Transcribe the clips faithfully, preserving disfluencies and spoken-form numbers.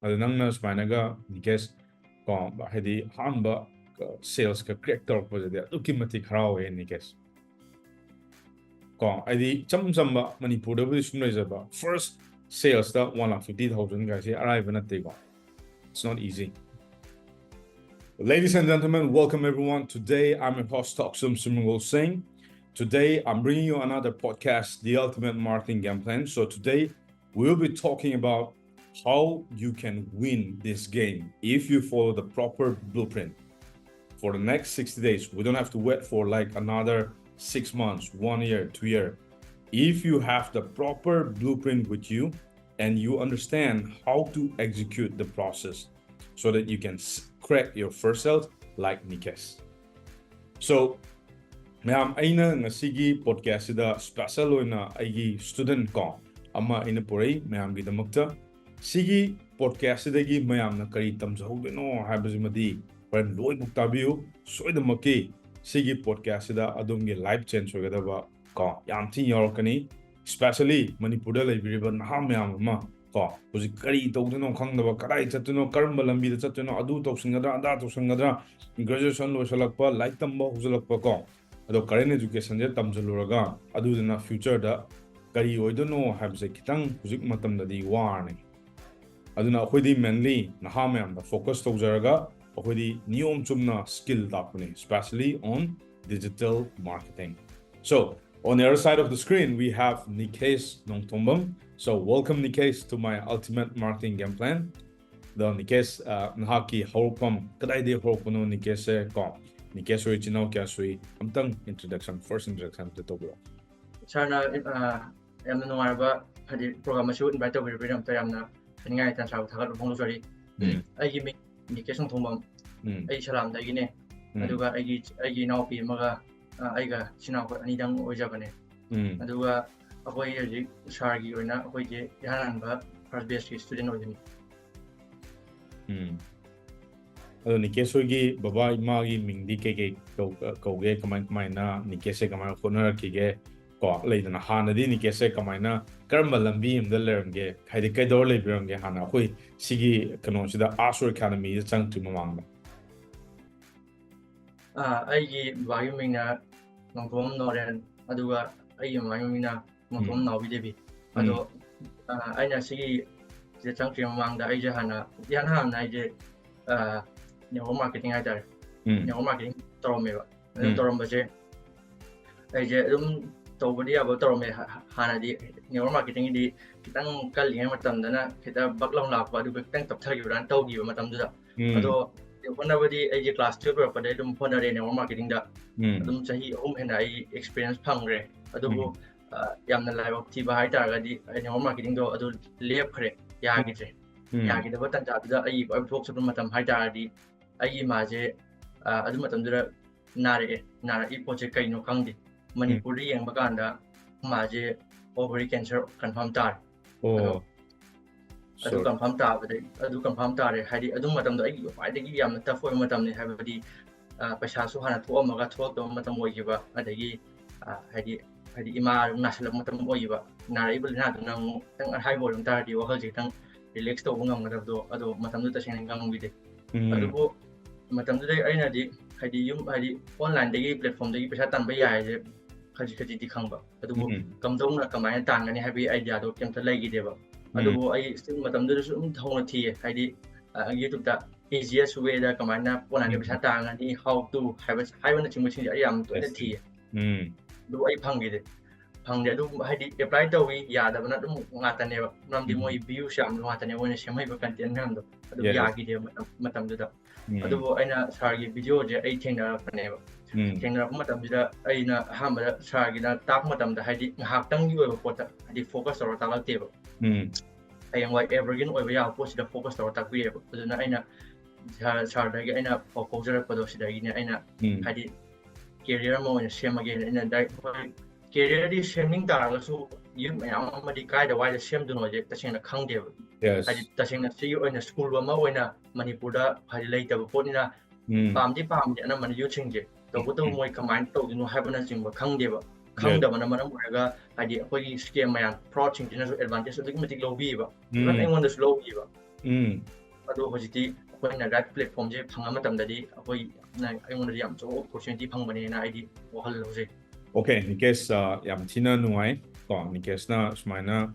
ꯑꯗꯣ ꯅꯪꯅ ꯁꯨꯃꯥꯏꯅꯒ ꯅꯤꯀꯦꯁ ꯀꯣ, ꯍꯥꯏꯗꯤ ꯑꯍꯥꯟꯕ ꯁꯦꯜꯁꯀ ꯀ꯭ꯔꯦꯛ ꯇꯧꯔꯛꯄꯁꯤꯗꯤ ꯑꯗꯨꯛꯀꯤ ꯃꯇꯤꯛ ꯍꯔꯥꯎꯋꯦ ꯅꯤꯀꯦꯁ꯫ ꯀꯣ, ꯍꯥꯏꯗꯤ ꯏꯆꯝ ꯆꯝꯕ ꯃꯅꯤꯄꯨꯔꯗꯕꯨꯗꯤ ꯁꯨꯝ ꯂꯩꯖꯕ first salesꯇ one lakh fifty thousand ꯒꯥꯏꯁꯦ ꯑꯔꯥꯏꯕ ꯅꯠꯇꯦꯀꯣ꯫ It's not easy. Ladies and gentlemen, welcome everyone. Today I'm your host Thakchum Sumrungol Singh. Today I'm bringing you another podcast, The Ultimate Marketing Game Plan. So today we'll be talking about how you can win this game if you follow the proper blueprint for the next sixty days. We don't have to wait for like another six months, one year, two year. If you have the proper blueprint with you and you understand how to execute the process so that you can s- crack your first sales like Nikesh. So, ꯃꯌꯥꯝ, ꯑꯩꯅ ꯉꯁꯤꯒꯤ podcastꯁꯤꯗ special ꯑꯣꯏꯅ ꯑꯩꯒꯤ student ꯀꯣ ꯑꯃ ꯑꯩꯅ ꯄꯨꯔꯛꯏ ꯃꯌꯥꯝꯒꯤꯗꯃꯛꯇ꯫ ꯁꯤꯒꯤ podcastꯁꯤꯗꯒꯤ ꯃꯌꯥꯝꯅ ꯀꯔꯤ ꯇꯝꯖꯍꯧꯗꯣꯏꯅꯣ ꯍꯥꯏꯕꯁꯤꯃꯗꯤ ꯍꯣꯔꯦꯟ ꯂꯣꯏꯃꯛ ꯇꯥꯕꯤꯌꯨ꯫ ꯁꯣꯏꯗꯅꯃꯛꯀꯤ ꯁꯤꯒꯤ podcastꯁꯤꯗ ꯑꯗꯣꯝꯒꯤ life change ꯑꯣꯏꯒꯗꯕ ꯀꯣ ꯌꯥꯝ ꯊꯤꯅ ꯌꯥꯎꯔꯛꯀꯅꯤ꯫ Especially ꯃꯅꯤꯄꯨꯔꯗ ꯂꯩꯕꯤꯔꯤꯕ ꯅꯍꯥ ꯃꯌꯥꯝ ꯑꯃ ꯀꯣ ꯍꯧꯖꯤꯛ ꯀꯔꯤ ꯇꯧꯗꯣꯏꯅꯣ ꯈꯪꯗꯕ, ꯀꯗꯥꯏ ꯆꯠꯇꯣꯏꯅꯣ, ꯀꯔꯝꯕ ꯂꯝꯕꯤꯗ ꯆꯠꯇꯣꯏꯅꯣ, ꯑꯗꯨ ꯇꯧꯁꯤꯟꯒꯗ꯭ꯔꯥ, ꯑꯗꯥ ꯇꯧꯁꯤꯟꯒꯗ꯭ꯔꯥ, graduation ꯂꯣꯏꯁꯤꯜꯂꯛꯄ, ꯂꯥꯏꯔꯤꯛ ꯇꯝꯕ ꯍꯧꯖꯤꯜꯂꯛꯄ ꯀꯣ꯫ ꯑꯗꯣ current educationꯁꯦ ꯇꯝꯁꯤꯜꯂꯨꯔꯒ ꯑꯗꯨꯗꯨꯅ futureꯗ ꯀꯔꯤ ꯑꯣꯏꯗꯣꯏꯅꯣ ꯍꯥꯏꯕꯁꯦ ꯈꯤꯇꯪ ꯍꯧꯖꯤꯛ ꯃꯇꯝꯗꯗꯤ ꯋꯥꯔꯅꯤ꯫ ꯑꯗꯨꯅ ꯑꯩꯈꯣꯏꯗꯤ mainly ꯅꯍꯥ ꯃꯌꯥꯝꯗ focus ꯇꯧꯖꯔꯒ ꯑꯩꯈꯣꯏꯗꯤ ꯅꯤꯌꯣꯝ ꯆꯨꯝꯅ skill ꯇꯥꯛꯄꯅꯤ, especially on digital marketing. So, on the other side of the screen, we have Nikesh Nongthombam. So, welcome Nikesh to my Ultimate Marketing Game Plan. ꯑꯗꯣ ꯅꯤꯀꯦꯁ, ꯑ, ꯅꯍꯥꯛꯀꯤ ꯍꯧꯔꯛꯐꯝ ꯀꯗꯥꯏꯗꯒꯤ ꯍꯧꯔꯛꯄꯅꯣ ꯅꯤꯀꯦꯁꯁꯦ ꯀꯣ? ꯅꯤꯀꯦꯁ ꯍꯣꯏ ꯏꯆꯤꯟ ꯏꯅꯥꯎ ꯀꯌꯥ ꯁꯨꯏ? ꯑꯝꯇꯪ introduction, first introduction ꯑꯝꯇ ꯇꯧꯕꯤꯔꯛꯑꯣ꯫ ꯁꯥꯔꯅ, ꯑ, ꯌꯥꯝꯅ ꯅꯨꯡꯉꯥꯏꯔꯕ, ꯍꯥꯏꯗꯤ program ꯑꯁꯤꯕꯨ invite ꯇꯧꯕꯤꯔꯛꯄꯒꯤꯗꯃꯛꯇ ꯌꯥꯝꯅ ꯍꯥꯏꯅꯤꯡꯉꯥꯏ ꯂꯩꯇꯅ ꯁꯥꯔꯕꯨ ꯊꯥꯒꯠꯄ ꯐꯣꯡꯗꯣꯛꯆꯔꯤ꯫ ꯎꯝ꯫ ꯑꯩꯒꯤ ꯃꯤꯡ ꯅꯤꯀꯦꯁ ꯅꯣꯡꯊꯣꯡꯕꯝ꯫ ꯎꯝ꯫ ꯑꯩ ꯁꯂꯥꯝꯗꯒꯤꯅꯦ꯫ ꯎꯝ꯫ ꯑꯗꯨꯒ ꯑꯩꯒꯤ, ꯑꯩꯒꯤ ꯏꯅꯥꯎꯄꯤ ꯑꯃꯒ, ꯑ, ꯑꯩꯒ ꯏꯆꯤꯟ ꯏꯅꯥꯎ ꯑꯩꯈꯣꯏ ꯑꯅꯤꯗꯪ ꯑꯣꯏꯖꯕꯅꯦ꯫ ꯎꯝ꯫ ꯑꯗꯨꯒ ꯑꯩꯈꯣꯏ ꯍꯧꯖꯤꯛ ꯁꯥꯔꯒꯤ ꯑꯣꯏꯅ ꯑꯩꯈꯣꯏꯁꯦ ꯏꯍꯥꯟ ꯍꯥꯟꯕ first batchꯀꯤ student ꯑꯣꯏꯗꯣꯏꯅꯤ꯫ ꯎꯝ꯫ ꯑꯗꯣ ꯅꯤꯀꯦꯁ ꯍꯣꯏꯒꯤ ꯕꯕꯥ ꯏꯃꯥꯒꯤ ꯃꯤꯡꯗꯤ ꯀꯩ ꯀꯩ ꯀꯧ-, ꯀꯧꯒꯦ? ꯀꯃꯥꯏ, ꯀꯃꯥꯏꯅ ꯅꯤꯀꯦꯁꯁꯦ ꯀꯃꯥꯏꯅ ꯍꯣꯠꯅꯔꯛꯈꯤꯒꯦ? ꯀꯣ, ꯂꯩꯗꯅ, ꯍꯥꯟꯅꯗꯤ ꯅꯤꯀꯦꯁꯁꯦ ꯀꯃꯥꯏꯅ, ꯀꯔꯝꯕ ꯂꯝꯕꯤ ꯑꯃꯗ ꯂꯩꯔꯝꯒꯦ, ꯍꯥꯏꯗꯤ ꯀꯩꯗꯧꯔ ꯂꯩꯕꯤꯔꯝꯒꯦ ꯍꯥꯟꯅ ꯑꯩꯈꯣꯏ ꯁꯤꯒꯤ ꯀꯩꯅꯣꯁꯤꯗ, ꯑꯥꯔꯠꯁ ꯑꯦꯀꯥꯗꯃꯤꯗ ꯆꯪꯗ꯭ꯔꯤ ꯃꯃꯥꯡꯗ? ꯑꯥ, ꯑꯩꯒꯤ ꯕꯕꯥꯒꯤ ꯃꯤꯡꯅ ꯅꯣꯡꯊꯣꯝ ꯅꯣꯔꯦꯟ, ꯑꯗꯨꯒ ꯑꯩꯒꯤ ꯃꯃꯥꯒꯤ ꯃꯤꯡꯅ ꯅꯣꯡꯊꯣꯝ ꯎꯝ꯫ ꯅꯥꯎꯕꯤ ꯗꯦꯕꯤ꯫ ꯎꯝ꯫ ꯑꯗꯣ, ꯑꯥ, ꯑꯩꯅ ꯁꯤꯒꯤ ꯁꯤꯗ ꯆꯪꯗ꯭ꯔꯤ ꯃꯃꯥꯡꯗ ꯑꯩꯁꯦ ꯍꯥꯟꯅ, ꯏꯍꯥꯟ ꯍꯥꯟꯅ ꯑꯩꯁꯦ, ꯑꯥ, network marketing ꯍꯥꯏꯇꯥꯔꯦ꯫ ꯎꯝ꯫ Network marketing ꯇꯧꯔꯝꯃꯦꯕ꯫ ꯑꯗꯨ ꯎꯝ꯫ ꯇꯧꯔꯝꯕꯁꯦ ꯑꯩꯁꯦ ꯑꯗꯨꯝ ꯇꯧꯕꯗꯤ ꯌꯥꯕ ꯇꯧꯔꯝꯃꯦ꯫ ꯍ-, ꯍ-, ꯍꯥꯟꯅꯗꯤ network marketingꯒꯤꯗꯤ ꯈꯤꯇꯪ ꯀꯜꯂꯤꯉꯩ ꯃꯇꯝꯗꯅ ꯈꯤꯇꯪ ꯕꯛ ꯂꯥꯎ ꯂꯥꯛꯄ, ꯑꯗꯨꯒ ꯈꯤꯇꯪ ꯇꯞꯊꯈꯤꯕ꯭ꯔꯥꯅ ꯇꯧꯈꯤꯕ ꯃꯇꯝꯗꯨꯗ꯫ ꯎꯝ꯫ ꯑꯗꯣ ꯍꯣꯠꯅꯕꯗꯤ ꯑꯩꯁꯦ class twelve ꯂꯣꯏꯔꯛꯄꯗꯩ ꯑꯗꯨꯝ ꯍꯣꯠꯅꯔꯦ network marketingꯗ꯫ ꯎꯝ꯫ ꯑꯗꯨꯝ ꯆꯍꯤ ꯑꯍꯨꯝ ꯍꯦꯟꯅ ꯑꯩ experience ꯐꯪꯈ꯭ꯔꯦ꯫ ꯑꯗꯨꯕꯨ, ꯎꯝ꯫ ꯑ, ꯌꯥꯝꯅ ꯂꯥꯏꯕꯛ ꯊꯤꯕ ꯍꯥꯏꯇꯥꯔꯒꯗꯤ ꯑꯩ network marketingꯗꯣ ꯑꯗꯨ ꯂꯦꯞꯈ꯭ꯔꯦ, ꯌꯥꯈꯤꯗ꯭ꯔꯦ꯫ ꯎꯝ꯫ ꯌꯥꯈꯤꯗꯕ ꯇꯥꯟꯖꯥꯗꯨꯗ ꯑꯩꯒꯤ ꯈ꯭ꯋꯥꯏ ꯊꯣꯛꯆꯕ ꯃꯇꯝ ꯍꯥꯏꯇꯥꯔꯗꯤ ꯑꯩꯒꯤ ꯏꯃꯥꯁꯦ, ꯑ, ꯑꯗꯨ ꯃꯇꯝꯗꯨꯗ ꯅꯥꯔꯛꯑꯦ꯫ ꯅꯥꯔꯛꯏ ꯄꯣꯠꯁꯦ ꯀꯩꯅꯣ ꯈꯪꯗꯦ꯫ ꯎꯝ꯫ ꯃꯅꯤꯄꯨꯔꯗ ꯌꯦꯡꯕ ꯀꯥꯟꯗ ꯃꯥꯁꯦ ovary cancer confirm ꯇꯥꯔꯦ꯫ ꯑꯗꯣ ꯑꯣ꯫ ꯑꯗꯨ Sorry꯫ confirm ꯇꯥꯕꯗꯒꯤ, ꯑꯗꯨ confirm ꯇꯥꯔꯦ꯫ ꯍꯥꯏꯗꯤ ꯑꯗꯨ ꯃꯇꯝꯗꯣ ꯑꯩꯒꯤ ꯈ꯭ꯋꯥꯏꯗꯒꯤ ꯌꯥꯝꯅ tough ꯑꯣꯏꯕ ꯃꯇꯝꯅꯤ꯫ ꯍꯥꯏꯕꯗꯤ, ꯑ, ꯄꯩꯁꯥꯁꯨ ꯍꯥꯟꯅ ꯊꯣꯛꯑꯝꯃꯒ ꯊꯣꯛꯂꯛꯇꯕ ꯃꯇꯝ ꯑꯣꯏꯈꯤꯕ, ꯑꯗꯒꯤ, ꯑ, ꯍꯥꯏꯗꯤ, ꯍꯥꯏꯗꯤ ꯏꯃꯥ ꯅꯥꯁꯤꯜꯂꯛꯄ ꯃꯇꯝ ꯑꯣꯏꯈꯤꯕ, ꯅꯥꯔꯛꯏꯕ ꯂꯥꯏꯅꯥꯗꯨꯅ ꯑꯃꯨꯛ ꯈꯤꯇꯪ ꯑꯍꯥꯏꯕ ꯑꯣꯏꯔꯝ ꯇꯥꯔꯗꯤ ꯋꯥꯈꯜꯁꯦ ꯈꯤꯇꯪ relax ꯇꯧꯕ ꯉꯝꯒꯗꯕꯗꯣ, ꯑꯗꯣ ꯃꯇꯝꯗꯨꯗ ꯇꯁꯦꯡꯅ ꯉꯝꯈꯤꯗꯦ꯫ ꯎꯝ꯫ ꯑꯗꯨꯕꯨ ꯃꯇꯝꯗꯨꯗꯩ ꯑꯩꯅꯗꯤ ꯍꯥꯏꯗꯤ ꯌꯨꯝ, ꯍꯥꯏꯗꯤ onlineꯗꯒꯤ platformꯗꯒꯤ ꯄꯩꯁꯥ ꯇꯥꯟꯕ ꯌꯥꯏ ꯍꯥꯏꯁꯦ ꯈꯖꯤꯛ ꯈꯖꯤꯛꯇꯤ ꯈꯪꯕ, ꯑꯗꯨꯕꯨ ꯎꯝ꯫ ꯀꯝꯗꯧꯅ ꯀꯃꯥꯏꯅ ꯇꯥꯟꯒꯅꯤ ꯍꯥꯏꯕꯒꯤ ideaꯗꯣ ꯀꯩꯝꯇ ꯂꯩꯈꯤꯗꯦꯕ꯫ ꯎꯝ꯫ ꯑꯗꯨꯕꯨ ꯑꯩ still ꯃꯇꯝꯗꯨꯗꯁꯨ ꯑꯗꯨꯝ ꯍꯧꯅ ꯊꯤꯌꯦ, ꯍꯥꯏꯗꯤ, ꯑ, YouTubeꯇ easiest wayꯗ ꯀꯃꯥꯏꯅ onlineꯗ ꯎꯝ꯫ ꯄꯩꯁꯥ ꯇꯥꯟꯒꯅꯤ, how to ꯍꯥꯏꯕ, ꯍꯥꯏꯕꯅꯆꯤꯡꯕꯁꯤꯡꯁꯦ ꯑꯩ ꯌꯥꯝ ꯇꯣꯏꯅ Yes. ꯊꯤꯌꯦ꯫ ꯎꯝ꯫ ꯑꯗꯨꯕꯨ ꯑꯩ ꯐꯪꯈꯤꯗꯦ꯫ ꯐꯪꯗꯦ꯫ ꯑꯗꯨ ꯍꯥꯏꯗꯤ apply ꯇꯧꯏ, ꯌꯥꯗꯕꯅ ꯑꯗꯨꯝ ꯉꯥꯛꯇꯅꯦꯕ꯫ ꯃꯔꯝꯗꯤ ꯎꯝ꯫ ꯃꯣꯏ views ꯌꯥꯝꯕ ꯉꯥꯛꯇꯅꯦ ꯃꯣꯏꯅ ꯁꯦꯝꯃꯛꯏꯕ content ꯃꯌꯥꯝꯗꯣ꯫ ꯑꯗꯨ Yes. ꯌꯥꯈꯤꯗꯦꯕ ꯃꯇꯝ-, ꯃꯇꯝꯗꯨꯗ꯫ ꯎꯝ꯫ ꯑꯗꯨꯕꯨ ꯑꯩꯅ sirꯒꯤ videoꯁꯦ ꯑꯩ ꯊꯦꯡꯅꯔꯛꯄꯅꯦꯕ꯫ ꯎꯝ꯫ ꯊꯦꯡꯅꯔꯛꯄ ꯃꯇꯝꯁꯤꯗ ꯑꯩꯅ ꯑꯍꯥꯟꯕꯗ sirꯒꯤꯅ ꯇꯥꯛꯄ ꯃꯇꯝꯗ ꯍꯥꯏꯗꯤ ꯉꯥꯏꯍꯥꯛꯇꯪꯒꯤ ꯑꯣꯏꯕ ꯄꯣꯠꯇ ꯍꯥꯏꯗꯤ focus ꯇꯧꯔ ꯇꯥꯛꯂꯛꯇꯦꯕ꯫ ꯎꯝ꯫ ꯍꯌꯦꯡꯋꯥꯏ evergreen ꯑꯣꯏꯕ ꯌꯥꯕ ꯄꯣꯠꯁꯤꯗ focus ꯇꯧꯔ ꯇꯥꯛꯄꯤꯔꯦꯕ꯫ ꯑꯗꯨꯅ ꯑꯩꯅ sir, sirꯗꯒꯤ ꯑꯩꯅ ꯄꯥꯎ ꯐꯥꯎꯖꯔꯛꯄꯗꯣ ꯁꯤꯗꯒꯤꯅꯦ ꯑꯩꯅ ꯎꯝ꯫ ꯍꯥꯏꯗꯤ career ꯑꯃ ꯑꯣꯏꯅ ꯁꯦꯝꯃꯒꯦꯅ꯫ ꯑꯩꯅ direct ꯍꯣꯏ, careerꯗꯤ ꯁꯦꯝꯅꯤꯡ ꯇꯥꯔꯒꯁꯨ youth ꯃꯌꯥꯝ ꯑꯃꯗꯤ ꯀꯥꯏꯗ ꯋꯥꯏꯗ ꯁꯦꯝꯗꯣꯏꯅꯣꯁꯦ ꯇꯁꯦꯡꯅ ꯈꯪꯗꯦꯕ꯫ Yes. ꯍꯥꯏꯗꯤ ꯇꯁꯦꯡꯅ ꯁꯤꯒꯤ ꯑꯣꯏꯅ school ꯑꯃ ꯑꯣꯏꯅ ꯃꯅꯤꯄꯨꯔꯗ ꯍꯥꯏꯗꯤ ꯂꯩꯇꯕ ꯄꯣꯠꯅꯤꯅ ꯎꯝ꯫ ꯄꯥꯝꯗꯤ ꯄꯥꯝꯗꯦ ꯑꯅꯝꯕꯅ youthꯁꯤꯡꯁꯦ, ꯇꯧꯕꯇꯕꯨ ꯎꯝ꯫ ꯃꯣꯏ ꯀꯃꯥꯏꯅ ꯇꯧꯗꯣꯏꯅꯣ ꯍꯥꯏꯕꯅꯆꯤꯡꯕ ꯈꯪꯗꯦꯕ꯫ ꯈꯪꯗꯕꯅ ꯃꯔꯝ ꯑꯣꯏꯔꯒ ꯍꯥꯏꯗꯤ ꯑꯩꯈꯣꯏꯒꯤ scam ꯃꯌꯥꯝ, fraud ꯁꯤꯡꯁꯤꯅꯁꯨ advantage ꯑꯗꯨꯛꯀꯤ ꯃꯇꯤꯛ ꯂꯧꯕꯤꯌꯦꯕ, even ꯎꯝ ꯑꯩꯉꯣꯟꯗꯁꯨ ꯂꯧꯈꯤꯕ꯫ ꯎꯝ ꯑꯗꯣ ꯍꯧꯖꯤꯛꯇꯤ ꯑꯩꯈꯣꯏꯅ right platform ꯁꯦ ꯐꯪꯉ ꯃꯇꯝꯗꯗꯤ ꯑꯩꯈꯣꯏ ꯌꯥꯝꯅ, ꯑꯩꯉꯣꯟꯗꯗꯤ ꯌꯥꯝ ꯆꯥꯎꯕ opportunity ꯐꯪꯕꯅꯦꯅ ꯑꯩꯗꯤ ꯋꯥꯈꯜ ꯂꯧꯖꯩ꯫ Okay, ꯅꯤꯀꯦꯁ, ꯑ, ꯌꯥꯝ ꯊꯤꯅ ꯅꯨꯡꯉꯥꯏ ꯀꯣ, ꯅꯤꯀꯦꯁꯅ ꯁꯨꯃꯥꯏꯅ,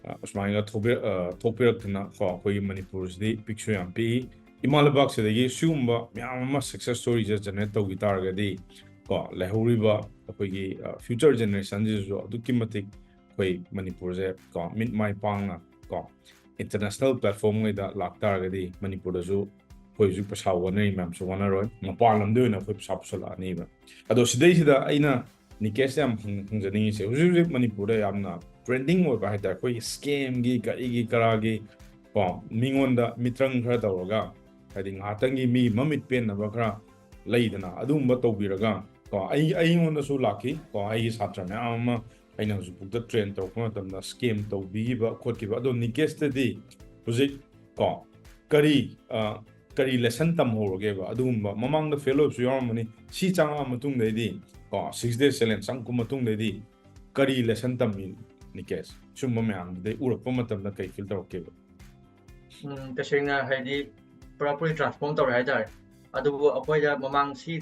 ꯑ, ꯁꯨꯃꯥꯏꯅ ꯊꯣꯛꯄꯤ-, ꯑ, ꯊꯣꯛꯄꯤꯔꯛꯇꯅ ꯀꯣ, ꯑꯩꯈꯣꯏꯒꯤ ꯃꯅꯤꯄꯨꯔꯁꯤꯗꯤ ꯄꯤꯛꯁꯨ ꯌꯥꯝ ꯄꯤꯛꯏ꯫ ꯏꯃꯥ ꯂꯩꯕꯥꯛꯁꯤꯗꯒꯤ ꯁꯤꯒꯨꯝꯕ ꯃꯌꯥꯝ ꯑꯃ success story ꯁꯦ generate ꯇꯧꯈꯤ ꯇꯥꯔꯒꯗꯤ ꯀꯣ, ꯂꯩꯍꯧꯔꯤꯕ ꯑꯩꯈꯣꯏꯒꯤ, ꯑ, future generation ꯁꯤꯁꯨ ꯑꯗꯨꯛꯀꯤ ꯃꯇꯤꯛ ꯑꯩꯈꯣꯏ ꯃꯅꯤꯄꯨꯔꯁꯦ ꯀꯣ, ꯃꯤꯠ ꯃꯥꯏ ꯄꯥꯡꯅ ꯀꯣ, international platform ꯉꯩꯗ ꯂꯥꯛꯇꯥꯔꯒꯗꯤ ꯃꯅꯤꯄꯨꯔꯗꯁꯨ ꯑꯩꯈꯣꯏ ꯍꯧꯖꯤꯛ ꯄꯩꯁꯥ ꯋꯥꯅꯔꯤ ꯃꯌꯥꯝꯁꯨ ꯋꯥꯅꯔꯣꯏ, ꯃꯄꯥꯟ ꯂꯝꯗ ꯑꯣꯏꯅ ꯑꯩꯈꯣꯏ ꯄꯩꯁꯥ ꯄꯨꯁꯜꯂꯛꯑꯅꯤꯕ꯫ ꯑꯗꯣ ꯁꯤꯗꯩꯁꯤꯗ ꯑꯩꯅ ꯅꯤꯀꯦꯁꯇ ꯌꯥꯝ ꯍꯪ-, ꯍꯪꯖꯅꯤꯡꯉꯤꯁꯦ, ꯍꯧꯖꯤꯛ ꯍꯧꯖꯤꯛ ꯃꯅꯤꯄꯨꯔꯗ ꯌꯥꯝꯅ trending ꯑꯣꯏꯕ ꯍꯥꯏꯇꯥꯔꯦ, ꯑꯩꯈꯣꯏꯒꯤ scam ꯒꯤ ꯀꯔꯤꯒꯤ ꯀꯔꯥꯒꯤ ꯀꯣ, ꯃꯤꯉꯣꯟꯗ ꯃꯤꯇ꯭ꯔꯪ ꯈꯔ ꯇꯧꯔꯒ, ꯍꯥꯏꯗꯤ ꯉꯥꯏꯍꯥꯛꯇꯪꯒꯤ ꯃꯤ ꯃꯃꯤꯠ ꯄꯦꯟꯅꯕ ꯈꯔ ꯂꯩꯗꯅ, ꯑꯗꯨꯒꯨꯝꯕ ꯇꯧꯕꯤꯔꯒ ꯀꯣ, ꯑꯩ, ꯑꯩꯉꯣꯟꯗꯁꯨ ꯂꯥꯛꯈꯤ ꯀꯣ, ꯑꯩꯒꯤ ꯁꯥꯇ꯭ꯔ ꯃꯌꯥꯝ ꯑꯃ ꯑꯩꯅ ꯍꯧꯖꯤꯛꯐꯥꯎꯗ train ꯇꯧꯔꯛꯄ ꯃꯇꯝꯗ scam ꯇꯧꯕꯤꯈꯤꯕ ꯈꯣꯠꯈꯤꯕ꯫ ꯑꯗꯣ ꯅꯤꯀꯦꯁꯇꯗꯤ ꯍꯧꯖꯤꯛ ꯀꯣ, ꯀꯔꯤ, ꯑ, ꯀꯔꯤ lesson ꯇꯝꯍꯧꯔꯒꯦꯕ? ꯑꯗꯨꯒꯨꯝꯕ ꯃꯃꯥꯡꯗ fail ꯑꯣꯏꯕꯁꯨ ꯌꯥꯎꯔꯝꯃꯅꯤ, ꯁꯤ ꯆꯪꯉꯛꯑ ꯃꯇꯨꯡꯗꯩꯗꯤ ꯀꯣ, six days challenge ꯆꯪꯉꯛꯄ ꯃꯇꯨꯡꯗꯩꯗꯤ ꯀꯔꯤ lesson ꯇꯝꯃꯤ ꯅꯤꯀꯦꯁ? ꯁꯨꯝꯕ ꯃꯌꯥꯝꯗꯨꯗꯩ ꯎꯔꯛꯄ ꯃꯇꯝꯗ ꯀꯩ feel ꯇꯧꯔꯛꯀꯦꯕ? ꯎꯝ, ꯇꯁꯦꯡꯅ ꯍꯥꯏꯗꯤ ꯄꯨꯔꯥ ꯄꯨꯔꯤ transform ꯇꯧꯔꯦ ꯍꯥꯏꯇꯥꯔꯦ꯫ ꯑꯗꯨꯕꯨ ꯑꯩꯈꯣꯏꯗ ꯃꯃꯥꯡ ꯁꯤ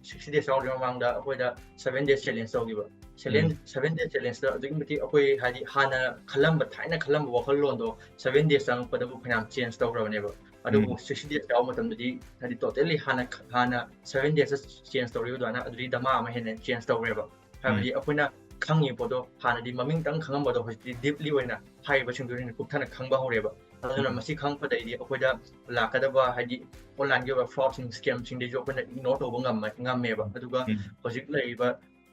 sixty days ꯌꯥꯎꯗ꯭ꯔꯤ ꯃꯃꯥꯡꯗ ꯑꯩꯈꯣꯏꯗ seven days challenge ꯇꯧꯈꯤꯕ꯫ Challenge, seven days challenge ꯇ ꯑꯗꯨꯛꯀꯤ ꯃꯇꯤꯛ ꯑꯩꯈꯣꯏ ꯍꯥꯏꯗꯤ ꯍꯥꯟꯅ ꯈꯜꯂꯝꯕ, ꯊꯥꯏꯅ ꯈꯜꯂꯝꯕ ꯋꯥꯈꯜꯂꯣꯟꯗꯣ seven days ꯆꯪꯉꯛꯄꯗꯕꯨ ꯐꯅꯌꯥꯝ change ꯇꯧꯈ꯭ꯔꯕꯅꯦꯕ꯫ ꯑꯗꯨꯕꯨ ꯎꯝ sixty days ꯌꯥꯎꯕ ꯃꯇꯝꯗꯗꯤ ꯍꯥꯏꯗꯤ totally ꯍꯥꯟꯅ, ꯍꯥꯟꯅ seven days ꯇ change ꯇꯧꯔꯤꯕ ꯑꯗꯨꯃꯥꯏꯅ ꯑꯗꯨꯗꯤ ꯗꯃꯥ ꯑꯃ ꯍꯦꯟꯅ change ꯇꯧꯈ꯭ꯔꯦꯕ꯫ ꯎꯝ ꯍꯥꯏꯕꯗꯤ ꯑꯩꯈꯣꯏꯅ ꯈꯪꯉꯤꯕ ꯄꯣꯠꯇꯣ ꯍꯥꯟꯅꯗꯤ ꯃꯃꯤꯡꯇꯪ ꯈꯪꯉꯝꯕꯗꯣ ꯍꯧꯖꯤꯛꯇꯤ deeply ꯑꯣꯏꯅ ꯍꯥꯏꯔꯤꯕꯁꯤꯡꯗꯨ ꯍꯦꯟꯅ ꯀꯨꯞꯊꯅ ꯈꯪꯕ ꯍꯧꯔꯦꯕ꯫ ꯑꯗꯨꯅ ꯎꯝ ꯃꯁꯤ ꯈꯪꯉꯛꯄꯗꯩꯗꯤ ꯑꯩꯈꯣꯏꯗ ꯂꯥꯛꯀꯗꯕ ꯍꯥꯏꯗꯤ online ꯒꯤ ꯑꯣꯏꯕ fraud ꯁꯤꯡ, scam ꯁꯤꯡꯗꯩꯁꯨ ꯑꯩꯈꯣꯏꯅ ignore ꯇꯧꯕ ꯉꯝꯃ-, ꯉꯝꯃꯦꯕ꯫ ꯑꯗꯨꯒ ꯎꯝ ꯍꯧꯖꯤꯛ ꯂꯩꯔꯤꯕ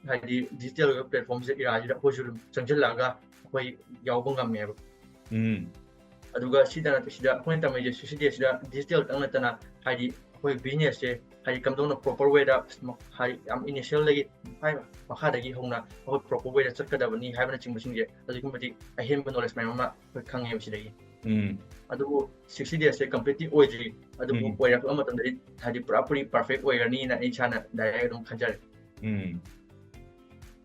ꯍꯥꯏꯗꯤ digital ꯑꯣꯏꯕ platform ꯁꯤꯗ, era ꯁꯤꯗ ꯑꯩꯈꯣꯏꯁꯨ ꯑꯗꯨꯝ ꯆꯪꯁꯤꯜꯂꯛꯑꯒ ꯑꯩꯈꯣꯏ ꯌꯥꯎꯕ ꯉꯝꯃꯦꯕ꯫ ꯎꯝ ꯑꯗꯨꯒ ꯁꯤꯗ ꯅꯠꯇ-, ꯁꯤꯗ ꯑꯩꯈꯣꯏꯅ ꯇꯝꯃꯤꯁꯦ sixty days ꯁꯤꯗ digital ꯇꯪ ꯅꯠꯇꯅ ꯍꯥꯏꯗꯤ ꯑꯩꯈꯣꯏ business ꯁꯦ ꯍꯥꯏꯗꯤ ꯀꯝꯗꯧꯅ proper way ꯗ ꯃ-, ꯍꯥꯏꯗꯤ ꯌꯥꯝ initial ꯗꯒꯤ ꯍꯥꯏ-, ꯃꯈꯥꯗꯒꯤ ꯍꯧꯅ ꯑꯩꯈꯣꯏ proper way ꯗ ꯆꯠꯀꯗꯕꯅꯤ ꯍꯥꯏꯕꯅꯆꯤꯡꯕꯁꯤꯡꯁꯦ ꯑꯗꯨꯛꯀꯤ ꯃꯇꯤꯛ ꯑꯍꯦꯟꯕ knowledge ꯃꯌꯥꯝ ꯑꯃ ꯑꯩꯈꯣꯏ ꯈꯪꯉꯦꯕ ꯁꯤꯗꯒꯤ꯫ ꯎꯝ ꯑꯗꯨꯕꯨ sixty days ꯁꯦ complete ꯇꯤ ꯑꯣꯏꯗ꯭ꯔꯤ, ꯑꯗꯨꯕꯨ ꯎꯝ ꯑꯣꯏꯔꯛꯄ ꯃꯇꯝꯗꯗꯤ ꯍꯥꯏꯗꯤ ꯄꯨꯔꯥ ꯄꯨꯔꯤ perfect ꯑꯣꯏꯔꯅꯤꯅ ꯑꯩ ꯏꯁꯥꯅ direct ꯑꯗꯨꯝ ꯈꯟꯖꯔꯦ꯫ ꯎꯝ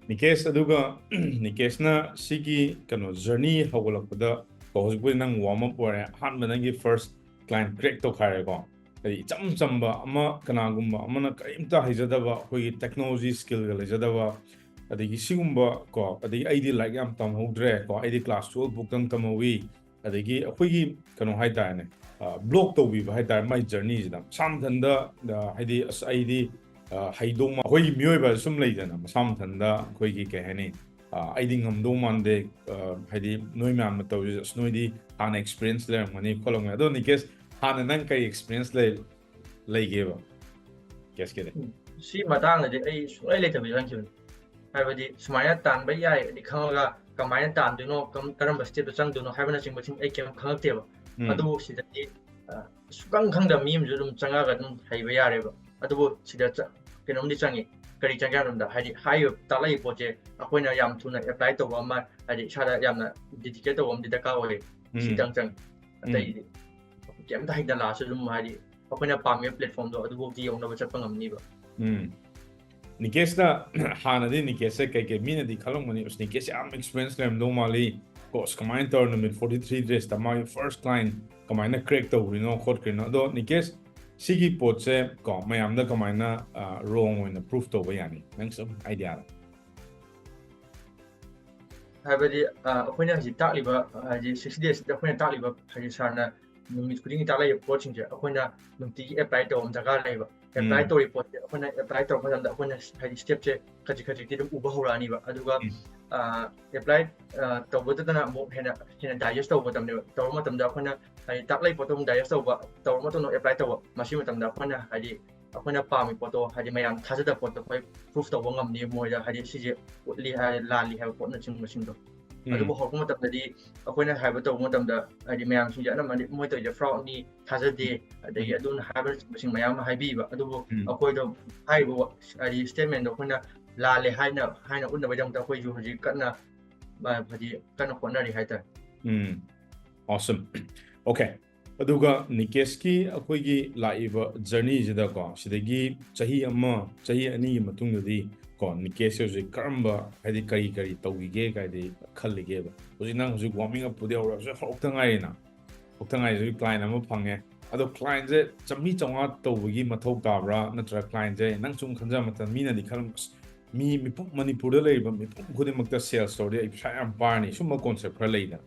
ꯅꯤꯀꯦꯁ, ꯑꯗꯨꯒ ꯅꯤꯀꯦꯁꯅ ꯁꯤꯒꯤ ꯀꯩꯅꯣ journey ꯍꯧꯒꯠꯂꯛꯄꯗ, ꯀꯣ, ꯍꯧꯖꯤꯛꯄꯨꯗꯤ ꯅꯪ warm up ꯑꯣꯏꯔꯦ, ꯑꯍꯥꯟꯕ ꯅꯪꯒꯤ first client crack ꯇꯧꯈꯥꯏꯔꯦꯀꯣ꯫ ꯍꯥꯏꯗꯤ ꯏꯆꯝ ꯆꯝꯕ ꯑꯃ, ꯀꯅꯥꯒꯨꯝꯕ ꯑꯃꯅ ꯀꯔꯤꯝꯇ ꯍꯩꯖꯗꯕ, ꯑꯩꯈꯣꯏꯒꯤ technology skillꯒ ꯂꯩꯖꯗꯕ, ꯑꯗꯒꯤ ꯁꯤꯒꯨꯝꯕ ꯀꯣ, ꯑꯗꯒꯤ ꯑꯩꯗꯤ ꯂꯥꯏꯔꯤꯛ ꯌꯥꯝ ꯇꯝꯍꯧꯗ꯭ꯔꯦ ꯀꯣ, ꯑꯩꯗꯤ class twelve ꯐꯥꯎꯇꯪ ꯇꯝꯍꯧꯋꯤ, ꯑꯗꯒꯤ ꯑꯩꯈꯣꯏꯒꯤ ꯀꯩꯅꯣ ꯍꯥꯏꯇꯥꯔꯦꯅꯦ, block ꯇꯧꯕꯤꯕ ꯍꯥꯏꯇꯥꯔꯦ ꯃꯥꯏ journeyꯁꯤꯗ꯫ ꯃꯁꯥ ꯃꯊꯟꯇ, ꯑ, ꯍꯥꯏꯗꯤ ꯑꯁ ꯑꯩꯗꯤ, ꯑ, ꯍꯩꯗꯧ ꯃꯥ-, ꯑꯩꯈꯣꯏꯒꯤ ꯃꯤꯑꯣꯏꯕ ꯁꯨꯝ ꯂꯩꯗꯅ, ꯃꯁꯥ ꯃꯊꯟꯇ ꯑꯩꯈꯣꯏꯒꯤ ꯀꯩ ꯍꯥꯏꯅꯤ, ꯑ, ꯑꯩꯗꯤ ꯉꯝꯗꯧ ꯃꯥꯟꯗꯦ, ꯑ, ꯍꯥꯏꯗꯤ ꯅꯣꯏ ꯃꯌꯥꯝꯅ ꯇꯧꯔꯤꯁꯦ, ꯑꯁ ꯅꯣꯏꯗꯤ ꯍꯥꯟꯅ experience ꯂꯩꯔꯝꯒꯅꯤ ꯈꯣꯠꯂꯝꯒꯅꯤ꯫ ꯑꯗꯣ ꯅꯤꯀꯦꯁ, ꯍꯥꯟꯅ ꯅꯪ ꯀꯔꯤ experience ꯂꯩ-, ꯂꯩꯒꯦꯕ? ꯀꯦꯁꯀꯤꯗꯤ? ꯎꯝ, ꯁꯤ ꯃꯇꯥꯡꯗꯗꯤ ꯑꯩ ꯁꯨꯡꯂꯩ ꯂꯩꯇꯕꯤ ꯈꯟꯈꯤꯕꯅꯤ꯫ ꯍꯥꯏꯕꯗꯤ ꯁꯨꯃꯥꯏꯅ ꯇꯥꯟꯕ ꯌꯥꯏ ꯍꯥꯏꯗꯤ ꯈꯪꯉꯒ ꯀꯃꯥꯏꯅ ꯇꯥꯟꯗꯣꯏꯅꯣ, ꯀꯝ-, ꯀꯔꯝꯕ stepꯇ ꯆꯪꯗꯣꯏꯅꯣ ꯍꯥꯏꯕꯅꯆꯤꯡꯕꯁꯤꯡ ꯑꯩ ꯀꯩꯝ ꯈꯪꯉꯛꯇꯦꯕ꯫ ꯎꯝ. ꯑꯗꯨꯕꯨ ꯁꯤꯗꯗꯤ, ꯑ, ꯁꯨꯛꯈꯪ ꯈꯪꯗꯕ ꯃꯤ ꯑꯃꯁꯨ ꯑꯗꯨꯝ ꯆꯪꯉꯒ ꯑꯗꯨꯝ ꯍꯩꯕ ꯌꯥꯔꯦꯕ꯫ ꯑꯗꯨꯕꯨ ꯁꯤꯗ ꯆ-, ꯀꯩꯅꯣꯝꯗꯤ ꯆꯪꯉꯤ꯫ ꯀꯔꯤ ꯆꯪꯒꯦ ꯍꯥꯏꯕ ꯃꯇꯝꯗ, ꯍꯥꯏꯗꯤ ꯍꯥꯏꯔꯤꯕ ꯇꯥꯛꯂꯛꯏ ꯄꯣꯠꯁꯦ ꯑꯩꯈꯣꯏꯅ ꯌꯥꯝ ꯊꯨꯅ apply ꯇꯧꯕ ꯑꯃ, ꯍꯥꯏꯗꯤ ꯏꯁꯥꯗ ꯌꯥꯝꯅ dedicate ꯇꯧꯕ ꯑꯃꯗꯤ ꯗꯔꯀꯥꯔ ꯑꯣꯏꯌꯦ꯫ ꯎꯝ. ꯁꯤꯇꯪ ꯆꯪꯉꯤ꯫ ꯎꯝ. ꯑꯇꯩꯗꯤ ꯀꯩꯝꯇ ꯍꯩꯇꯅ ꯂꯥꯛꯑꯁꯨ ꯑꯗꯨꯝ, ꯍꯥꯏꯗꯤ ꯑꯩꯈꯣꯏꯅ ꯄꯥꯝꯃꯤꯕ platformꯗꯣ ꯑꯗꯨꯐꯥꯎꯗꯤ ꯌꯧꯅꯕ ꯆꯠꯄ ꯉꯝꯅꯤꯕ꯫ ꯎꯝ. ꯅꯤꯀꯦꯁꯅ ꯍꯥꯟꯅꯗꯤ ꯅꯤꯀꯦꯁꯁꯦ ꯀꯩꯀꯩ ꯃꯤꯅꯗꯤ ꯈꯜꯂꯝꯒꯅꯤ, "ꯑꯁ, ꯅꯤꯀꯦꯁꯁꯦ ꯌꯥꯝ experience ꯂꯩꯔꯝꯗꯧ ꯃꯥꯜꯂꯤ ꯀꯣ, ꯑꯁ, ꯀꯃꯥꯏꯅ ꯇꯧꯔ ꯅꯨꯃꯤꯠ forty three daysꯇ ꯃꯥꯒꯤ first client ꯀꯃꯥꯏꯅ crack ꯇꯧꯈ꯭ꯔꯤꯅꯣ ꯈꯣꯠꯈ꯭ꯔꯤꯅꯣ?" ꯑꯗꯣ ꯅꯤꯀꯦꯁ, ꯁꯤꯒꯤ ꯄꯣꯠꯁꯦ ꯀꯣ ꯃꯌꯥꯝꯗ ꯀꯃꯥꯏꯅ, ꯑ, wrong ꯑꯣꯏꯅ prove ꯇꯧꯕ ꯌꯥꯅꯤ? ꯅꯪ ꯁꯨꯝ ideaꯗ꯫ ꯍꯥꯏꯕꯗꯤ, ꯑ, ꯑꯩꯈꯣꯏꯅ ꯍꯧꯖꯤꯛ ꯇꯥꯛꯂꯤꯕ, ꯍꯥꯏꯗꯤ sixty daysꯇ ꯑꯩꯈꯣꯏꯅ ꯇꯥꯛꯂꯤꯕ, ꯍꯥꯏꯗꯤ ꯁꯥꯔꯅ ꯅꯨꯃꯤꯠ ꯈꯨꯗꯤꯡꯒꯤ ꯇꯥꯛꯂꯛꯏꯕ ꯄꯣꯠꯁꯤꯡꯁꯦ ꯑꯩꯈꯣꯏꯅ ꯅꯨꯡꯇꯤꯒꯤ apply ꯇꯧꯕ ꯑꯃ ꯗꯔꯀꯥꯔ ꯂꯩꯌꯦꯕ꯫ Apply ꯎꯝ. ꯇꯧꯔꯤꯕ ꯄꯣꯠꯁꯦ ꯑꯩꯈꯣꯏꯅ apply ꯇꯧꯔꯛꯄ ꯃꯇꯝꯗ ꯑꯩꯈꯣꯏꯅ ꯍꯥꯏꯗꯤ stepꯁꯦ ꯈꯖꯤꯛ ꯈꯖꯤꯛꯇꯤ ꯑꯗꯨꯝ ꯎꯕ ꯍꯧꯔꯛꯑꯅꯤꯕ꯫ ꯑꯗꯨꯒ, ꯎꯝ. ꯑ, apply, ꯑ, ꯇꯧꯕꯗꯨꯗꯅ ꯑꯃꯨꯛ ꯍꯦꯟꯅ, ꯍꯦꯟꯅ digest ꯇꯧꯕ ꯃꯇꯝꯅꯦꯕ꯫ ꯇꯧꯔꯛꯄ ꯃꯇꯝꯗ ꯑꯩꯈꯣꯏꯅ ꯍꯥꯏꯗꯤ ꯇꯥꯛꯂꯛꯏ ꯄꯣꯠꯇꯣ ꯑꯃꯨꯛ digest ꯇꯧꯕ, ꯇꯧꯔꯛꯄ ꯃꯇꯝꯗ apply ꯇꯧꯕ꯫ ꯃꯁꯤ ꯃꯇꯝꯗ ꯑꯩꯈꯣꯏꯅ ꯍꯥꯏꯗꯤ ꯑꯩꯈꯣꯏꯅ ꯄꯥꯝꯃꯤ ꯄꯣꯠꯇꯣ ꯍꯥꯏꯗꯤ ꯃꯌꯥꯝ ꯊꯥꯖꯗꯕ ꯄꯣꯠꯇꯣ ꯑꯩꯈꯣꯏ prove ꯇꯧꯕ ꯉꯝꯅꯤ ꯃꯣꯏꯗ, ꯍꯥꯏꯗꯤ ꯁꯤꯁꯦ ꯎꯠꯂꯤ ꯍꯥꯏ, ꯂꯥꯜꯂꯤ ꯍꯥꯏꯕ ꯄꯣꯠꯅꯆꯤꯡꯕꯁꯤꯡꯗꯣ꯫ ꯎꯝ. ꯑꯗꯨꯕꯨ ꯍꯧꯔꯛꯄ ꯃꯇꯝꯗꯗꯤ ꯑꯩꯈꯣꯏꯅ ꯍꯥꯏꯕ ꯇꯧꯕ ꯃꯇꯝꯗ ꯍꯥꯏꯗꯤ ꯃꯌꯥꯝꯁꯤꯡꯁꯦ ꯑꯅꯝꯕꯅꯗꯤ ꯃꯣꯏ ꯇꯧꯔꯤꯁꯦ fraudꯅꯤ, ꯊꯥꯖꯗꯦ, ꯑꯗꯒꯤ ꯎꯝ. ꯑꯗꯨꯅ ꯍꯥꯏꯕꯅꯆꯤꯡꯕꯁꯤꯡ ꯃꯌꯥꯝ ꯑꯃ ꯍꯥꯏꯕꯤꯕ꯫ ꯑꯗꯨꯕꯨ ꯎꯝ. ꯑꯩꯈꯣꯏꯗꯣ ꯍꯥꯏꯔꯤꯕ ꯋꯥ-, ꯍꯥꯏꯗꯤ statementꯗꯣ ꯑꯩꯈꯣꯏꯅ ꯂꯥꯜꯂꯦ ꯍꯥꯏꯅ, ꯍꯥꯏꯅ ꯎꯠꯅꯕꯒꯤꯗꯃꯛꯇ ꯑꯩꯈꯣꯏꯁꯨ ꯍꯧꯖꯤꯛ ꯀꯟꯅ, ꯑ, ꯍꯥꯏꯗꯤ ꯀꯟꯅ ꯍꯣꯠꯅꯔꯤ ꯍꯥꯏꯇꯥꯔꯦ꯫ ꯎꯝ. Awesome. Okay. ꯑꯗꯨꯒ ꯅꯤꯀꯦꯁꯀꯤ ꯑꯩꯈꯣꯏꯒꯤ ꯂꯥꯛꯏꯕ journeyꯁꯤꯗꯀꯣ, ꯁꯤꯗꯒꯤ ꯆꯍꯤ ꯑꯃ, ꯆꯍꯤ ꯑꯅꯤꯒꯤ ꯃꯇꯨꯡꯗꯗꯤ ꯀꯣ, ꯅꯤꯀꯦꯁꯁꯦ ꯍꯧꯖꯤꯛ ꯀꯔꯝꯕ, ꯍꯥꯏꯗꯤ ꯀꯔꯤ ꯀꯔꯤ ꯇꯧꯈꯤꯒꯦ ꯀꯥꯏꯗꯤ ꯈꯜꯂꯤꯒꯦꯕ? ꯍꯧꯖꯤꯛ ꯅꯪ ꯍꯧꯖꯤꯛ warming up ꯄꯨꯗꯤ ꯍꯧꯔꯛꯑꯁꯨ ꯍꯧꯔꯛꯇ ꯉꯥꯏꯔꯤꯅ, ꯍꯧꯔꯛꯇ ꯉꯥꯏꯔꯤ꯫ ꯍꯧꯖꯤꯛ client ꯑꯃ ꯐꯪꯉꯦ꯫ ꯑꯗꯣ clientꯁꯦ ꯆꯥꯝꯃꯔꯤ ꯆꯥꯝꯃꯉꯥ ꯇꯧꯕꯒꯤ ꯃꯊꯧ ꯇꯥꯕ꯭ꯔꯥ? ꯅꯠꯇ꯭ꯔꯒ clientꯁꯦ ꯅꯪ ꯁꯨꯝ ꯈꯟꯖꯕ ꯃꯇꯝꯗ ꯃꯤꯅꯗꯤ ꯈꯜꯂꯝ, "ꯑꯁ, ꯃꯤ ꯃꯤꯄꯨꯝ, ꯃꯅꯤꯄꯨꯔꯗ ꯂꯩꯔꯤꯕ ꯃꯤꯄꯨꯝ ꯈꯨꯗꯤꯡꯃꯛꯇ sales ꯇꯧꯔꯗꯤ ꯑꯩ ꯄꯩꯁꯥ ꯌꯥꯝ ꯄꯥꯔꯅꯤ"? ꯁꯨꯝꯕ concept ꯈꯔ ꯂꯩꯗꯅ꯫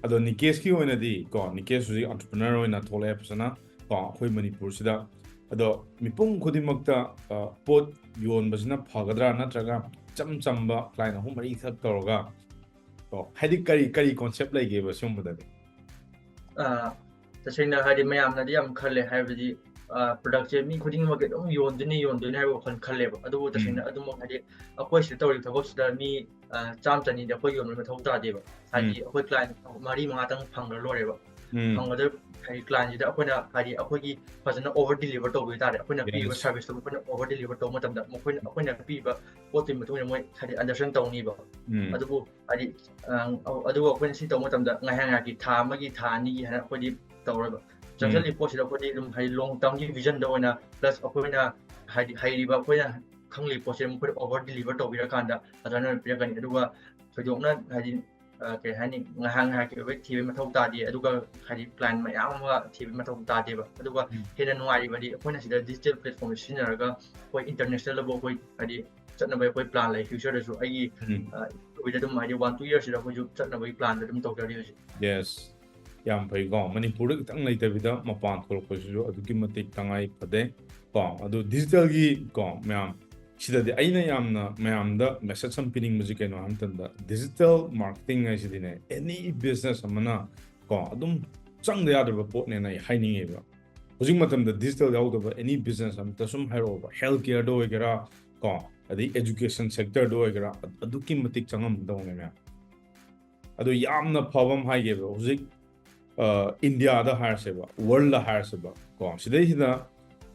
ꯑꯗꯣ ꯅꯤꯀꯦꯁꯀꯤ ꯑꯣꯏꯅꯗꯤ ꯀꯣ, ꯅꯤꯀꯦꯁ ꯍꯧꯖꯤꯛ entrepreneur ꯑꯣꯏꯅ ꯊꯣꯛꯂꯛꯑꯦ ꯐꯖꯅ ꯀꯣ, ꯑꯩꯈꯣꯏ ꯃꯅꯤꯄꯨꯔꯁꯤꯗ꯫ ꯑꯗꯣ ꯃꯤꯄꯨꯝ ꯈꯨꯗꯤꯡꯃꯛꯇ, ꯑ, ꯄꯣꯠ ꯌꯣꯟꯕꯁꯤꯅ ꯐꯒꯗ꯭ꯔꯥ, ꯅꯠꯇ꯭ꯔꯒ ꯏꯆꯝ ꯆꯝꯕ client ꯑꯍꯨꯝ ꯃꯔꯤꯈꯛ ꯇꯧꯔꯒ ꯀꯣ, ꯍꯥꯏꯗꯤ ꯀꯔꯤ, ꯀꯔꯤ concept ꯂꯩꯒꯦꯕ ꯁꯤꯒꯨꯝꯕꯗꯗꯤ? ꯑ, ꯇꯁꯦꯡꯅ ꯍꯥꯏꯗꯤ ꯃꯌꯥꯝꯅꯗꯤ ꯌꯥꯝ ꯈꯜꯂꯦ, ꯍꯥꯏꯕꯗꯤ, ꯑ, productꯁꯦ ꯃꯤ ꯈꯨꯗꯤꯡꯃꯛꯀꯤ ꯑꯗꯨꯝ ꯌꯣꯟꯗꯣꯏꯅꯤ, ꯌꯣꯟꯗꯣꯏꯅꯤ ꯍꯥꯏꯕ ꯋꯥꯈꯜ ꯈꯜꯂꯦꯕ꯫ ꯑꯗꯨꯕꯨ ꯇꯁꯦꯡꯅ ꯎꯝ꯫ ꯑꯗꯨꯃꯛ ꯍꯥꯏꯗꯤ ꯑꯩꯈꯣꯏ ꯁꯤꯗ ꯇꯧꯔꯤꯕ ꯊꯕꯛꯁꯤꯗ ꯃꯤ, ꯑ, ꯆꯥꯝꯃ ꯆꯅꯤꯗꯤ ꯑꯩꯈꯣꯏ ꯌꯣꯟꯕ ꯃꯊꯧ ꯇꯥꯗꯦꯕ꯫ ꯍꯥꯏꯗꯤ ꯎꯝ꯫ ꯑꯩꯈꯣꯏ client ꯃꯔꯤ ꯃꯉꯥꯇꯪ ꯐꯪꯉ ꯂꯣꯏꯔꯦꯕ꯫ ꯎꯝ꯫ ꯐꯪꯒꯗꯕ ꯍꯥꯏꯗꯤ clientꯁꯤꯗ ꯑꯩꯈꯣꯏꯅ ꯍꯥꯏꯗꯤ ꯑꯩꯈꯣꯏꯒꯤ ꯐꯖꯅ over deliver ꯇꯧꯕꯤꯕ ꯇꯥꯔꯦ꯫ ꯑꯩꯈꯣꯏꯅ ꯄꯤꯔꯤꯕ Yes. serviceꯇꯨ ꯑꯩꯈꯣꯏꯅ over deliver ꯇꯧꯕ ꯃꯇꯝꯗ ꯃꯈꯣꯏꯅ, ꯑꯩꯈꯣꯏꯅ ꯄꯤꯔꯤꯕ ꯄꯣꯠꯇꯨꯒꯤ ꯃꯇꯨꯡ ꯏꯟꯅ ꯃꯣꯏ ꯍꯥꯏꯗꯤ understand ꯇꯧꯅꯤꯕ꯫ ꯎꯝ꯫ ꯑꯗꯨꯕꯨ ꯍꯥꯏꯗꯤ, ꯑ, ꯑꯗꯨꯒ ꯑꯩꯈꯣꯏꯅ ꯁꯤ ꯇꯧꯕ ꯃꯇꯝꯗ ꯉꯥꯏꯍꯥꯛ ꯉꯥꯏꯍꯥꯛꯀꯤ ꯊꯥ ꯑꯃꯒꯤ, ꯊꯥ ꯑꯅꯤꯒꯤ ꯍꯥꯏꯅ ꯑꯩꯈꯣꯏꯗꯤ ꯇꯧꯔꯣꯏꯕ꯫ ꯎꯝ꯫ ꯆꯪꯁꯤꯜꯂꯤ ꯄꯣꯠꯁꯤꯗ ꯑꯩꯈꯣꯏꯗꯤ ꯑꯗꯨꯝ ꯍꯥꯏꯗꯤ long termꯒꯤ visionꯗ ꯑꯣꯏꯅ, plus ꯑꯩꯈꯣꯏꯅ ꯍꯥꯏꯗꯤ ꯍꯩꯔꯤꯕ ꯑꯩꯈꯣꯏꯅ ꯈꯪꯂꯤꯕ ꯄꯣꯠꯁꯦ ꯃꯈꯣꯏꯗ over deliver ꯇꯧꯕꯤꯔꯀꯥꯟꯗ ꯑꯗꯨꯃꯥꯏꯅ ꯑꯣꯏꯅ ꯄꯤꯔꯛꯀꯅꯤ꯫ ꯑꯗꯨꯒ ꯊꯣꯏꯗꯣꯛꯅ ꯍꯥꯏꯗꯤ, ꯑ, ꯀꯩ ꯍꯥꯏꯅꯤ, ꯉꯥꯏꯍꯥꯛ ꯉꯥꯏꯍꯥꯛꯀꯤ ꯑꯣꯏꯕ ꯊꯤꯕꯒꯤ ꯃꯊꯧ ꯇꯥꯗꯦ꯫ ꯑꯗꯨꯒ ꯍꯥꯏꯗꯤ client ꯃꯌꯥꯝ ꯑꯃ ꯊꯤꯕꯒꯤ ꯃꯊꯧ ꯇꯥꯗꯦꯕ꯫ ꯑꯗꯨꯒ ꯎꯝ꯫ ꯍꯦꯟꯅ ꯅꯨꯡꯉꯥꯏꯔꯤꯕꯗꯤ ꯑꯩꯈꯣꯏꯅ ꯁꯤꯗ digital platformꯁꯦ ꯁꯤꯖꯤꯟꯅꯔꯒ ꯑꯩꯈꯣꯏ internationalꯗꯕꯨ ꯑꯩꯈꯣꯏ ꯍꯥꯏꯗꯤ ꯆꯠꯅꯕ ꯑꯩꯈꯣꯏ plan ꯂꯩ futureꯗꯁꯨ꯫ ꯑꯩꯒꯤ, ꯎꯝ꯫ ꯑ, ꯑꯗꯨꯝ ꯍꯥꯏꯗꯤ one two yearsꯁꯤꯗ ꯑꯩꯈꯣꯏꯁꯨ ꯆꯠꯅꯕꯒꯤ planꯗ ꯑꯗꯨꯝ ꯇꯧꯖꯔꯤ ꯍꯧꯖꯤꯛ꯫ Yes. ꯌꯥꯝ ꯐꯩꯀꯣ꯫ ꯃꯅꯤꯄꯨꯔꯗ ꯈꯤꯇꯪ ꯂꯩꯇꯕꯤꯗ ꯃꯄꯥꯟ ꯊꯣꯛꯂꯛꯄꯁꯤꯁꯨ ꯑꯗꯨꯛꯀꯤ ꯃꯇꯤꯛ ꯇꯉꯥꯏ ꯐꯗꯦ ꯀꯣ꯫ ꯑꯗꯨ digitalꯒꯤ ꯀꯣ, ꯃꯌꯥꯝ ꯁꯤꯗꯗꯤ ꯑꯩꯅ ꯌꯥꯝꯅ ꯃꯌꯥꯝꯗ message ꯑꯃ ꯄꯤꯅꯤꯡꯕꯁꯤ ꯀꯩꯅꯣ ꯍꯥꯏꯕ ꯃꯇꯝꯗ, digital marketing ꯍꯥꯏꯁꯤꯗꯤꯅꯦ, any business ꯑꯃꯅ ꯀꯣ, ꯑꯗꯨꯝ ꯆꯪꯗ ꯌꯥꯗ꯭ꯔꯕ ꯄꯣꯠꯅꯦꯅ ꯑꯩ ꯍꯥꯏꯅꯤꯡꯉꯦꯕ꯫ ꯍꯧꯖꯤꯛ ꯃꯇꯝꯗ digital ꯌꯥꯎꯗꯕ any business ꯑꯝꯇ ꯁꯨꯝ ꯍꯥꯏꯔꯛꯑꯣꯕ, health careꯗ ꯑꯣꯏꯒꯦꯔꯥ ꯀꯣ, ꯑꯗꯩ education sectorꯗ ꯑꯣꯏꯒꯦꯔꯥ, ꯑꯗꯨꯛꯀꯤ ꯃꯇꯤꯛ ꯆꯪꯉꯝꯗꯧꯅꯦ ꯃꯌꯥꯝ꯫ ꯑꯗꯣ ꯌꯥꯝꯅ ꯐꯕ ꯑꯃ ꯍꯥꯏꯒꯦꯕ, ꯍꯧꯖꯤꯛ, ꯑ, Indiaꯗ ꯍꯥꯏꯔꯁꯦꯕ, worldꯗ ꯍꯥꯏꯔꯁꯦꯕ ꯀꯣ, ꯁꯤꯗꯩꯁꯤꯗ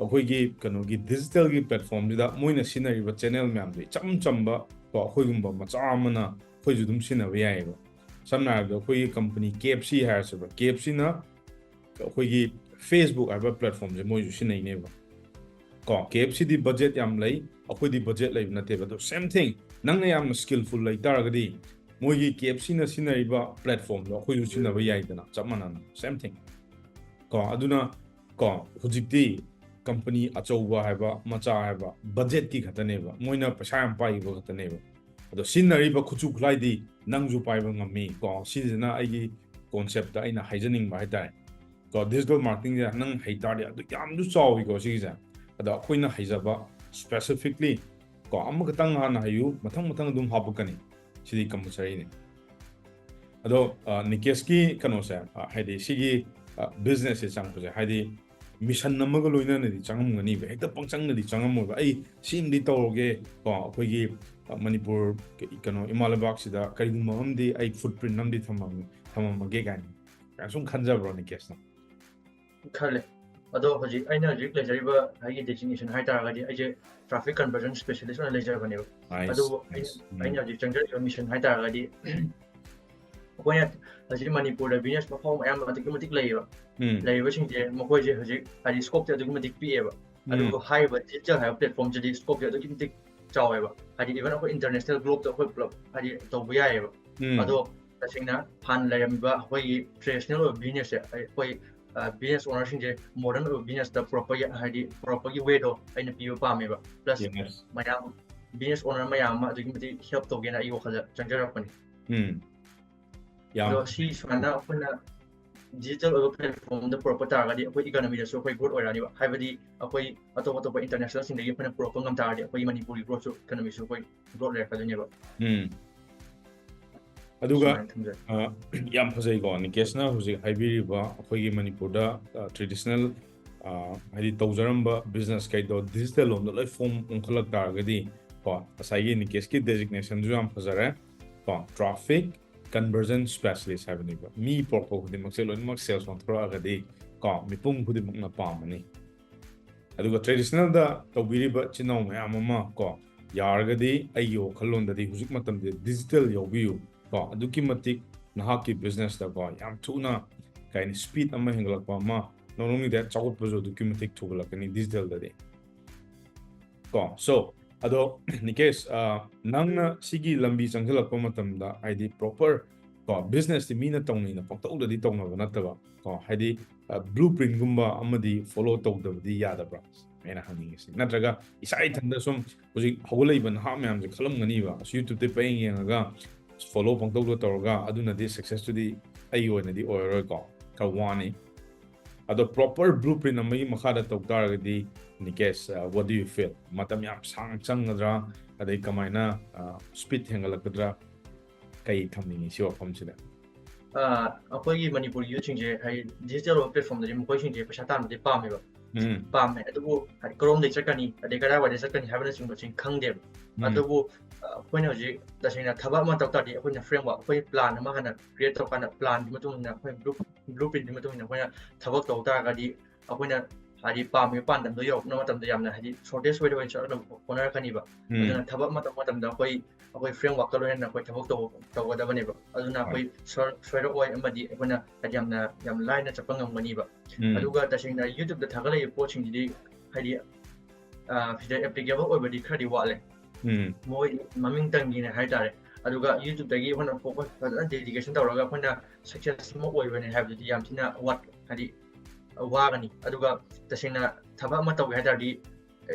ꯑꯩꯈꯣꯏꯒꯤ ꯀꯩꯅꯣꯒꯤ digitalꯒꯤ platformꯁꯤꯗ ꯃꯣꯏꯅ ꯁꯤꯖꯤꯟꯅꯔꯤꯕ channel ꯃꯌꯥꯝꯁꯦ ꯏꯆꯝ ꯆꯝꯕ ꯀꯣ, ꯑꯩꯈꯣꯏꯒꯨꯝꯕ ꯃꯆꯥ ꯑꯃꯅ ꯑꯩꯈꯣꯏꯁꯨ ꯑꯗꯨꯝ ꯁꯤꯖꯤꯟꯅꯕ ꯌꯥꯏꯑꯕ꯫ ꯁꯝꯅ ꯍꯥꯏꯔꯕꯗ ꯑꯩꯈꯣꯏꯒꯤ company KFC ꯍꯥꯏꯔꯁꯦꯕ, KFCꯅ ꯑꯩꯈꯣꯏꯒꯤ Facebook ꯍꯥꯏꯕ platformꯁꯦ ꯃꯣꯏꯁꯨ ꯁꯤꯖꯤꯟꯅꯩꯅꯦꯕ ꯀꯣ꯫ KFCꯗꯤ budget ꯌꯥꯝ ꯂꯩ, ꯑꯩꯈꯣꯏꯗꯤ budget ꯂꯩꯕ ꯅꯠꯇꯦꯕ꯫ ꯑꯗꯣ same thing, ꯅꯪꯅ ꯌꯥꯝꯅ skillful ꯂꯩ ꯇꯥꯔꯒꯗꯤ ꯃꯣꯏꯒꯤ KFCꯅ ꯁꯤꯖꯤꯟꯅꯔꯤꯕ platformꯗꯣ ꯑꯩꯈꯣꯏꯁꯨ ꯁꯤꯖꯤꯟꯅꯕ ꯌꯥꯏꯗꯅ, ꯆꯞ ꯃꯥꯟꯅꯅ, same thing꯫ ꯀꯣ ꯑꯗꯨꯅ ꯀꯣ ꯍꯧꯖꯤꯛꯇꯤ company ꯑꯆꯧꯕ ꯍꯥꯏꯕ, ꯃꯆꯥ ꯍꯥꯏꯕ, budgetꯀꯤ ꯈꯛꯇꯅꯦꯕ, ꯃꯣꯏꯅ ꯄꯩꯁꯥ ꯌꯥꯝ ꯄꯥꯏꯈꯤꯕ ꯈꯛꯇꯅꯦꯕ꯫ ꯑꯗꯣ ꯁꯤꯖꯤꯟꯅꯔꯤꯕ ꯈꯨꯠꯁꯨ ꯈꯨꯠꯂꯥꯏꯗꯤ ꯅꯪꯁꯨ ꯄꯥꯏꯕ ꯉꯝꯃꯤ꯫ ꯀꯣ ꯁꯤꯁꯤꯅ ꯑꯩꯒꯤ conceptꯇ ꯑꯩꯅ ꯍꯥꯏꯖꯅꯤꯡꯕ ꯍꯥꯏꯇꯥꯔꯦ꯫ ꯀꯣ digital marketingꯁꯦ ꯅꯪ ꯍꯩꯇꯥꯔꯗꯤ ꯑꯗꯨ ꯌꯥꯝꯁꯨ ꯆꯥꯎꯋꯤꯀꯣ ꯁꯤꯒꯤꯁꯦ꯫ ꯑꯗꯣ ꯑꯩꯈꯣꯏꯅ ꯍꯩꯖꯕ specifically ꯀꯣ ꯑꯃꯈꯛꯇꯪ ꯍꯥꯟꯅ ꯍꯩꯌꯨ, ꯃꯊꯪ ꯃꯊꯪ ꯑꯗꯨꯝ ꯍꯥꯞꯄꯛꯀꯅꯤ꯫ ꯁꯤꯗꯤ compulsoryꯅꯤ꯫ ꯑꯗꯣ ꯑ, ꯅꯤꯀꯦꯁꯀꯤ ꯀꯩꯅꯣꯁꯦ, ꯑ, ꯍꯥꯏꯗꯤ ꯁꯤꯒꯤ ꯑ, businessꯁꯦ ꯆꯪꯉꯛꯄꯁꯦ, ꯍꯥꯏꯗꯤ mission ꯑꯃꯒ ꯂꯣꯏꯅꯅꯗꯤ ꯆꯪꯉꯝꯒꯅꯤꯕ, ꯍꯦꯛꯇ ꯄꯪꯆꯪꯗꯗꯤ ꯆꯪꯉꯝꯃꯣꯏꯕ꯫ ꯑꯩ ꯁꯤ ꯑꯃꯗꯤ ꯇꯧꯔꯒꯦ, ꯀꯣ ꯑꯩꯈꯣꯏꯒꯤ ꯑ, ꯃꯅꯤꯄꯨꯔ ꯀ-, ꯀꯩꯅꯣ, ꯏꯃꯥ ꯂꯩꯕꯥꯛꯁꯤꯗ ꯀꯔꯤꯒꯨꯝꯕ ꯑꯃꯗꯤ ꯑꯩ footprint ꯑꯃꯗꯤ ꯊꯝꯃꯝ-, ꯊꯝꯃꯝꯃꯒꯦ ꯀꯥꯏꯅ ꯀꯥꯏꯅ ꯁꯨꯝ ꯈꯟꯖꯕ꯭ꯔꯣ ꯅꯤꯀꯦꯁꯅ? ꯈꯜꯂꯦ꯫ ꯑꯗꯣ ꯍꯧꯖꯤꯛ ꯑꯩꯅ ꯍꯧꯖꯤꯛ ꯂꯩꯖꯔꯤꯕ ꯑꯩꯒꯤ designation ꯍꯥꯏ ꯇꯥꯔꯒꯗꯤ ꯑꯩꯁꯦ traffic conversion specialist ꯑꯣꯏꯅ ꯂꯩꯖꯕꯅꯦꯕ꯫ Nice, ꯑꯗꯨꯕꯨ ꯑꯩ- nice. ꯎꯝ. ꯑꯩꯅ ꯍꯧꯖꯤꯛ ꯆꯪꯖꯔꯤꯕ mission ꯍꯥꯏ ꯇꯥꯔꯒꯗꯤ ꯑꯩꯈꯣꯏꯅ ꯍꯧꯖꯤꯛ ꯃꯅꯤꯄꯨꯔꯗ business ꯃꯐꯝ ꯃꯌꯥꯝ ꯑꯗꯨꯛꯀꯤ ꯃꯇꯤꯛ ꯂꯩꯌꯦꯕ꯫ ꯎꯝ. ꯂꯩꯔꯤꯕꯁꯤꯡꯁꯦ ꯃꯈꯣꯏꯁꯦ ꯍꯧꯖꯤꯛ ꯍꯥꯏꯗꯤ scopeꯁꯦ ꯑꯗꯨꯛꯀꯤ ꯃꯇꯤꯛ ꯄꯤꯛꯑꯦꯕ꯫ ꯎꯝ. ꯑꯗꯨꯕꯨ ꯍꯥꯏꯔꯤꯕ digital ꯍꯥꯏꯕ platformꯁꯤꯗꯤ scopeꯁꯦ ꯑꯗꯨꯛꯀꯤ ꯃꯇꯤꯛ ꯆꯥꯎꯋꯦꯕ꯫ ꯍꯥꯏꯗꯤ even ꯑꯩꯈꯣꯏ international globeꯇ ꯑꯩꯈꯣꯏ ꯄꯨꯂꯞ ꯍꯥꯏꯗꯤ ꯇꯧꯕ ꯌꯥꯏꯌꯦꯕ꯫ ꯎꯝ. ꯑꯗꯣ ꯇꯁꯦꯡꯅ ꯍꯥꯟꯅ ꯂꯩꯔꯝꯃꯤꯕ ꯑꯩꯈꯣꯏꯒꯤ traditional ꯑꯣꯏꯕ businessꯁꯦ, ꯑꯩꯈꯣꯏ ꯑ, business ownerꯁꯤꯡꯁꯦ modern ꯑꯣꯏꯕ businessꯇ ꯄꯨꯔꯛꯄꯒꯤ, ꯍꯥꯏꯗꯤ ꯄꯨꯔꯛꯄꯒꯤ wayꯗꯣ ꯑꯩꯅ ꯄꯤꯕ ꯄꯥꯝꯃꯦꯕ꯫ Plus Yes. ꯃꯌꯥꯝ business owner ꯃꯌꯥꯝ ꯑꯃ ꯑꯗꯨꯛꯀꯤ ꯃꯇꯤꯛ help ꯇꯧꯒꯦꯅ ꯑꯩꯒꯤ ꯋꯥꯈꯜꯗ ꯆꯪꯖꯔꯛꯄꯅꯤ꯫ ꯎꯝ. ꯌꯥꯝ ꯑꯗꯣ ꯁꯤ ꯁꯨꯃꯥꯏꯅ ꯑꯩꯈꯣꯏꯅ digital ꯑꯣꯏꯕ platformꯗ ꯄꯨꯔꯛꯄ ꯇꯥꯔꯒꯗꯤ ꯑꯩꯈꯣꯏ economyꯗꯁꯨ ꯑꯩꯈꯣꯏ growth ꯑꯣꯏꯔꯛꯑꯅꯤꯕ꯫ ꯍꯥꯏꯕꯗꯤ ꯑꯩꯈꯣꯏ ꯑꯇꯣꯞ ꯑꯇꯣꯞꯄ internationalꯁꯤꯡꯗꯒꯤ ꯑꯩꯈꯣꯏꯅ ꯄꯨꯔꯛꯄ ꯉꯝ ꯇꯥꯔꯗꯤ ꯑꯩꯈꯣꯏꯒꯤ ꯃꯅꯤꯄꯨꯔꯒꯤ growthꯁꯨ, economyꯁꯨ ꯑꯩꯈꯣꯏ growth ꯂꯩꯔꯛꯀꯗꯣꯏꯅꯦꯕ꯫ ꯎꯝ. ꯑꯗꯨꯒ ꯁꯨꯃꯥꯏꯅ ꯊꯝꯖꯒꯦ꯫ ꯑ, ꯌꯥꯝ ꯐꯖꯩꯀꯣ ꯅꯤꯀꯦꯁꯅ ꯍꯧꯖꯤꯛ ꯍꯥꯏꯕꯤꯔꯤꯕ ꯑꯩꯈꯣꯏꯒꯤ ꯃꯅꯤꯄꯨꯔꯗ, ꯑ, traditional, ꯑ, ꯍꯥꯏꯗꯤ ꯇꯧꯖꯔꯝꯕ business ꯀꯩꯗꯣ digital ꯂꯣꯝꯗ ꯂꯣꯏ form ꯑꯣꯟꯈꯠꯂꯛ ꯇꯥꯔꯒꯗꯤ ꯀꯣ ꯉꯁꯥꯏꯒꯤ ꯅꯤꯀꯦꯁꯀꯤ designation ꯁꯨ ꯌꯥꯝ ꯐꯖꯔꯦ ꯀꯣ, traffic conversion specialist ꯍꯥꯏꯕꯅꯦꯕ꯫ ꯃꯤ ꯄꯨꯔꯛꯄ ꯈꯨꯗꯤꯡꯃꯛꯁꯦ ꯂꯣꯏꯅꯃꯛ sales ꯑꯣꯟꯊꯣꯔꯛꯑꯒꯗꯤ ꯀꯣ ꯃꯤꯄꯨꯝ ꯈꯨꯗꯤꯡꯃꯛꯅ ꯄꯥꯝꯃꯅꯤ꯫ ꯑꯗꯨꯒ traditional ꯗ ꯇꯧꯕꯤꯔꯤꯕ ꯏꯆꯤꯟ ꯏꯅꯥꯎ ꯃꯌꯥꯝ ꯑꯃ ꯀꯣ, ꯌꯥꯔꯒꯗꯤ ꯑꯩꯒꯤ ꯋꯥꯈꯜꯂꯣꯟꯗꯗꯤ ꯍꯧꯖꯤꯛ ꯃꯇꯝꯁꯦ digital ꯌꯥꯎꯕꯤꯌꯨ ꯀꯣ꯫ ꯑꯗꯨꯛꯀꯤ ꯃꯇꯤꯛ ꯅꯍꯥꯛꯀꯤ business ꯇ ꯀꯣ ꯌꯥꯝ ꯊꯨꯅ ꯀꯩ ꯍꯥꯏꯅꯤ speed ꯑꯃ ꯍꯦꯟꯒꯠꯂꯛꯄ ꯑꯃ, not only that, ꯆꯥꯎꯈꯠꯄꯁꯨ ꯑꯗꯨꯛꯀꯤ ꯃꯇꯤꯛ ꯊꯨꯒꯠꯂꯛꯀꯅꯤ digital ꯗꯗꯤ ꯀꯣ꯫ So ꯑꯗꯣ ꯅꯤꯀꯦꯁ, ꯑ, ꯅꯪꯅ ꯁꯤꯒꯤ ꯂꯝꯕꯤ ꯆꯪꯁꯤꯜꯂꯛꯄ ꯃꯇꯝꯗ, ꯍꯥꯏꯗꯤ proper ꯀꯣ, businessꯇꯤ ꯃꯤꯅ ꯇꯧꯅꯩꯅ ꯄꯪꯇꯧꯗꯗꯤ ꯇꯧꯅꯕ ꯅꯠꯇꯕ ꯀꯣ, ꯍꯥꯏꯗꯤ, ꯑ, blueprintꯒꯨꯝꯕ ꯑꯃꯗꯤ follow ꯇꯧꯗꯕꯗꯤ ꯌꯥꯗꯕ꯭ꯔꯥ? ꯑꯩꯅ ꯍꯪꯅꯤꯡꯉꯤꯁꯤ꯫ ꯅꯠꯇ꯭ꯔꯒ ꯏꯁꯥ ꯏꯊꯟꯗ ꯁꯨꯝ ꯍꯧꯖꯤꯛ ꯍꯧꯒꯠꯂꯛꯏꯕ ꯅꯍꯥ ꯃꯌꯥꯝꯁꯦ ꯈꯜꯂꯝꯒꯅꯤꯕ, ꯑꯁ, YouTubeꯇ ꯄꯪꯌꯦꯡ ꯌꯦꯡꯉꯒ follow ꯄꯪꯇꯧꯗ ꯇꯧꯔꯒ ꯑꯗꯨꯅꯗꯤ successꯇꯨꯗꯤ ꯑꯩꯒꯤ ꯑꯣꯏꯅꯗꯤ ꯑꯣꯏꯔꯔꯣꯏꯀꯣ, ꯈꯔ ꯋꯥꯅꯤ꯫ ꯑꯗꯣ proper blueprint ꯑꯃꯒꯤ ꯃꯈꯥꯗ ꯇꯧ ꯇꯥꯔꯒꯗꯤ, ꯅꯤꯀꯦꯁ, uh, what do you feel? ꯃꯇꯝ ꯌꯥꯝ ꯁꯥꯡ ꯆꯪꯒꯗ꯭ꯔꯥ? ꯑꯗꯩ ꯀꯃꯥꯏꯅ, uh, speed ꯍꯦꯟꯒꯠꯂꯛꯀꯗ꯭ꯔꯥ? ꯀꯩ ꯊꯝꯅꯤꯡꯉꯤ ꯁꯤ ꯋꯥꯐꯝꯁꯤꯗ? ꯑ, ꯑꯩꯈꯣꯏꯒꯤ ꯃꯅꯤꯄꯨꯔꯒꯤ youthꯁꯤꯡꯁꯦ ꯍꯥꯏꯗꯤ digital platformꯗꯗꯤ ꯃꯈꯣꯏꯁꯤꯡꯁꯦ ꯄꯩꯁꯥ ꯇꯥꯟꯕꯗꯤ ꯄꯥꯝꯃꯦꯕ꯫ ꯎꯝ, ꯄꯥꯝꯃꯦ꯫ ꯑꯗꯨꯕꯨ ꯍꯥꯏꯗꯤ ꯀꯔꯣꯝꯗꯩ ꯆꯠꯀꯅꯤ, ꯑꯗꯩ ꯀꯗꯥꯏꯋꯥꯏꯗ ꯆꯠꯀꯅꯤ ꯍꯥꯏꯕꯅꯆꯤꯡꯕꯁꯤꯡ ꯈꯪꯗꯦꯕ꯫ ꯎꯝ, ꯑꯗꯨꯕꯨ, ꯑ, ꯑꯩꯈꯣꯏꯅ ꯍꯧꯖꯤꯛ ꯇꯁꯦꯡꯅ ꯊꯕꯛ ꯑꯃ ꯇꯧ ꯇꯥꯔꯗꯤ ꯑꯩꯈꯣꯏꯅ framework, ꯑꯩꯈꯣꯏ plan ꯑꯃ ꯍꯥꯟꯅ create ꯇꯧꯔꯀꯥꯟꯗ planꯒꯤ ꯃꯇꯨꯡ ꯏꯟꯅ ꯑꯩꯈꯣꯏ blue, blueprintꯀꯤ ꯃꯇꯨꯡ ꯏꯟꯅ ꯑꯩꯈꯣꯏꯅ ꯊꯕꯛ ꯇꯧ ꯇꯥꯔꯒꯗꯤ ꯑꯩꯈꯣꯏꯅ ꯍꯥꯏꯗꯤ ꯄꯥꯝꯃꯤꯕ ꯄꯥꯟꯗꯝꯗꯣ ꯌꯧꯔꯛꯅꯕ ꯃꯇꯝꯗ ꯌꯥꯝꯅ ꯍꯥꯏꯗꯤ shortest wayꯗ ꯑꯣꯏꯅ ꯆꯠꯅꯕ ꯍꯣꯠꯅꯔꯛꯀꯅꯤꯕ꯫ ꯎꯝ, ꯑꯗꯨꯅ ꯊꯕꯛ ꯑꯃ ꯇꯧꯕ ꯃꯇꯝꯗ ꯑꯩꯈꯣꯏ, ꯑꯩꯈꯣꯏ frameworkꯇ ꯂꯣꯏꯅꯅ ꯑꯩꯈꯣꯏ ꯊꯕꯛ ꯇꯧ-, ꯇꯧꯒꯗꯕꯅꯦꯕ꯫ ꯑꯗꯨꯅ ꯍꯣꯏ, ꯑꯩꯈꯣꯏ ꯁꯣꯏ-, ꯁꯣꯏꯔꯛꯑꯣꯏ ꯑꯃꯗꯤ ꯑꯩꯈꯣꯏꯅ ꯍꯥꯏꯗꯤ ꯌꯥꯝꯅ, ꯌꯥꯝ ꯂꯥꯏꯅ ꯆꯠꯄ ꯉꯝꯒꯅꯤꯕ꯫ ꯎꯝ, ꯑꯗꯨꯒ ꯇꯁꯦꯡꯅ YouTubeꯇ ꯊꯥꯒꯠꯂꯛꯏꯕ ꯄꯣꯠꯁꯤꯡꯁꯤꯗꯤ ꯍꯥꯏꯗꯤ, ꯑ, ꯁꯤꯗ applicable ꯑꯣꯏꯕꯗꯤ ꯈꯔꯗꯤ ꯋꯥꯠꯂꯦ꯫ ꯎꯝ, ꯃꯣꯏ ꯃꯃꯤꯡꯇꯪꯒꯤꯅꯦ ꯍꯥꯏꯇꯥꯔꯦ꯫ ꯑꯗꯨꯒ YouTubeꯇꯒꯤ ꯑꯩꯈꯣꯏꯅ focus ꯐꯖꯅ dedication ꯇꯧꯔꯒ ꯑꯩꯈꯣꯏꯅ success ꯑꯃ ꯑꯣꯏꯕꯅꯦ ꯍꯥꯏꯕꯗꯨꯗꯤ ꯌꯥꯝ ꯊꯤꯅ ꯋꯥꯠ-, ꯍꯥꯏꯗꯤ ꯋꯥꯒꯅꯤ꯫ ꯑꯗꯨꯒ ꯇꯁꯦꯡꯅ ꯊꯕꯛ ꯑꯃ ꯇꯧꯒꯦ ꯍꯥꯏ ꯇꯥꯔꯗꯤ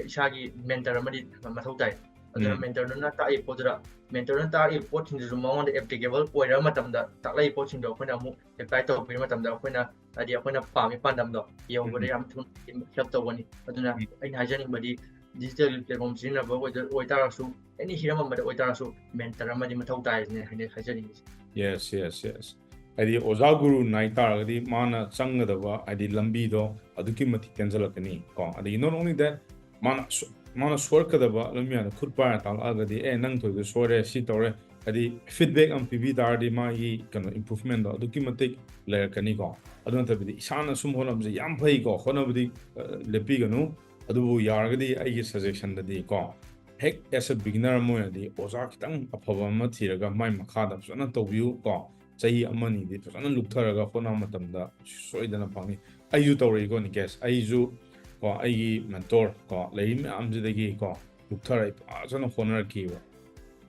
ꯏꯁꯥꯒꯤ mentor ꯑꯃꯗꯤ ꯃꯊꯧ ꯇꯥꯏ꯫ ꯑꯗꯨꯅ ꯎꯝ, mentorꯗꯨꯅ ꯇꯥꯛꯏꯕ ꯄꯣꯠꯇꯨꯗ, mentorꯗꯨꯅ ꯇꯥꯛꯏꯕ ꯄꯣꯠꯁꯤꯡꯗꯨꯁꯨ ꯃꯉꯣꯟꯗ applicable ꯑꯣꯏꯔꯕ ꯃꯇꯝꯗ ꯇꯥꯛꯂꯛꯏꯕ ꯄꯣꯠꯁꯤꯡꯗꯣ ꯑꯩꯈꯣꯏꯅ ꯑꯃꯨꯛ apply ꯇꯧꯕꯤꯕ ꯃꯇꯝꯗ ꯑꯩꯈꯣꯏꯅ, ꯍꯥꯏꯗꯤ ꯑꯩꯈꯣꯏꯅ ꯄꯥꯝꯃꯤ ꯄꯥꯟꯗꯝꯗꯣ ꯌꯧꯕꯗ ꯎꯝ, ꯌꯥꯝ ꯊꯨꯅ help ꯇꯧꯒꯅꯤ꯫ ꯑꯗꯨꯅ ꯎꯝ, ꯑꯩꯅ ꯍꯥꯏꯖꯅꯤꯡꯕꯗꯤ digital platform ꯁꯤꯖꯤꯟꯅꯕ ꯑꯣꯏꯗ-, ꯑꯣꯏꯇꯥꯔꯁꯨ, any ꯍꯤꯔꯝ ꯑꯃꯗ ꯑꯣꯏꯇꯥꯔꯁꯨ mentor ꯑꯃꯗꯤ ꯃꯊꯧ ꯇꯥꯏ ꯁꯤꯅꯦ ꯍꯥꯏꯅ ꯍꯥꯏꯖꯅꯤꯡꯉꯤꯁꯦ꯫ Yes, yes, yes. ꯍꯥꯏꯗꯤ ꯑꯣꯖꯥ ꯒꯨꯔꯨ ꯅꯥꯏ ꯇꯥꯔꯒꯗꯤ ꯃꯥꯅ ꯆꯪꯒꯗꯕ ꯍꯥꯏꯗꯤ ꯂꯝꯕꯤꯗꯣ ꯑꯗꯨꯛꯀꯤ ꯃꯇꯤꯛ ꯇꯦꯟꯖꯜꯂꯛꯀꯅꯤ ꯀꯣ꯫ ꯑꯗꯒꯤ not only that, ꯃꯥꯅ ꯁꯣ-, ꯃꯥꯅ ꯁꯣꯏꯔꯛꯀꯗꯕ ꯂꯝꯕꯤ ꯃꯌꯥꯝꯗꯣ ꯈꯨꯠ ꯄꯥꯏꯔ ꯇꯥꯛꯂꯛꯑꯒꯗꯤ, "ꯑꯦ, ꯅꯪ ꯇꯧꯔꯤꯗꯣ ꯁꯣꯏꯔꯦ, ꯁꯤ ꯇꯧꯔꯦ", ꯍꯥꯏꯗꯤ feedback ꯑꯃ ꯄꯤꯕꯤ ꯇꯥꯔꯗꯤ ꯃꯥꯒꯤ ꯀꯩꯅꯣ improvementꯗꯣ ꯑꯗꯨꯛꯀꯤ ꯃꯇꯤꯛ ꯂꯩꯔꯛꯀꯅꯤꯀꯣ꯫ ꯑꯗꯨ ꯅꯠꯇꯕꯤꯗ ꯏꯁꯥꯅ ꯁꯨꯝ ꯍꯣꯠꯅꯕꯁꯦ ꯌꯥꯝ ꯐꯩꯀꯣ, ꯍꯣꯠꯅꯕꯗꯤ, ꯑ, ꯂꯦꯞꯄꯤꯒꯅꯨ꯫ ꯑꯗꯨꯕꯨ ꯌꯥꯔꯒꯗꯤ ꯑꯩꯒꯤ suggestionꯗꯗꯤ ꯀꯣ, ꯍꯦꯛ as a beginner ꯑꯃ ꯑꯣꯏꯅꯗꯤ ꯑꯣꯖꯥ ꯈꯤꯇꯪ ꯑꯐꯕ ꯑꯃ ꯊꯤꯔꯒ ꯃꯥꯏ ꯃꯈꯥꯗ ꯐꯖꯅ ꯇꯧꯕꯤꯌꯨ ꯀꯣ꯫ ꯆꯍꯤ ꯑꯃꯅꯤꯗꯤ ꯐꯖꯅ ꯂꯨꯞꯊꯔꯒ ꯍꯣꯠꯅꯕ ꯃꯇꯝꯗ ꯁꯣꯏꯗꯅ ꯐꯪꯅꯤ꯫ ꯑꯩꯁꯨ ꯇꯧꯔꯛꯏꯀꯣ ꯅꯤꯀꯦꯁ, ꯑꯩꯁꯨ ꯀꯣ, ꯑꯩꯒꯤ mentor ꯀꯣ, ꯂꯩꯔꯤ ꯃꯌꯥꯝꯁꯤꯗꯒꯤ ꯀꯣ, ꯂꯨꯞꯊꯔ ꯑꯩ ꯐꯖꯅ ꯍꯣꯠꯅꯔꯛꯈꯤꯕ꯫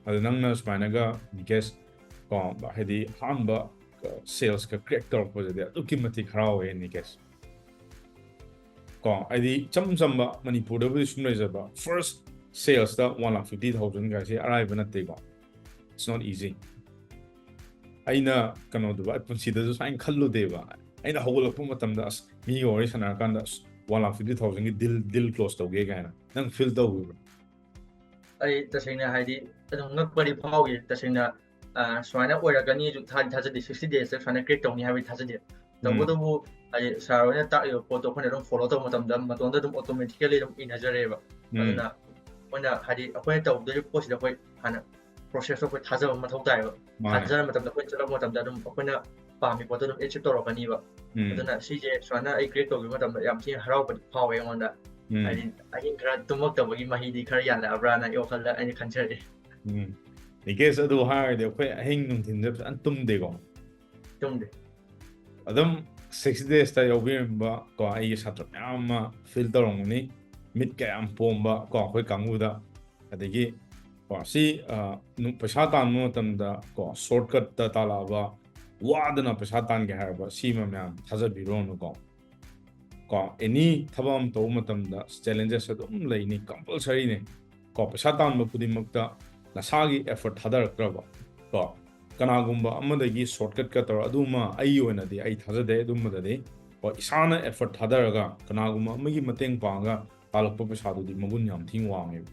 ꯑꯗꯣ ꯅꯪꯅ ꯁꯨꯃꯥꯏꯅꯒ ꯅꯤꯀꯦꯁ ꯀꯣ, ꯍꯥꯏꯗꯤ ꯑꯍꯥꯟꯕ ꯁꯦꯜꯁꯀ ꯀ꯭ꯔꯦꯛ ꯇꯧꯔꯛꯄꯁꯤꯗꯤ ꯑꯗꯨꯛꯀꯤ ꯃꯇꯤꯛ ꯍꯔꯥꯎꯋꯦ ꯅꯤꯀꯦꯁ꯫ ꯀꯣ, ꯍꯥꯏꯗꯤ ꯏꯆꯝ ꯆꯝꯕ ꯃꯅꯤꯄꯨꯔꯗꯕꯨꯗꯤ ꯁꯨꯝ ꯂꯩꯖꯕ first sales ꯇ one lakh fifty thousand ꯀꯥꯏꯁꯦ ꯑꯔꯥꯏꯕ ꯅꯠꯇꯦꯀꯣ꯫ It's not easy. ꯑꯩꯅ ꯀꯩꯅꯣꯗꯨꯕ ꯑꯩ ꯄꯨꯟꯁꯤꯗꯁꯨ ꯁꯨꯃꯥꯏꯅ ꯈꯜꯂꯨꯗꯦꯕ꯫ ꯑꯩꯅ ꯍꯧꯒꯠꯂꯛꯄ ꯃꯇꯝꯗ ꯑꯁ ꯃꯤꯒ ꯋꯥꯔꯤ ꯁꯥꯟꯅꯔꯀꯥꯟꯗ ꯑꯁ one lakh fifty thousand ꯒꯤ ꯗꯤꯜ ꯗꯤꯜ ꯀ꯭ꯂꯣꯁ ꯇꯧꯒꯦ ꯀꯥꯏꯅ꯫ ꯅꯪ ꯐꯤꯜ ꯇꯧꯈꯤꯕ꯭ꯔꯣ? ꯑꯩ ꯇꯁꯦꯡꯅ ꯍꯥꯏꯗꯤ ꯑꯗꯨꯝ ꯉꯛꯄꯗꯤ ꯐꯥꯎꯈꯤ꯫ ꯇꯁꯦꯡꯅ ꯑ, ꯁꯨꯃꯥꯏꯅ ꯑꯣꯏꯔꯛꯀꯅꯤꯁꯨ ꯊꯥꯗꯤ ꯊꯥꯖꯗꯦ, sixty days ꯇ ꯁꯨꯃꯥꯏꯅ ꯀ꯭ꯔꯦꯛ ꯇꯧꯅꯤ ꯍꯥꯏꯕꯗꯤ ꯊꯥꯖꯗꯦ꯫ ꯇꯧꯕꯇꯕꯨ ꯍꯥꯏꯗꯤ ꯁꯥꯔ ꯍꯣꯏꯅ ꯇꯥꯛꯂꯤꯕ ꯄꯣꯠꯇꯣ ꯑꯩꯈꯣꯏꯅ ꯑꯗꯨꯝ ꯐꯣꯂꯣ ꯇꯧꯕ ꯃꯇꯝꯗ ꯃꯇꯣꯝꯗ ꯑꯗꯨꯝ ꯑꯣꯇꯣꯃꯦꯇꯤꯀꯦꯂꯤ ꯑꯗꯨꯝ ꯏꯅꯖꯔꯦꯕ꯫ ꯎꯝ. ꯑꯗꯨꯅ ꯑꯩꯈꯣꯏꯅ ꯍꯥꯏꯗꯤ ꯑꯩꯈꯣꯏꯅ ꯇꯧꯗꯣꯔꯤꯕ ꯄꯣꯠꯁꯤꯗ ꯑꯩꯈꯣꯏ ꯍꯥꯟꯅ ꯄ꯭ꯔꯣꯁꯦꯁꯇꯣ ꯑꯩꯈꯣꯏ ꯊꯥꯖꯕ ꯑꯃ ꯃꯊꯧ ꯇꯥꯏꯌꯦꯕ꯫ ꯃꯥꯅꯦ. ꯊꯥꯖꯔ ꯃꯇꯝꯗ ꯑꯩꯈꯣꯏ ꯆꯠꯂꯛꯄ ꯃꯇꯝꯗ ꯑꯗꯨꯝ ꯑꯩꯈꯣꯏꯅ ꯄꯥꯝꯃꯤ ꯄꯣꯠꯇꯣ ꯑꯗꯨꯝ ꯑꯦꯆꯤꯞ ꯇꯧꯔꯛꯀꯅꯤꯕ꯫ ꯎꯝ. ꯑꯗꯨꯅ ꯁꯤꯁꯦ ꯁꯨꯃꯥꯏꯅ ꯑꯩ ꯀ꯭ꯔꯤꯌꯦꯠ ꯇꯧꯈꯤꯕ ꯃꯇꯝꯗ ꯌꯥꯝ ꯊꯤꯅ ꯍꯔꯥꯎꯕꯗꯤ ꯐꯥꯎꯋꯦ ꯑꯩꯉꯣꯟꯗ꯫ ꯎꯝ. ꯍꯥꯏꯗꯤ ꯑꯍꯤꯡ ꯈꯔ ꯇꯨꯝꯃꯛꯇꯕꯒꯤ ꯃꯍꯤꯗꯤ ꯈꯔ ꯌꯥꯜꯂꯛꯑꯕ꯭ꯔꯥꯅ ꯑꯩ ꯋꯥꯈꯜꯗ ꯑꯩꯅ ꯈꯟꯖꯔꯤ꯫ ꯎꯝ. ꯅꯤꯀꯦꯁ, ꯑꯗꯨ ꯍꯥꯏꯔꯗꯤ ꯑꯩꯈꯣꯏ ꯑꯍꯤꯡ ꯅꯨꯡꯊꯤꯟꯁꯦ ꯐꯖꯅ ꯇꯨꯝꯗꯦꯀꯣ꯫ ꯇꯨꯝꯗꯦ꯫ ꯑꯗꯨꯝ sixty days ꯇ ꯌꯥꯎꯕꯤꯔꯝꯕ ꯀꯣ ꯑꯩꯒꯤ ꯁꯥꯇ꯭ꯔ ꯃꯌꯥꯝ ꯑꯃ ꯐꯤꯜ ꯇꯧꯔꯝꯒꯅꯤ꯫ ꯃꯤꯠ ꯀꯌꯥꯝ ꯄꯣꯝꯕ ꯀꯣ ꯑꯩꯈꯣꯏ ꯀꯥꯡꯕꯨꯗ꯫ ꯑꯗꯒꯤ ꯀꯣ ꯁꯤ ꯑ, ꯅꯨ- ꯄꯩꯁꯥ ꯇꯥꯟꯕ ꯃꯇꯝꯗ ꯀꯣ ꯁꯣꯔꯠꯀꯠꯇ ꯇꯥꯜꯂꯛꯑꯕ, ꯋꯥꯗꯅ ꯄꯩꯁꯥ ꯇꯥꯟꯒꯦ ꯍꯥꯏꯔꯕ, ꯁꯤꯃ ꯃꯌꯥꯝ ꯊꯥꯖꯕꯤꯔꯣꯅꯨꯀꯣ꯫ ꯀꯣ ꯑꯦꯅꯤ ꯊꯕꯛ ꯑꯃ ꯇꯧꯕ ꯃꯇꯝꯗ ꯆꯦꯂꯦꯟꯖꯦꯁ ꯑꯗꯨꯝ ꯂꯩꯅꯤ, ꯀꯝꯄꯜꯁꯔꯤꯅꯦ꯫ ꯀꯣ ꯄꯩꯁꯥ ꯇꯥꯟꯕ ꯈꯨꯗꯤꯡꯃꯛꯇ ꯅꯁꯥꯒꯤ ꯑꯦꯐꯔꯠ ꯊꯥꯗꯔꯛꯇ꯭ꯔꯕ ꯀꯣ ꯀꯅꯥꯒꯨꯝꯕ ꯑꯃꯗꯒꯤ ꯁꯣꯔꯠꯀꯠꯀ ꯇꯧꯔ, ꯑꯗꯨꯃ ꯑꯩꯒꯤ ꯑꯣꯏꯅꯗꯤ ꯑꯩ ꯊꯥꯖꯗꯦ ꯑꯗꯨꯝꯕꯗꯗꯤ꯫ ꯀꯣ ꯏꯁꯥꯅ ꯑꯦꯐꯔꯠ ꯊꯥꯗꯔꯒ ꯀꯅꯥꯒꯨꯝꯕ ꯑꯃꯒꯤ ꯃꯇꯦꯡ ꯄꯥꯡꯉꯒ ꯇꯥꯜꯂꯛꯄ ꯄꯩꯁꯥꯗꯨꯗꯤ ꯃꯒꯨꯟ ꯌꯥꯝ ꯊꯤꯅ ꯋꯥꯡꯉꯦꯕ꯫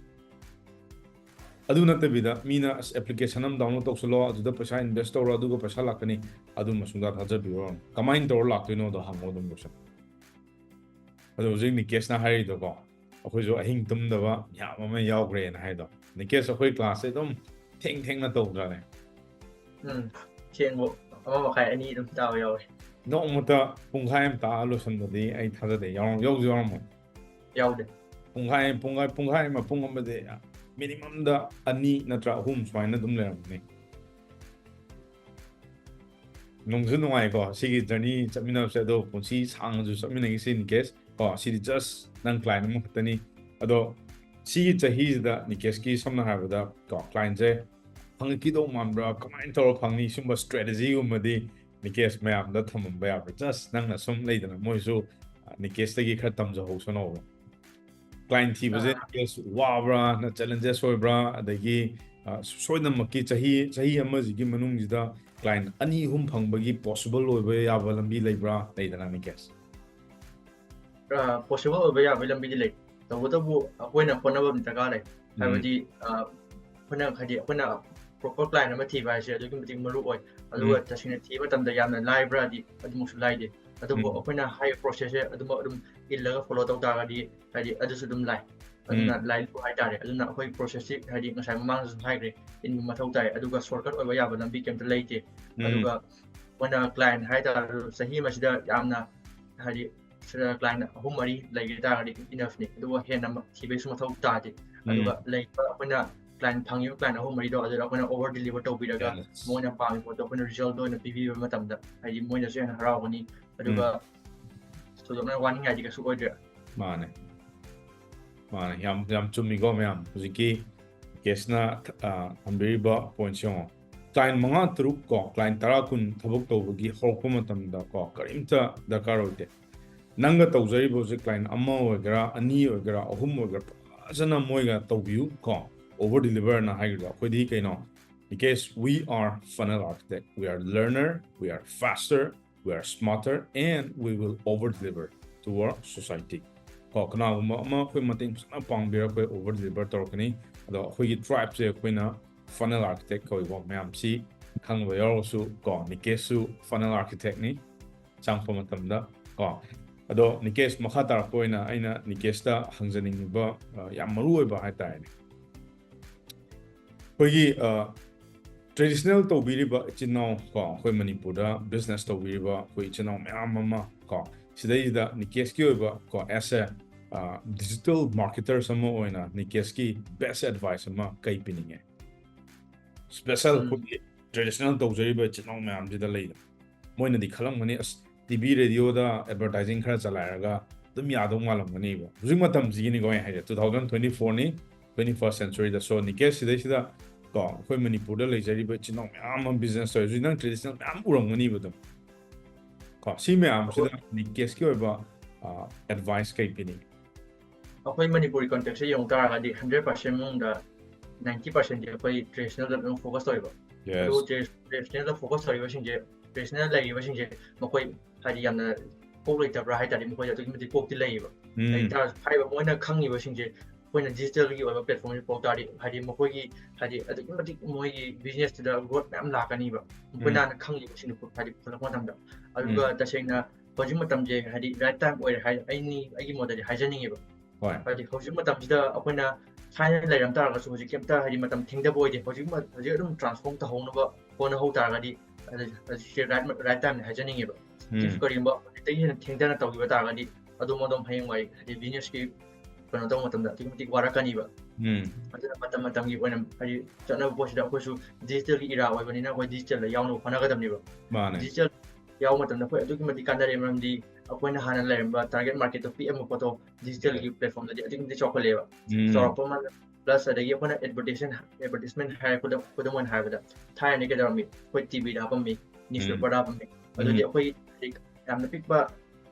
ꯑꯗꯨ ꯅꯠꯇꯕꯤꯗ ꯃꯤꯅ ꯑꯁ ꯑꯦꯄ꯭ꯂꯤꯀꯦꯁꯟ ꯑꯃ ꯗꯥꯎꯟꯂꯣꯗ ꯇꯧꯁꯜꯂꯣ, ꯑꯗꯨꯗ ꯄꯩꯁꯥ ꯏꯟꯚꯦꯁ ꯇꯧꯔꯣ ꯑꯗꯨꯒ ꯄꯩꯁꯥ ꯂꯥꯛꯀꯅꯤ, ꯑꯗꯨꯝꯕ ꯁꯨꯡꯊꯥ ꯊꯥꯖꯕꯤꯔꯨꯔꯅꯨ꯫ ꯀꯃꯥꯏꯅ ꯇꯧꯔ ꯂꯥꯛꯇꯣꯏꯅꯣꯗꯣ ꯍꯪꯉꯣ ꯑꯗꯨꯝ ꯀꯣꯏꯁꯟ꯫ ꯑꯗꯣ ꯍꯧꯖꯤꯛ ꯅꯤꯀꯦꯁꯅ ꯍꯥꯏꯔꯤꯗꯣꯀꯣ, ꯑꯩꯈꯣꯏꯁꯨ ꯑꯍꯤꯡ ꯇꯨꯝꯗꯕ ꯃꯌꯥꯝ ꯑꯃ ꯌꯥꯎꯈ꯭ꯔꯦꯅ ꯍꯥꯏꯗꯣ꯫ ꯅꯤꯀꯦꯁ, ꯑꯩꯈꯣꯏ ꯀ꯭ꯂꯥꯁꯁꯦ ꯑꯗꯨꯝ ꯊꯦꯡ ꯊꯦꯡꯅ ꯇꯧꯗ꯭ꯔꯥꯅꯦ? ꯎꯝ, ꯊꯦꯡꯕ ꯑꯃ ꯃꯈꯥꯏ ꯑꯅꯤ ꯑꯗꯨꯝ ꯇꯥꯕ ꯌꯥꯎꯋꯦ꯫ ꯅꯣꯡꯃꯇ ꯄꯨꯡꯈꯥꯏ ꯑꯃ ꯇꯥꯛꯑ ꯂꯣꯏꯁꯟꯕꯗꯤ ꯑꯩ ꯊꯥꯖꯗꯦ, ꯌꯥꯎꯔꯝ- ꯌꯥꯎꯁꯨ ꯌꯥꯎꯔꯝꯃꯣꯏ꯫ ꯌꯥꯎꯗꯦ꯫ ꯄꯨꯡꯈꯥꯏ ꯄꯨꯡꯈꯥꯏ ꯄꯨꯡꯈꯥꯏ ꯑꯃ, ꯄꯨꯡ ꯑꯃꯗꯤ ꯃꯤꯅꯤꯃꯝꯗ ꯑꯅꯤ ꯅꯠꯇ꯭ꯔ ꯑꯍꯨꯝ ꯁꯨꯃꯥꯏꯅ ꯑꯗꯨꯝ ꯂꯩꯔꯝꯒꯅꯤ꯫ ꯅꯨꯡꯁꯨ ꯅꯨꯡꯉꯥꯏꯀꯣ ꯁꯤꯒꯤ ꯖꯔꯅꯤ ꯆꯠꯃꯤꯟꯅꯕꯁꯦ, ꯑꯗꯣ ꯄꯨꯟꯁꯤ ꯁꯥꯡꯅꯁꯨ ꯆꯠꯃꯤꯟꯅꯈꯤꯁꯤ ꯅꯤꯀꯦꯁ꯫ ꯀꯣ ꯁꯤꯗꯤ ꯖꯁ ꯅꯪ ꯀ꯭ꯂꯥꯏꯟ ꯑꯃꯈꯛꯇꯅꯤ꯫ ꯑꯗꯣ ꯁꯤꯒꯤ ꯆꯍꯤꯁꯤꯗ ꯅꯤꯀꯦꯁꯀꯤ ꯁꯝꯅ ꯍꯥꯏꯔꯕꯗ ꯀꯣ clientꯁꯦ ꯐꯪꯉꯛꯈꯤꯗꯧ ꯃꯥꯟꯕ꯭ꯔꯥ, ꯀꯃꯥꯏꯅ ꯇꯧꯔ ꯐꯪꯅꯤ, ꯁꯨꯝꯕ strategyꯒꯨꯝꯕꯗꯤ ꯅꯤꯀꯦꯁ ꯃꯌꯥꯝꯗ ꯊꯝꯃꯝꯕ ꯌꯥꯕ꯭ꯔꯥ? Just ꯅꯪꯅ ꯁꯨꯝ ꯂꯩꯗꯅ ꯃꯣꯏꯁꯨ ꯅꯤꯀꯦꯁꯇꯒꯤ ꯈꯔ ꯇꯝꯖꯍꯧꯁꯅꯣꯕ꯫ Client ꯊꯤꯕꯁꯦ ꯅꯤꯀꯦꯁ ꯋꯥꯕ꯭ꯔꯥ, ꯅ challenges ꯑꯣꯏꯕ꯭ꯔꯥ, ꯑꯗꯒꯤ ꯁꯣꯏꯗꯅꯃꯛꯀꯤ ꯆꯍꯤ ꯆꯍꯤ ꯑꯃꯁꯤꯒꯤ ꯃꯅꯨꯡꯁꯤꯗ client ꯑꯅꯤ ꯑꯍꯨꯝ ꯐꯪꯕꯒꯤ possible ꯑꯣꯏꯕ ꯌꯥꯕ ꯂꯝꯕꯤ ꯂꯩꯕ꯭ꯔꯥ? ꯂꯩꯗꯅ ꯅꯤꯀꯦꯁ꯫ Possible ꯑꯣꯏꯕ ꯌꯥꯕꯒꯤ ꯂꯝꯕꯤꯗꯤ ꯂꯩ꯫ ꯇꯧꯕꯇꯕꯨ ꯑꯩꯈꯣꯏꯅ ꯍꯣꯠꯅꯕ ꯑꯃ ꯗꯔꯀꯥꯔ ꯂꯩ꯫ ꯍꯥꯏꯕꯗꯤ ꯑꯩꯈꯣꯏꯅ ꯍꯥꯏꯗꯤ ꯑꯩꯈꯣꯏꯅ proper client ꯑꯃ ꯊꯤꯕ ꯍꯥꯏꯁꯦ ꯑꯗꯨꯛꯀꯤ ꯃꯇꯤꯛ ꯃꯔꯨ ꯑꯣꯏ꯫ ꯑꯗꯨꯒ ꯇꯁꯦꯡꯅ ꯊꯤꯕ ꯃꯇꯝꯗ ꯌꯥꯝꯅ ꯂꯥꯏꯕ꯭ꯔꯥꯗꯤ ꯑꯗꯨꯃꯛꯁꯨ ꯂꯥꯏꯗꯦ꯫ ꯑꯗꯨꯕꯨ ꯑꯩꯈꯣꯏꯅ ꯍꯥꯏꯔꯤꯕ processꯁꯦ ꯑꯗꯨꯃꯛ ꯑꯗꯨꯝ ꯏꯜꯂꯒ follow ꯇꯧ ꯇꯥꯔꯒꯗꯤ ꯍꯥꯏꯗꯤ ꯑꯗꯨꯁꯨ ꯑꯗꯨꯝ ꯂꯥꯏ꯫ ꯑꯗꯨꯅ ꯂꯥꯏꯔꯤꯛꯄꯨ ꯍꯥꯏꯇꯥꯔꯦ꯫ ꯑꯗꯨꯅ ꯑꯩꯈꯣꯏ processꯁꯤ ꯍꯥꯏꯗꯤ ꯉꯁꯥꯏ ꯃꯃꯥꯡꯗꯁꯨ ꯍꯥꯏꯈ꯭ꯔꯦ, ꯏꯟꯕ ꯃꯊꯧ ꯇꯥꯏ꯫ ꯑꯗꯨꯒ shortcut ꯑꯣꯏꯕ ꯌꯥꯕ ꯂꯝꯕꯤ ꯀꯩꯝꯇ ꯂꯩꯇꯦ꯫ ꯑꯗꯨꯒ ꯑꯩꯈꯣꯏꯅ client ꯍꯥꯏꯇꯥꯔꯁꯨ ꯆꯍꯤ ꯑꯃꯁꯤꯗ ꯌꯥꯝꯅ ꯍꯥꯏꯗꯤ client ꯑꯍꯨꯝ ꯃꯔꯤ ꯂꯩꯒꯦ ꯇꯥꯔꯒꯗꯤ enoughꯅꯤ꯫ ꯑꯗꯨꯒ ꯍꯦꯟꯅ ꯊꯤꯕꯒꯤꯁꯨ ꯃꯊꯧ ꯇꯥꯗꯦ꯫ ꯑꯗꯨꯒ ꯂꯩꯔꯤꯕ ꯑꯩꯈꯣꯏꯅ client ꯐꯪꯉꯤꯕ client ꯑꯍꯨꯝ ꯃꯔꯤꯗꯣ ꯑꯗꯨꯗ ꯑꯩꯈꯣꯏꯅ over deliver ꯇꯧꯕꯤꯔꯒ ꯃꯣꯏꯅ ꯄꯥꯝꯃꯤꯕ ꯄꯣꯠꯇꯣ ꯑꯩꯈꯣꯏꯅ resultꯗ ꯑꯣꯏꯅ ꯄꯤꯕꯤꯕ ꯃꯇꯝꯗ ꯍꯥꯏꯗꯤ ꯃꯣꯏꯅꯁꯨ ꯍꯦꯟꯅ ꯍꯔꯥꯎꯒꯅꯤ꯫ ꯑꯗꯨꯒ ꯊꯣꯏꯗꯣꯛꯅ ꯋꯥꯅꯤꯡꯉꯥꯏꯗꯤ ꯀꯩꯁꯨ ꯑꯣꯏꯗ꯭ꯔꯦ꯫ ꯃꯥꯅꯦ꯫ ꯃꯥꯅꯦ꯫ ꯌꯥꯝ, ꯌꯥꯝ ꯆꯨꯝꯃꯤꯀꯣ ꯃꯌꯥꯝ꯫ ꯍꯧꯖꯤꯛꯀꯤ ꯀꯦꯁꯅ ꯊ-, ꯑ, ꯊꯝꯕꯤꯔꯤꯕ pointꯁꯦ ꯌꯦꯡꯉꯣ꯫ Client ꯃꯉꯥ ꯇꯔꯨꯛ ꯀꯣ, client ꯇꯔꯥ ꯀꯨꯟ ꯊꯕꯛ ꯇꯧꯕꯒꯤ ꯍꯧꯔꯛꯄ ꯃꯇꯝꯗ ꯀꯣ, ꯀꯔꯤꯝꯇ ꯗꯔꯀꯥꯔ ꯑꯣꯏꯗꯦ꯫ ꯅꯪꯒ ꯇꯧꯖꯔꯤꯕ ꯍꯧꯖꯤꯛ client ꯑꯃ ꯑꯣꯏꯒꯦꯔꯥ, ꯑꯅꯤ ꯑꯣꯏꯒꯦꯔꯥ, ꯑꯍꯨꯝ ꯑꯣꯏꯒꯦꯔꯥ, ꯐꯖꯅ ꯃꯣꯏꯒ ꯇꯧꯕꯤꯌꯨ ꯀꯣ꯫ Over deliverꯅ ꯍꯥꯏꯈ꯭ꯔꯤꯗꯣ꯫ ꯑꯩꯈꯣꯏꯗꯤ ꯀꯩꯅꯣ? Because we are funnel architect, we are learner, we are faster, we are smarter, and we will over deliver to our society. ꯀꯣ, ꯀꯅꯥꯒꯨꯝꯕ ꯑꯃ ꯑꯩꯈꯣꯏ ꯃꯇꯦꯡ ꯐꯖꯅ ꯄꯥꯡꯕꯤꯔ ꯑꯩꯈꯣꯏ over deliver ꯇꯧꯔꯛꯀꯅꯤ꯫ ꯑꯗꯣ ꯑꯩꯈꯣꯏꯒꯤ tribeꯁꯦ ꯑꯩꯈꯣꯏꯅ funnel architect ꯀꯧꯏꯀꯣ꯫ ꯃꯌꯥꯝꯁꯤ ꯈꯪꯕ ꯌꯥꯎꯔꯒꯁꯨ ꯀꯣ, ꯅꯤꯀꯦꯁꯁꯨ funnel architectꯅꯤ ꯆꯪꯉꯛꯄ ꯃꯇꯝꯗ ꯀꯣ꯫ ꯑꯗꯣ ꯅꯤꯀꯦꯁ, ꯃꯈꯥ ꯇꯥꯔꯛꯄ ꯑꯣꯏꯅ ꯑꯩꯅ ꯅꯤꯀꯦꯁꯇ ꯍꯪꯖꯅꯤꯡꯉꯤꯕ, ꯑ, ꯌꯥꯝ ꯃꯔꯨ ꯑꯣꯏꯕ ꯍꯥꯏꯇꯥꯔꯦꯅꯦ꯫ ꯑꯩꯈꯣꯏꯒꯤ, ꯑ, traditional ꯇꯧꯕꯤꯔꯤꯕ ꯏꯆꯤꯟ ꯏꯅꯥꯎ ꯀꯣ, ꯑꯩꯈꯣꯏ ꯃꯅꯤꯄꯨꯔꯗ business ꯇꯧꯕꯤꯔꯤꯕ ꯑꯩꯈꯣꯏ ꯏꯆꯤꯟ ꯏꯅꯥꯎ ꯃꯌꯥꯝ ꯑꯃ ꯀꯣ, ꯁꯤꯗꯩꯁꯤꯗ ꯅꯤꯀꯦꯁꯀꯤ ꯑꯣꯏꯕ ꯀꯣ, as a, ꯑ, digital marketers ꯑꯃ ꯑꯣꯏꯅ ꯅꯤꯀꯦꯁꯀꯤ best advice ꯑꯃ ꯀꯩ ꯄꯤꯅꯤꯡꯉꯦ? Special ꯑꯩꯈꯣꯏꯒꯤ traditional ꯇꯧꯖꯔꯤꯕ ꯏꯆꯤꯟ ꯏꯅꯥꯎ ꯃꯌꯥꯝꯁꯤꯗ ꯂꯩꯗꯅ, ꯃꯣꯏꯅꯗꯤ ꯈꯜꯂꯝꯒꯅꯤ, "ꯑꯁ, TV radioꯗ advertising ꯈꯔ ꯆꯂꯥꯏꯔꯒ ꯑꯗꯨꯝ ꯌꯥꯗꯧ ꯃꯥꯜꯂꯝꯒꯅꯤꯕ꯫ ꯍꯧꯖꯤꯛ ꯃꯇꯝꯁꯤꯒꯤꯅꯤꯀꯣ ꯑꯩ ꯍꯥꯏꯁꯦ, two thousand twenty-four ꯅꯤ, twenty first century ꯗ꯫ So ꯅꯤꯀꯦꯁ, ꯁꯤꯗꯩꯁꯤꯗ ꯀꯣ ꯑꯩꯈꯣꯏ ꯃꯅꯤꯄꯨꯔꯗ ꯂꯩꯖꯔꯤꯕ ꯏꯆꯤꯟ ꯏꯅꯥꯎ ꯃꯌꯥꯝ ꯑꯃ business ꯇꯧꯔꯤ꯫ ꯍꯧꯖꯤꯛ ꯅꯪ traditional ꯃꯌꯥꯝ ꯎꯔꯝꯒꯅꯤꯕ ꯑꯗꯨꯝ꯫ ꯀꯣ ꯁꯤ ꯃꯌꯥꯝꯁꯤꯗ ꯅꯤꯀꯦꯁꯀꯤ ꯑꯣꯏꯕ advice ꯀꯩ ꯄꯤꯅꯤꯡꯉꯤ? ꯑꯩꯈꯣꯏ ꯃꯅꯤꯄꯨꯔꯒꯤ context ꯁꯦ ꯌꯦꯡꯉꯨ ꯇꯥꯔꯒꯗꯤ hundred percent ꯃꯅꯨꯡꯗ ninety percent ꯗꯤ ꯑꯩꯈꯣꯏ traditional ꯗ ꯑꯗꯨꯝ focus ꯇꯧꯋꯦꯕ꯫ ꯑꯗꯨ traditional ꯗ focus ꯇꯧꯔꯤꯕꯁꯤꯡꯁꯦ, traditional ꯂꯩꯔꯤꯕꯁꯤꯡꯁꯦ ꯃꯈꯣꯏ ꯍꯥꯏꯗꯤ ꯌꯥꯝꯅ ꯀꯣꯛ ꯂꯩꯇꯕ꯭ꯔꯥ ꯍꯥꯏ ꯇꯥꯔꯗꯤ ꯃꯈꯣꯏꯗ ꯑꯗꯨꯛꯀꯤ ꯃꯇꯤꯛ ꯀꯣꯛꯇꯤ ꯂꯩꯌꯦꯕ꯫ ꯂꯩ ꯇꯥꯔꯁꯨ ꯍꯥꯏꯔꯤꯕ ꯃꯣꯏꯅ ꯈꯪꯉꯤꯕꯁꯤꯡꯁꯦ ꯑꯩꯈꯣꯏꯅ digital ꯒꯤ ꯑꯣꯏꯕ platform ꯁꯦ ꯄꯨꯔꯛ ꯇꯥꯔꯗꯤ ꯍꯥꯏꯗꯤ ꯃꯈꯣꯏꯒꯤ ꯍꯥꯏꯗꯤ ꯑꯗꯨꯛꯀꯤ ꯃꯇꯤꯛ ꯃꯣꯏꯒꯤ business ꯇꯨꯗ growth ꯃꯌꯥꯝ ꯂꯥꯛꯀꯅꯤꯕ꯫ ꯃꯈꯣꯏꯅ ꯍꯥꯟꯅ ꯈꯪꯉꯤꯕꯁꯤꯡꯗꯨ ꯍꯥꯏꯗꯤ ꯄꯨꯊꯣꯔꯛꯄ ꯃꯇꯝꯗ꯫ ꯑꯗꯨꯒ ꯇꯁꯦꯡꯅ ꯍꯧꯖꯤꯛ ꯃꯇꯝꯁꯦ ꯍꯥꯏꯗꯤ right time ꯑꯣꯏꯔꯦ ꯍꯥꯏ ꯑꯩꯅꯤ ꯑꯩꯒꯤ ꯃꯣꯠꯇꯗꯤ ꯍꯥꯏꯖꯅꯤꯡꯉꯦꯕ꯫ ꯍꯣꯏ꯫ ꯍꯥꯏꯗꯤ ꯍꯧꯖꯤꯛ ꯃꯇꯝꯁꯤꯗ ꯑꯩꯈꯣꯏꯅ ꯊꯥꯏꯅ ꯂꯩꯔꯝ ꯇꯥꯔꯒꯁꯨ ꯍꯧꯖꯤꯛ ꯀꯩꯝꯇ ꯍꯥꯏꯗꯤ ꯃꯇꯝ ꯊꯦꯡꯊꯕ ꯑꯣꯏꯗꯦ꯫ ꯍꯧꯖꯤꯛ ꯃ- ꯍꯧꯖꯤꯛ ꯑꯗꯨꯝ transform ꯇꯧꯍꯧꯅꯕ ꯍꯣꯠꯅꯍꯧ ꯇꯥꯔꯒꯗꯤ ꯑꯗ- ꯍꯧꯖꯤꯛꯁꯦ right right time ꯅꯦ ꯍꯥꯏꯖꯅꯤꯡꯉꯦꯕ꯫ ꯁꯤꯁꯨ ꯀꯔꯤꯒꯨꯝꯕ ꯍꯧꯖꯤꯛꯇꯒꯤ ꯍꯦꯟꯅ ꯊꯦꯡꯊꯅ ꯇꯧꯈꯤꯕ ꯇꯥꯔꯒꯗꯤ ꯑꯗꯨꯝ ꯑꯗꯨꯝ ꯍꯌꯦꯡꯋꯥꯏ ꯍꯥꯏꯗꯤ business ꯀꯤ ꯀꯩꯅꯣ ꯇꯧꯕ ꯃꯇꯝꯗ ꯑꯗꯨꯛꯀꯤ ꯃꯇꯤꯛ ꯋꯥꯔꯛꯀꯅꯤꯕ꯫ ꯑꯗꯨꯅ ꯃꯇꯝ ꯃꯇꯝꯒꯤ ꯑꯣꯏꯅ ꯍꯥꯏꯗꯤ ꯆꯠꯅꯕ ꯄꯣꯠꯁꯤꯗ ꯑꯩꯈꯣꯏꯁꯨ digital ꯒꯤ era ꯑꯣꯏꯕꯅꯤꯅ ꯑꯩꯈꯣꯏ digital ꯗ ꯌꯥꯎꯅꯕ ꯍꯣꯠꯅꯒꯗꯕꯅꯦꯕ꯫ ꯃꯥꯅꯦ꯫ Digital ꯌꯥꯎꯕ ꯃꯇꯝꯗ ꯑꯩꯈꯣꯏ ꯑꯗꯨꯛꯀꯤ ꯃꯇꯤꯛ ꯀꯥꯟꯅꯔꯦ, ꯃꯔꯝꯗꯤ ꯑꯩꯈꯣꯏꯅ ꯍꯥꯟꯅ ꯂꯩꯔꯝꯕ target market ꯇꯣ ꯄꯤꯛꯑꯝꯕ ꯄꯣꯠꯇꯣ digital ꯒꯤ platform ꯗꯗꯤ ꯑꯗꯨꯛꯀꯤ ꯃꯇꯤꯛ ꯆꯥꯎꯈꯠꯂꯦꯕ꯫ ꯆꯥꯎꯔꯛꯄ ꯑꯃ plus ꯑꯗꯒꯤ ꯑꯩꯈꯣꯏꯅ advertisement advertisement ꯍꯥꯏꯔ ꯈꯨꯗꯝ ꯈꯨꯗꯝ ꯑꯣꯏꯅ ꯍꯥꯏꯔꯕꯗ ꯊꯥꯏꯅꯗꯤ ꯀꯩꯗꯧꯔꯝꯃꯤ? ꯑꯩꯈꯣꯏ T V ꯗ ꯍꯥꯞꯄꯝꯃꯤ, newspaper ꯗ ꯍꯥꯞꯄꯝꯃꯤ꯫ ꯑꯗꯨꯗꯤ ꯑꯩꯈꯣꯏ ꯍꯧꯖꯤꯛ ꯌꯥꯝꯅ ꯄꯤꯛꯄ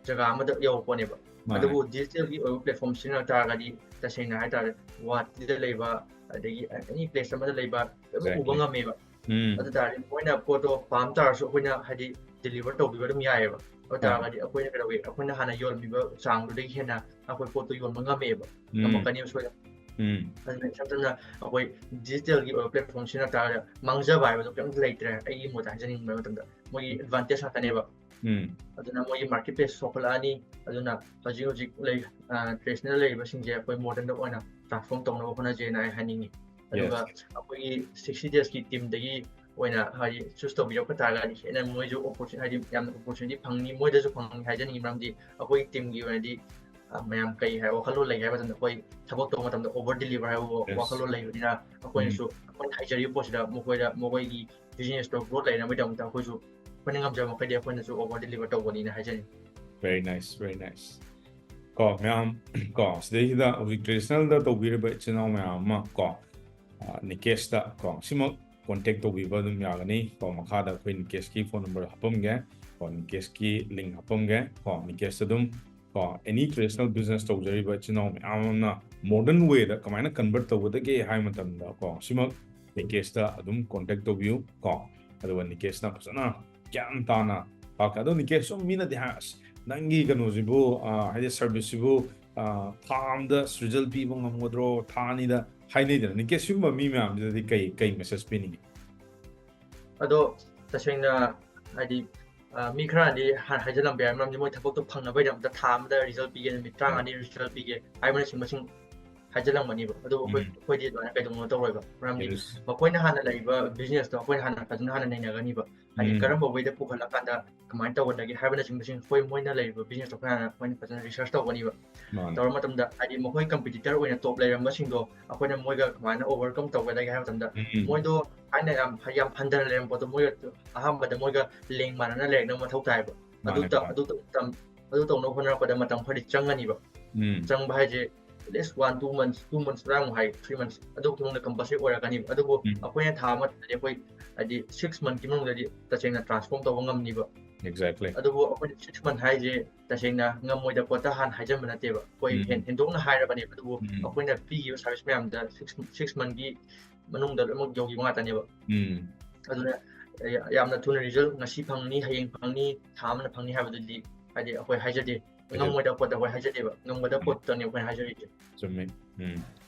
ꯖꯒꯥ ꯑꯃꯗ ꯌꯧꯕ ꯄꯣꯠꯅꯦꯕ꯫ ꯃꯥꯅꯦ꯫ ꯑꯗꯨꯕꯨ digital ꯒꯤ ꯑꯣꯏꯕ platform ꯁꯤꯖꯤꯟꯅ ꯇꯥꯔꯒꯗꯤ ꯇꯁꯦꯡꯅ ꯍꯥꯏꯇꯥꯔꯦ ꯒꯨꯍꯥꯇꯤꯗ ꯂꯩꯕ ꯑꯗꯒꯤ any place ꯑꯃꯗ ꯂꯩꯕ ꯂꯣꯏꯅꯃꯛ ꯎꯕ Exactly. ꯉꯝꯃꯦꯕ꯫ ꯎꯝ꯫ ꯑꯗꯨ ꯇꯥꯔꯗꯤ ꯃꯣꯏꯅ ꯄꯣꯠꯇꯣ ꯄꯥꯝ ꯇꯥꯔꯁꯨ ꯑꯩꯈꯣꯏꯅ ꯍꯥꯏꯗꯤ deliver ꯇꯧꯕꯤꯕ ꯑꯗꯨꯝ ꯌꯥꯏꯑꯕ꯫ ꯑꯗꯨ ꯍꯣꯏ꯫ ꯇꯥꯔꯒꯗꯤ ꯑꯩꯈꯣꯏꯅ ꯀꯩꯗꯧꯋꯤ? ꯑꯩꯈꯣꯏꯅ ꯍꯥꯟꯅ ꯌꯣꯜꯂꯝꯃꯤꯕ ꯆꯥꯡꯗꯨꯗꯒꯤ ꯍꯦꯟꯅ ꯑꯩꯈꯣꯏ ꯄꯣꯠꯇꯣ ꯌꯣꯟꯕ ꯉꯝꯃꯦꯕ꯫ ꯎꯝ꯫ ꯉꯝꯃꯛꯀꯅꯦꯕ ꯁꯣꯏꯗꯅ꯫ ꯎꯝ꯫ ꯑꯗꯨꯅ ꯏꯁꯝ ꯁꯝꯅ ꯑꯩꯈꯣꯏ digital ꯒꯤ ꯑꯣꯏꯕ platform ꯁꯤꯖꯤꯟꯅ ꯇꯥꯔꯒꯗꯤ ꯃꯥꯡꯖꯕ ꯍꯥꯏꯕꯗꯣ ꯀꯩꯝꯇ ꯂꯩꯇ꯭ꯔꯦ꯫ ꯑꯩꯒꯤ ꯃꯣꯠꯇ ꯍꯥꯏꯖꯅꯤꯡꯕ ꯃꯇꯝꯗ ꯃꯣꯏꯒꯤ advantage ꯉꯥꯛꯇꯅꯦꯕ꯫ ꯎꯝ꯫ ꯑꯗꯨꯅ ꯃꯣꯏꯒꯤ market place ꯆꯥꯎꯈꯠꯂꯛꯑꯅꯤ꯫ ꯑꯗꯨꯅ ꯍꯧꯖꯤꯛ ꯍꯧꯖꯤꯛ ꯂꯩ ꯑ, traditional ꯂꯩꯔꯤꯕꯁꯤꯡꯁꯦ ꯑꯩꯈꯣꯏ modern ꯗ ꯑꯣꯏꯅ transform ꯇꯧꯅꯕ ꯍꯣꯠꯅꯖꯦꯅ ꯑꯩ ꯍꯥꯏꯅꯤꯡꯉꯤ꯫ ꯑꯗꯨꯒ Yes. ꯑꯩꯈꯣꯏꯒꯤ sixty days ꯀꯤ team ꯗꯒꯤ ꯑꯣꯏꯅ ꯍꯥꯏꯗꯤ choose ꯇꯧꯕꯤꯔꯛꯄ ꯇꯥꯔꯒꯗꯤ ꯍꯦꯟꯅ ꯃꯣꯏꯁꯨ opportunity ꯍꯥꯏꯗꯤ ꯌꯥꯝꯅ opportunity ꯐꯪꯅꯤ, ꯃꯣꯏꯗꯁꯨ ꯐꯪꯅꯤ ꯍꯥꯏꯖꯅꯤꯡꯉꯤ꯫ ꯃꯔꯝꯗꯤ ꯑꯩꯈꯣꯏ team ꯒꯤ ꯑꯣꯏꯅꯗꯤ ꯑ, ꯃꯌꯥꯝ ꯀꯩ ꯍꯥꯏ ꯋꯥꯈꯜꯂꯣꯟ ꯂꯩꯒꯦ ꯍꯥꯏꯕ ꯃꯇꯝꯗ ꯑꯩꯈꯣꯏ ꯊꯕꯛ ꯇꯧꯕ ꯃꯇꯝꯗ over deliver ꯍꯥꯏꯕ ꯋꯥ- Yes. ꯋꯥꯈꯜꯂꯣꯟ ꯂꯩꯕꯅꯤꯅ ꯑꯩꯈꯣꯏꯅꯁꯨ ꯑꯩꯈꯣꯏꯅ ꯍꯩꯖꯔꯤꯕ ꯄꯣꯠꯁꯤꯗ ꯃꯈꯣꯏꯗ ꯃꯈꯣꯏꯒꯤ business ꯇꯣ growth ꯂꯩꯅꯕꯒꯤꯗꯃꯛꯇ ꯑꯩꯈꯣꯏꯁꯨ ꯑꯩꯈꯣꯏꯅ ꯉꯝꯖꯕ ꯃꯈꯩꯗꯤ ꯑꯩꯈꯣꯏꯅꯁꯨ over deliver ꯇꯧꯒꯅꯤꯅ ꯍꯥꯏꯖꯅꯤꯡꯉꯤ꯫ Very nice, very nice. ꯀꯣ ꯃꯌꯥꯝ, ꯀꯣ ꯁꯤꯗꯩꯁꯤꯗ ꯍꯧꯖꯤꯛ traditional ꯗ ꯇꯧꯕꯤꯔꯤꯕ ꯏꯆꯤꯟ ꯏꯅꯥꯎ ꯃꯌꯥꯝ ꯑꯃ ꯀꯣ, ꯑ, ꯅꯤꯀꯦꯁꯇ ꯀꯣ ꯁꯤꯃꯛ contact ꯇꯧꯕꯤꯕ ꯑꯗꯨꯝ ꯌꯥꯒꯅꯤ꯫ ꯀꯣ ꯃꯈꯥꯗ ꯑꯩꯈꯣꯏ ꯅꯤꯀꯦꯁꯀꯤ phone number ꯍꯥꯞꯄꯝꯒꯦ, ꯀꯣ ꯅꯤꯀꯦꯁꯀꯤ link ꯍꯥꯞꯄꯝꯒꯦ꯫ ꯀꯣ ꯅꯤꯀꯦꯁꯇ ꯑꯗꯨꯝ ꯀꯣ any traditional business ꯇꯧꯖꯔꯤꯕ ꯏꯆꯤꯟ ꯏꯅꯥꯎ ꯃꯌꯥꯝ ꯑꯃꯅ modern way ꯗ ꯀꯃꯥꯏꯅ convert ꯇꯧꯒꯗꯒꯦ ꯍꯥꯏꯕ ꯃꯇꯝꯗ ꯀꯣ ꯁꯤꯃꯛ ꯅꯤꯀꯦꯁꯇ ꯑꯗꯨꯝ contact ꯇꯧꯕꯤꯌꯨ ꯀꯣ꯫ ꯑꯗꯨꯒ ꯅꯤꯀꯦꯁꯅ ꯐꯖꯅ ꯒ꯭ꯌꯥꯟ ꯇꯥꯅ ꯇꯥꯛꯀꯦ꯫ ꯑꯗꯣ ꯅꯤꯀꯦꯁ, ꯁꯨꯝ ꯃꯤꯅꯗꯤ ꯍꯥꯏ, "ꯑꯁ, ꯅꯪꯒꯤ ꯀꯩꯅꯣꯁꯤꯕꯨ, ꯑ, ꯍꯥꯏꯗꯤ service ꯁꯤꯕꯨ, ꯑ, ꯊꯥ ꯑꯃꯗ result ꯄꯤꯕ ꯉꯝꯒꯗ꯭ꯔꯣ, ꯊꯥ ꯑꯅꯤꯗ?" ꯍꯥꯏꯅꯩꯗꯅ꯫ ꯅꯤꯀꯦꯁ, ꯁꯤꯒꯨꯝꯕ ꯃꯤ ꯃꯌꯥꯝꯁꯤꯗꯗꯤ ꯀꯩ, ꯀꯩ message ꯄꯤꯅꯤꯡꯉꯤ? ꯑꯗꯣ ꯇꯁꯦꯡꯅ ꯍꯥꯏꯗꯤ, ꯑ, ꯃꯤ ꯈꯔꯅꯗꯤ ꯍꯥ-, ꯍꯥꯏꯖꯤꯜꯂꯝꯕ ꯌꯥꯏ, ꯃꯔꯝꯗꯤ ꯃꯣꯏ ꯊꯕꯛꯇꯣ ꯐꯪꯅꯕꯒꯤꯗꯃꯛꯇ ꯊꯥ ꯑꯃꯗ result ꯄꯤꯒꯦ, ꯅꯨꯃꯤꯠ ꯇꯔꯥꯃꯉꯥꯅꯤ result ꯄꯤꯒꯦ ꯍꯥꯏꯕꯅꯆꯤꯡꯕꯁꯤꯡ ꯍꯥꯏꯖꯤꯜꯂꯝꯒꯅꯤꯕ꯫ ꯑꯗꯨꯕꯨ ꯑꯩꯈꯣꯏ, ꯎꯝ꯫ ꯑꯩꯈꯣꯏꯗꯤ ꯑꯗꯨꯃꯥꯏꯅ ꯀꯩꯗꯧꯅꯨꯡꯗ ꯇꯧꯔꯣꯏꯕ, ꯃꯔꯝꯗꯤ Yes. ꯃꯈꯣꯏꯅ ꯍꯥꯟꯅ ꯂꯩꯔꯤꯕ business ꯇꯣ ꯑꯩꯈꯣꯏꯅ ꯍꯥꯟꯅ ꯐꯖꯅ ꯍꯥꯟꯅ ꯅꯩꯅꯒꯅꯤꯕ꯫ ꯍꯥꯏꯗꯤ ꯎꯝ꯫ ꯀꯔꯝꯕ way ꯗ ꯄꯨꯈꯠꯂꯀꯥꯟꯗ ꯀꯃꯥꯏꯅ ꯇꯧꯒꯗꯒꯦ ꯍꯥꯏꯕꯅꯆꯤꯡꯕꯁꯤꯡ ꯑꯩꯈꯣꯏ, ꯃꯣꯏꯅ ꯂꯩꯔꯤꯕ business ꯇꯣ ꯑꯩꯈꯣꯏ ꯍꯥꯟꯅ, ꯑꯩꯈꯣꯏꯅ ꯐꯖꯅ research ꯇꯧꯒꯅꯤꯕ꯫ ꯃꯥꯅꯦ꯫ ꯇꯧꯔ ꯃꯇꯝꯗ ꯍꯥꯏꯗꯤ ꯃꯈꯣꯏ competitor ꯑꯣꯏꯅ top ꯂꯩꯔꯝꯕꯁꯤꯡꯗꯣ ꯑꯩꯈꯣꯏꯅ ꯃꯣꯏꯒ ꯀꯃꯥꯏꯅ overcome ꯇꯧꯒꯗꯒꯦ ꯍꯥꯏꯕ ꯃꯇꯝꯗ, ꯎꯝ꯫ ꯃꯣꯏꯗꯣ ꯊꯥꯏꯅ ꯌꯥꯝ, ꯌꯥꯝ ꯍꯟꯊꯅ ꯂꯩꯔꯝꯕ ꯄꯣꯠꯇꯣ ꯃꯣꯏꯒ ꯑꯍꯥꯟꯕꯗ ꯃꯣꯏꯒ ꯂꯦꯡ ꯃꯥꯟꯅꯅ ꯂꯩꯔꯛꯅꯕ ꯃꯊꯧ ꯇꯥꯏꯕ꯫ ꯑꯗꯨ ꯃꯥꯅꯦ, ꯇ-, ꯃꯥꯅꯦ꯫ ꯑꯗꯨ ꯇ-, ꯇꯝ-, ꯑꯗꯨ ꯇꯧꯅꯕ ꯍꯣꯠꯅꯔꯛꯄꯗ ꯃꯇꯝ ꯈꯔꯗꯤ ꯆꯪꯒꯅꯤꯕ꯫ ꯎꯝ꯫ ꯆꯪꯕ ꯍꯥꯏꯁꯦ at least one, two months, two months ꯇꯔꯥꯃꯨꯛ ꯍꯥꯏ, three months, ꯑꯗꯨ ꯃꯇꯨꯡꯗ compulsory ꯑꯣꯏꯔꯛꯀꯅꯤꯕ꯫ ꯑꯗꯨꯕꯨ ꯎꯝ꯫ ꯑꯩꯈꯣꯏꯅ ꯊꯥ ꯑꯃꯗꯗꯤ ꯑꯩꯈꯣꯏ ꯍꯥꯏꯗꯤ six month ꯀꯤ ꯃꯅꯨꯡꯗꯗꯤ ꯇꯁꯦꯡꯅ transform ꯇꯧꯕ ꯉꯝꯅꯤꯕ꯫ Exactly. ꯑꯗꯨꯕꯨ ꯑꯩꯈꯣꯏꯅ six month ꯍꯥꯏꯁꯦ ꯇꯁꯦꯡꯅ ꯉꯝꯃꯣꯏꯗꯕ ꯄꯣꯠꯇ ꯍꯥꯟꯅ ꯍꯥꯏꯖꯟꯕ ꯅꯠꯇꯦꯕ꯫ ꯑꯩꯈꯣꯏ ꯎꯝ꯫ ꯍꯦꯟ-, ꯍꯦꯟꯗꯣꯛꯅ ꯍꯥꯏꯔꯕꯅꯦꯕ꯫ ꯑꯗꯨꯕꯨ ꯎꯝ꯫ ꯑꯩꯈꯣꯏꯅ ꯄꯤꯈꯤꯕ service ꯃꯌꯥꯝꯗ six, six month ꯀꯤ ꯃꯅꯨꯡꯗ ꯂꯣꯏꯅꯃꯛ ꯌꯧꯈꯤꯕ ꯉꯥꯛꯇꯅꯦꯕ꯫ ꯎꯝ꯫ ꯑꯗꯨꯅ ꯌꯥ-, ꯌꯥꯝꯅ ꯊꯨꯅ result ꯉꯁꯤ ꯐꯪꯅꯤ, ꯍꯌꯦꯡ ꯐꯪꯅꯤ, ꯊꯥ ꯑꯃꯗ ꯐꯪꯅꯤ ꯍꯥꯏꯕꯗꯨꯗꯤ ꯍꯥꯏꯗꯤ ꯑꯩꯈꯣꯏ ꯍꯥꯏꯖꯗꯦ꯫ ꯍꯥꯏꯖꯗꯦ꯫ ꯉꯝꯃꯣꯏꯗꯕ ꯄꯣꯠꯇ ꯑꯩꯈꯣꯏ ꯍꯥꯏꯖꯗꯦꯕ꯫ ꯉꯝꯒꯗꯕ ꯎꯝ꯫ ꯄꯣꯠꯇꯅꯤ ꯑꯩꯈꯣꯏꯅ ꯍꯥꯏꯖꯔꯤꯁꯦ꯫ ꯆꯨꯝꯃꯤ꯫ ꯎꯝ꯫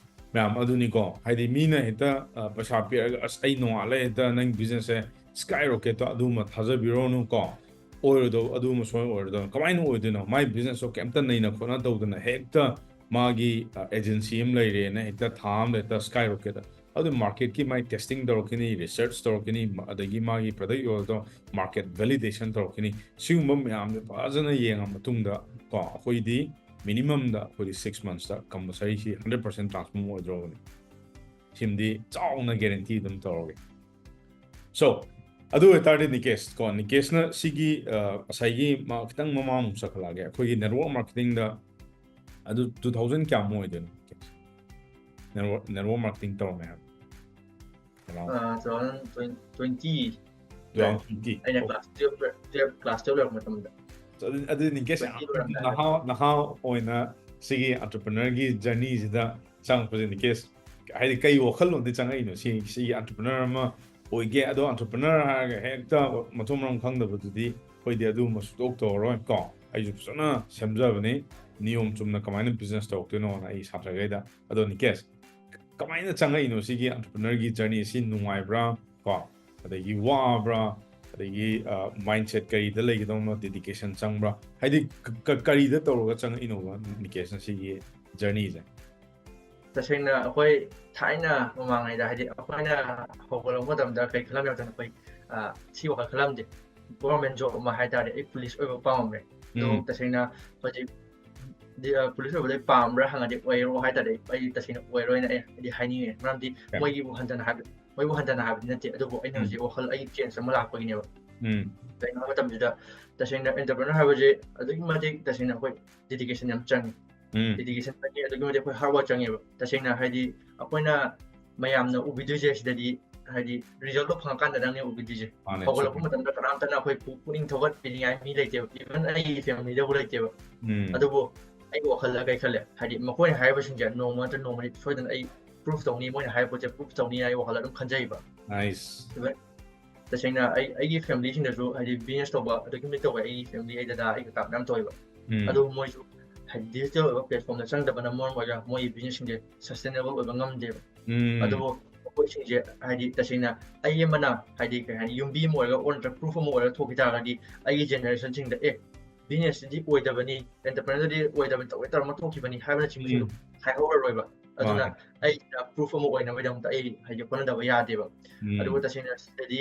ꯃꯌꯥꯝ ꯑꯗꯨꯅꯤꯀꯣ, ꯍꯥꯏꯗꯤ ꯃꯤꯅ ꯍꯦꯛꯇ, ꯑ, ꯄꯩꯁꯥ ꯄꯤꯔꯒ, "ꯑꯁ, ꯑꯩ ꯅꯣꯡꯉꯥꯜꯂꯦ ꯍꯦꯛꯇ ꯅꯪ business ꯁꯦ skyrocket ꯇꯣ ꯑꯗꯨꯃ ꯊꯥꯖꯕꯤꯔꯨꯔꯅꯨ" ꯀꯣ꯫ ꯑꯣꯏꯔꯣꯏꯗꯧ-, ꯑꯗꯨꯃ ꯁꯣꯏ ꯑꯣꯏꯔꯣꯏꯗꯧꯅꯤ꯫ ꯀꯃꯥꯏꯅ ꯑꯣꯏꯗꯣꯏꯅꯣ? ꯃꯥꯏ business ꯇꯣ ꯀꯩꯝꯇ ꯅꯩꯅ ꯈꯣꯠꯅ ꯇꯧꯗꯅ ꯍꯦꯛꯇ ꯃꯥꯒꯤ, ꯑ, agency ꯑꯃ ꯂꯩꯔꯦꯅ ꯍꯦꯛꯇ ꯊꯥ ꯑꯃꯗ ꯍꯦꯛꯇ skyrocket꯫ ꯑꯗꯨ market ꯀꯤ ꯃꯥꯏ testing ꯇꯧꯔꯛꯈꯤꯅꯤ, research ꯇꯧꯔꯛꯈꯤꯅꯤ, ꯃ-, ꯑꯗꯒꯤ ꯃꯥꯒꯤ product ꯌꯣꯜꯂꯗꯣ market validation ꯇꯧꯔꯛꯈꯤꯅꯤ꯫ ꯁꯤꯒꯨꯝꯕ ꯃꯌꯥꯝꯁꯦ ꯐꯖꯅ ꯌꯦꯡꯉ ꯃꯇꯨꯡꯗ ꯀꯣ, ꯑꯩꯈꯣꯏꯗꯤ minimum ꯗ ꯑꯩꯈꯣꯏꯗꯤ six months ꯇ compulsory ꯁꯤ hundred percent transform ꯑꯣꯏꯗ꯭ꯔꯣꯕꯅꯤ꯫ ꯁꯤꯃꯗꯤ ꯆꯥꯎꯅ guarantee ꯑꯗꯨꯝ ꯇꯧꯔꯒꯦ꯫ So, ꯑꯗꯨ ꯑꯣꯏꯇꯥꯔꯗꯤ ꯅꯤꯀꯦꯁ ꯀꯣ, ꯅꯤꯀꯦꯁꯅ ꯁꯤꯒꯤ, ꯑ, ꯉꯁꯥꯏꯒꯤ ꯃꯥ ꯈꯤꯇꯪ ꯃꯃꯥꯡ ꯑꯃꯨꯛ ꯆꯠꯈꯠꯂꯛꯑꯒꯦ꯫ ꯑꯩꯈꯣꯏꯒꯤ network marketing ꯗ ꯑꯗꯨ two thousand ꯀꯌꯥꯃꯨꯛ ꯑꯣꯏꯗꯣꯏꯅꯣ? Network, network marketing ꯇꯧꯔꯝꯃꯦ ꯍꯥꯏꯕ? Around two thousand twenty two thousand twenty. ꯑꯩꯅ class twelve class twelve ꯂꯣꯏꯔꯛꯄ ꯃꯇꯝꯗ꯫ ꯑꯗꯨ, ꯑꯗꯨ ꯅꯤꯀꯦꯁ ꯌꯥꯝ ꯅꯍꯥ, ꯅꯍꯥ ꯑꯣꯏꯅ ꯁꯤꯒꯤ entrepreneurꯒꯤ journeyꯁꯤꯗ ꯆꯪꯉꯛꯄꯁꯦ, ꯅꯤꯀꯦꯁ, ꯍꯥꯏꯗꯤ ꯀꯩ ꯋꯥꯈꯜꯂꯣꯟꯗꯤ ꯆꯪꯉꯛꯏꯅꯣ? ꯁꯤ, ꯁꯤꯒꯤ entrepreneur ꯑꯃ ꯑꯣꯏꯒꯦ, ꯑꯗꯣ entrepreneur ꯍꯥꯏꯔꯒ ꯍꯦꯛꯇ ꯃꯊꯣꯡ ꯃꯔꯝ ꯈꯪꯗꯕꯗꯨꯗꯤ ꯑꯩꯈꯣꯏꯗꯤ ꯑꯗꯨꯒꯨꯝꯕ ꯁꯨꯛꯇꯧ ꯇꯧꯔꯔꯣꯏ ꯀꯣ꯫ ꯑꯩꯁꯨ ꯐꯖꯅ ꯁꯦꯝꯖꯕꯅꯤ, ꯅꯤꯌꯣꯝ ꯆꯨꯝꯅ ꯀꯃꯥꯏꯅ business ꯇꯧꯔꯛꯇꯣꯏꯅꯣꯅ ꯑꯩ ꯁꯥꯇ꯭ꯔꯈꯩꯗ꯫ ꯑꯗꯣ ꯅꯤꯀꯦꯁ, ꯀꯃꯥꯏꯅ ꯆꯪꯉꯛꯏꯅꯣ ꯁꯤꯒꯤ entrepreneurꯒꯤ journey? ꯁꯤ ꯅꯨꯡꯉꯥꯏꯕ꯭ꯔꯥ ꯀꯣ, ꯑꯗꯒꯤ ꯋꯥꯕ꯭ꯔꯥ, ꯑꯗꯒꯤ mindset ꯀꯔꯤꯗ ꯂꯩꯒꯗꯧꯅꯣ, dedication ꯆꯪꯕ꯭ꯔꯥ, ꯍꯥꯏꯗꯤ ꯀꯔꯤꯗ ꯇꯧꯔꯒ ꯆꯪꯉꯛꯏꯅꯣꯕ ꯅꯤꯀꯦꯁꯅ ꯁꯤꯒꯤ journeyꯁꯦ? ꯇꯁꯦꯡꯅ ꯑꯩꯈꯣꯏ ꯊꯥꯏꯅ ꯃꯃꯥꯡꯉꯩꯗ, ꯍꯥꯏꯗꯤ ꯑꯩꯈꯣꯏꯅ ꯍꯧꯒꯠꯂꯛꯄ ꯃꯇꯝꯗ ꯀꯩ ꯈꯜꯂꯝꯃꯦ ꯍꯥꯏꯕꯗ, ꯑꯩꯈꯣꯏ ꯁꯤ ꯋꯥꯈꯜ ꯈꯜꯂꯝꯗꯦ꯫ Government job ꯑꯃ ꯍꯥꯏꯇꯥꯔꯦ, ꯑꯩ police ꯑꯣꯏꯕ ꯄꯥꯝꯃꯝꯃꯦ꯫ ꯑꯗꯣ ꯇꯁꯦꯡꯅ ꯍꯧꯖꯤꯛ police ꯑꯣꯏꯕꯗꯣ ꯑꯩ ꯄꯥꯝꯕ꯭ꯔꯥ ꯍꯪꯉꯗꯤ, ꯑꯣꯏꯔꯣ ꯍꯥꯏꯇꯥꯔꯗꯤ ꯑꯩ ꯇꯁꯦꯡꯅ ꯑꯣꯏꯔꯣꯏꯅ ꯑꯩ ꯍꯥꯏꯗꯤ ꯍꯥꯏꯅꯤꯡꯉꯦ꯫ ꯃꯔꯝꯗꯤ ꯃꯣꯏꯒꯤꯕꯨ ꯍꯟꯊꯅ ꯍꯥꯏꯕ, ꯃꯣꯏꯕꯨ ꯍꯟꯊꯅ ꯍꯥꯏꯕꯗꯤ ꯅꯠꯇꯦ, ꯑꯗꯨꯕꯨ ꯑꯩꯅ ꯍꯧꯖꯤꯛ ꯋꯥꯈꯜ ꯑꯩꯒꯤ change ꯑꯃ ꯂꯥꯛꯄꯒꯤꯅꯦꯕ꯫ ꯀꯩꯒꯤꯅꯣ ꯍꯥꯏꯕ ꯃꯇꯝꯁꯤꯗ ꯇꯁꯦꯡꯅ entrepreneur ꯍꯥꯏꯕꯁꯦ ꯑꯗꯨꯛꯀꯤ ꯃꯇꯤꯛ ꯇꯁꯦꯡꯅ ꯑꯩꯈꯣꯏ dedication ꯌꯥꯝ ꯆꯪꯉꯤ꯫ Dedication ꯆꯪꯉꯤ, ꯑꯗꯨꯛꯀꯤ ꯃꯇꯤꯛ ꯑꯩꯈꯣꯏ hard work ꯆꯪꯉꯦꯕ꯫ ꯇꯁꯦꯡꯅ ꯍꯥꯏꯗꯤ ꯑꯩꯈꯣꯏꯅ ꯃꯌꯥꯝꯅ ꯎꯕꯤꯗꯣꯏꯁꯦ ꯁꯤꯗꯗꯤ ꯍꯥꯏꯗꯤ resultꯗꯣ ꯐꯪꯉꯀꯥꯟꯗ ꯅꯪꯅꯦ ꯎꯕꯤꯗꯣꯏꯁꯦ꯫ ꯍꯧꯒꯠꯂꯛꯄ ꯃꯇꯝꯗ ꯀꯅꯥꯝꯇꯅ ꯑꯩꯈꯣꯏ ꯄꯨꯛꯅꯤꯡ ꯊꯧꯒꯠꯄꯤꯅꯤꯡꯉꯥꯏ ꯃꯤ ꯂꯩꯇꯦꯕ, even ꯑꯩꯒꯤ familyꯗꯕꯨ ꯂꯩꯇꯦꯕ꯫ ꯑꯗꯨꯕꯨ ꯑꯩꯒꯤ ꯋꯥꯈꯜꯗ ꯀꯩ ꯈꯜꯂꯦ, ꯍꯥꯏꯗꯤ ꯃꯈꯣꯏꯅ ꯍꯥꯏꯔꯤꯕꯁꯤꯡꯁꯦ ꯅꯣꯡꯃ ꯅꯠꯇ꯭ꯔ ꯅꯣꯡꯃꯗꯤ ꯁꯣꯏꯗꯅ ꯑꯩ proof ꯇꯧꯅꯤ, ꯃꯣꯏꯅ ꯍꯥꯏꯕ ꯄꯣꯠꯁꯦ proof ꯇꯧꯅꯤ ꯑꯩ ꯋꯥꯈꯜꯗ ꯑꯗꯨꯝ ꯈꯟꯖꯩꯕ꯫ Even ꯇꯁꯦꯡꯅ ꯑꯩ, ꯑꯩꯒꯤ familyꯁꯤꯡꯗꯁꯨ ꯍꯥꯏꯗꯤ business ꯇꯧꯕ ꯑꯗꯨꯛꯀꯤ ꯃꯇꯤꯛ ꯇꯧꯋꯦ, ꯑꯩꯒꯤ family, ꯑꯩ ꯗꯗꯥ, ꯑꯩ ꯀꯀꯥ ꯃꯌꯥꯝ ꯇꯧꯋꯦꯕ꯫ ꯑꯗꯨꯕꯨ ꯃꯣꯏꯁꯨ ꯍꯥꯏꯗꯤ digital ꯑꯣꯏꯕ platformꯗ ꯆꯪꯗꯕꯅ ꯃꯔꯝ ꯑꯣꯏꯔꯒ ꯃꯣꯏꯒꯤ businessꯁꯤꯡꯁꯦ sustainable ꯑꯣꯏꯕ ꯉꯝꯗꯦꯕ꯫ ꯑꯗꯨꯕꯨ ꯃꯈꯣꯏꯁꯤꯡꯁꯦ ꯍꯥꯏꯗꯤ ꯇꯁꯦꯡꯅ ꯑꯩ ꯑꯃꯅ ꯍꯥꯏꯗꯤ ꯀꯩ ꯍꯥꯏꯅꯤ, ꯌꯨꯝꯕꯤ ꯑꯃ ꯑꯣꯏꯔꯒ ꯑꯣꯔ ꯅꯠꯇ꯭ꯔꯒ proof ꯑꯃ ꯑꯣꯏꯔꯒ ꯊꯣꯛꯈꯤ ꯇꯥꯔꯒꯗꯤ ꯑꯩꯒꯤ generationꯁꯤꯡꯗ ꯑꯦ businessꯁꯤꯗꯤ ꯑꯣꯏꯗꯕꯅꯤ, entrepreneurꯗꯤ ꯑꯣꯏꯗꯕꯅꯤ, ꯇꯧꯒꯦ ꯇꯧꯔ ꯑꯃ ꯊꯣꯛꯈꯤꯕꯅꯤ ꯍꯥꯏꯕꯅꯆꯤꯡꯕꯁꯤꯡꯗꯣ ꯍꯥꯏꯍꯧꯔꯔꯣꯏꯕ꯫ ꯑꯗꯨꯅ ꯑꯩꯅ proof ꯑꯃ ꯑꯣꯏꯅꯕꯒꯤꯗꯃꯛꯇ ꯑꯩ ꯍꯥꯏꯗꯤ ꯍꯣꯠꯅꯗꯕ ꯌꯥꯗꯦꯕ꯫ ꯑꯗꯨꯕꯨ ꯇꯁꯦꯡꯅ ꯁꯤꯗꯗꯤ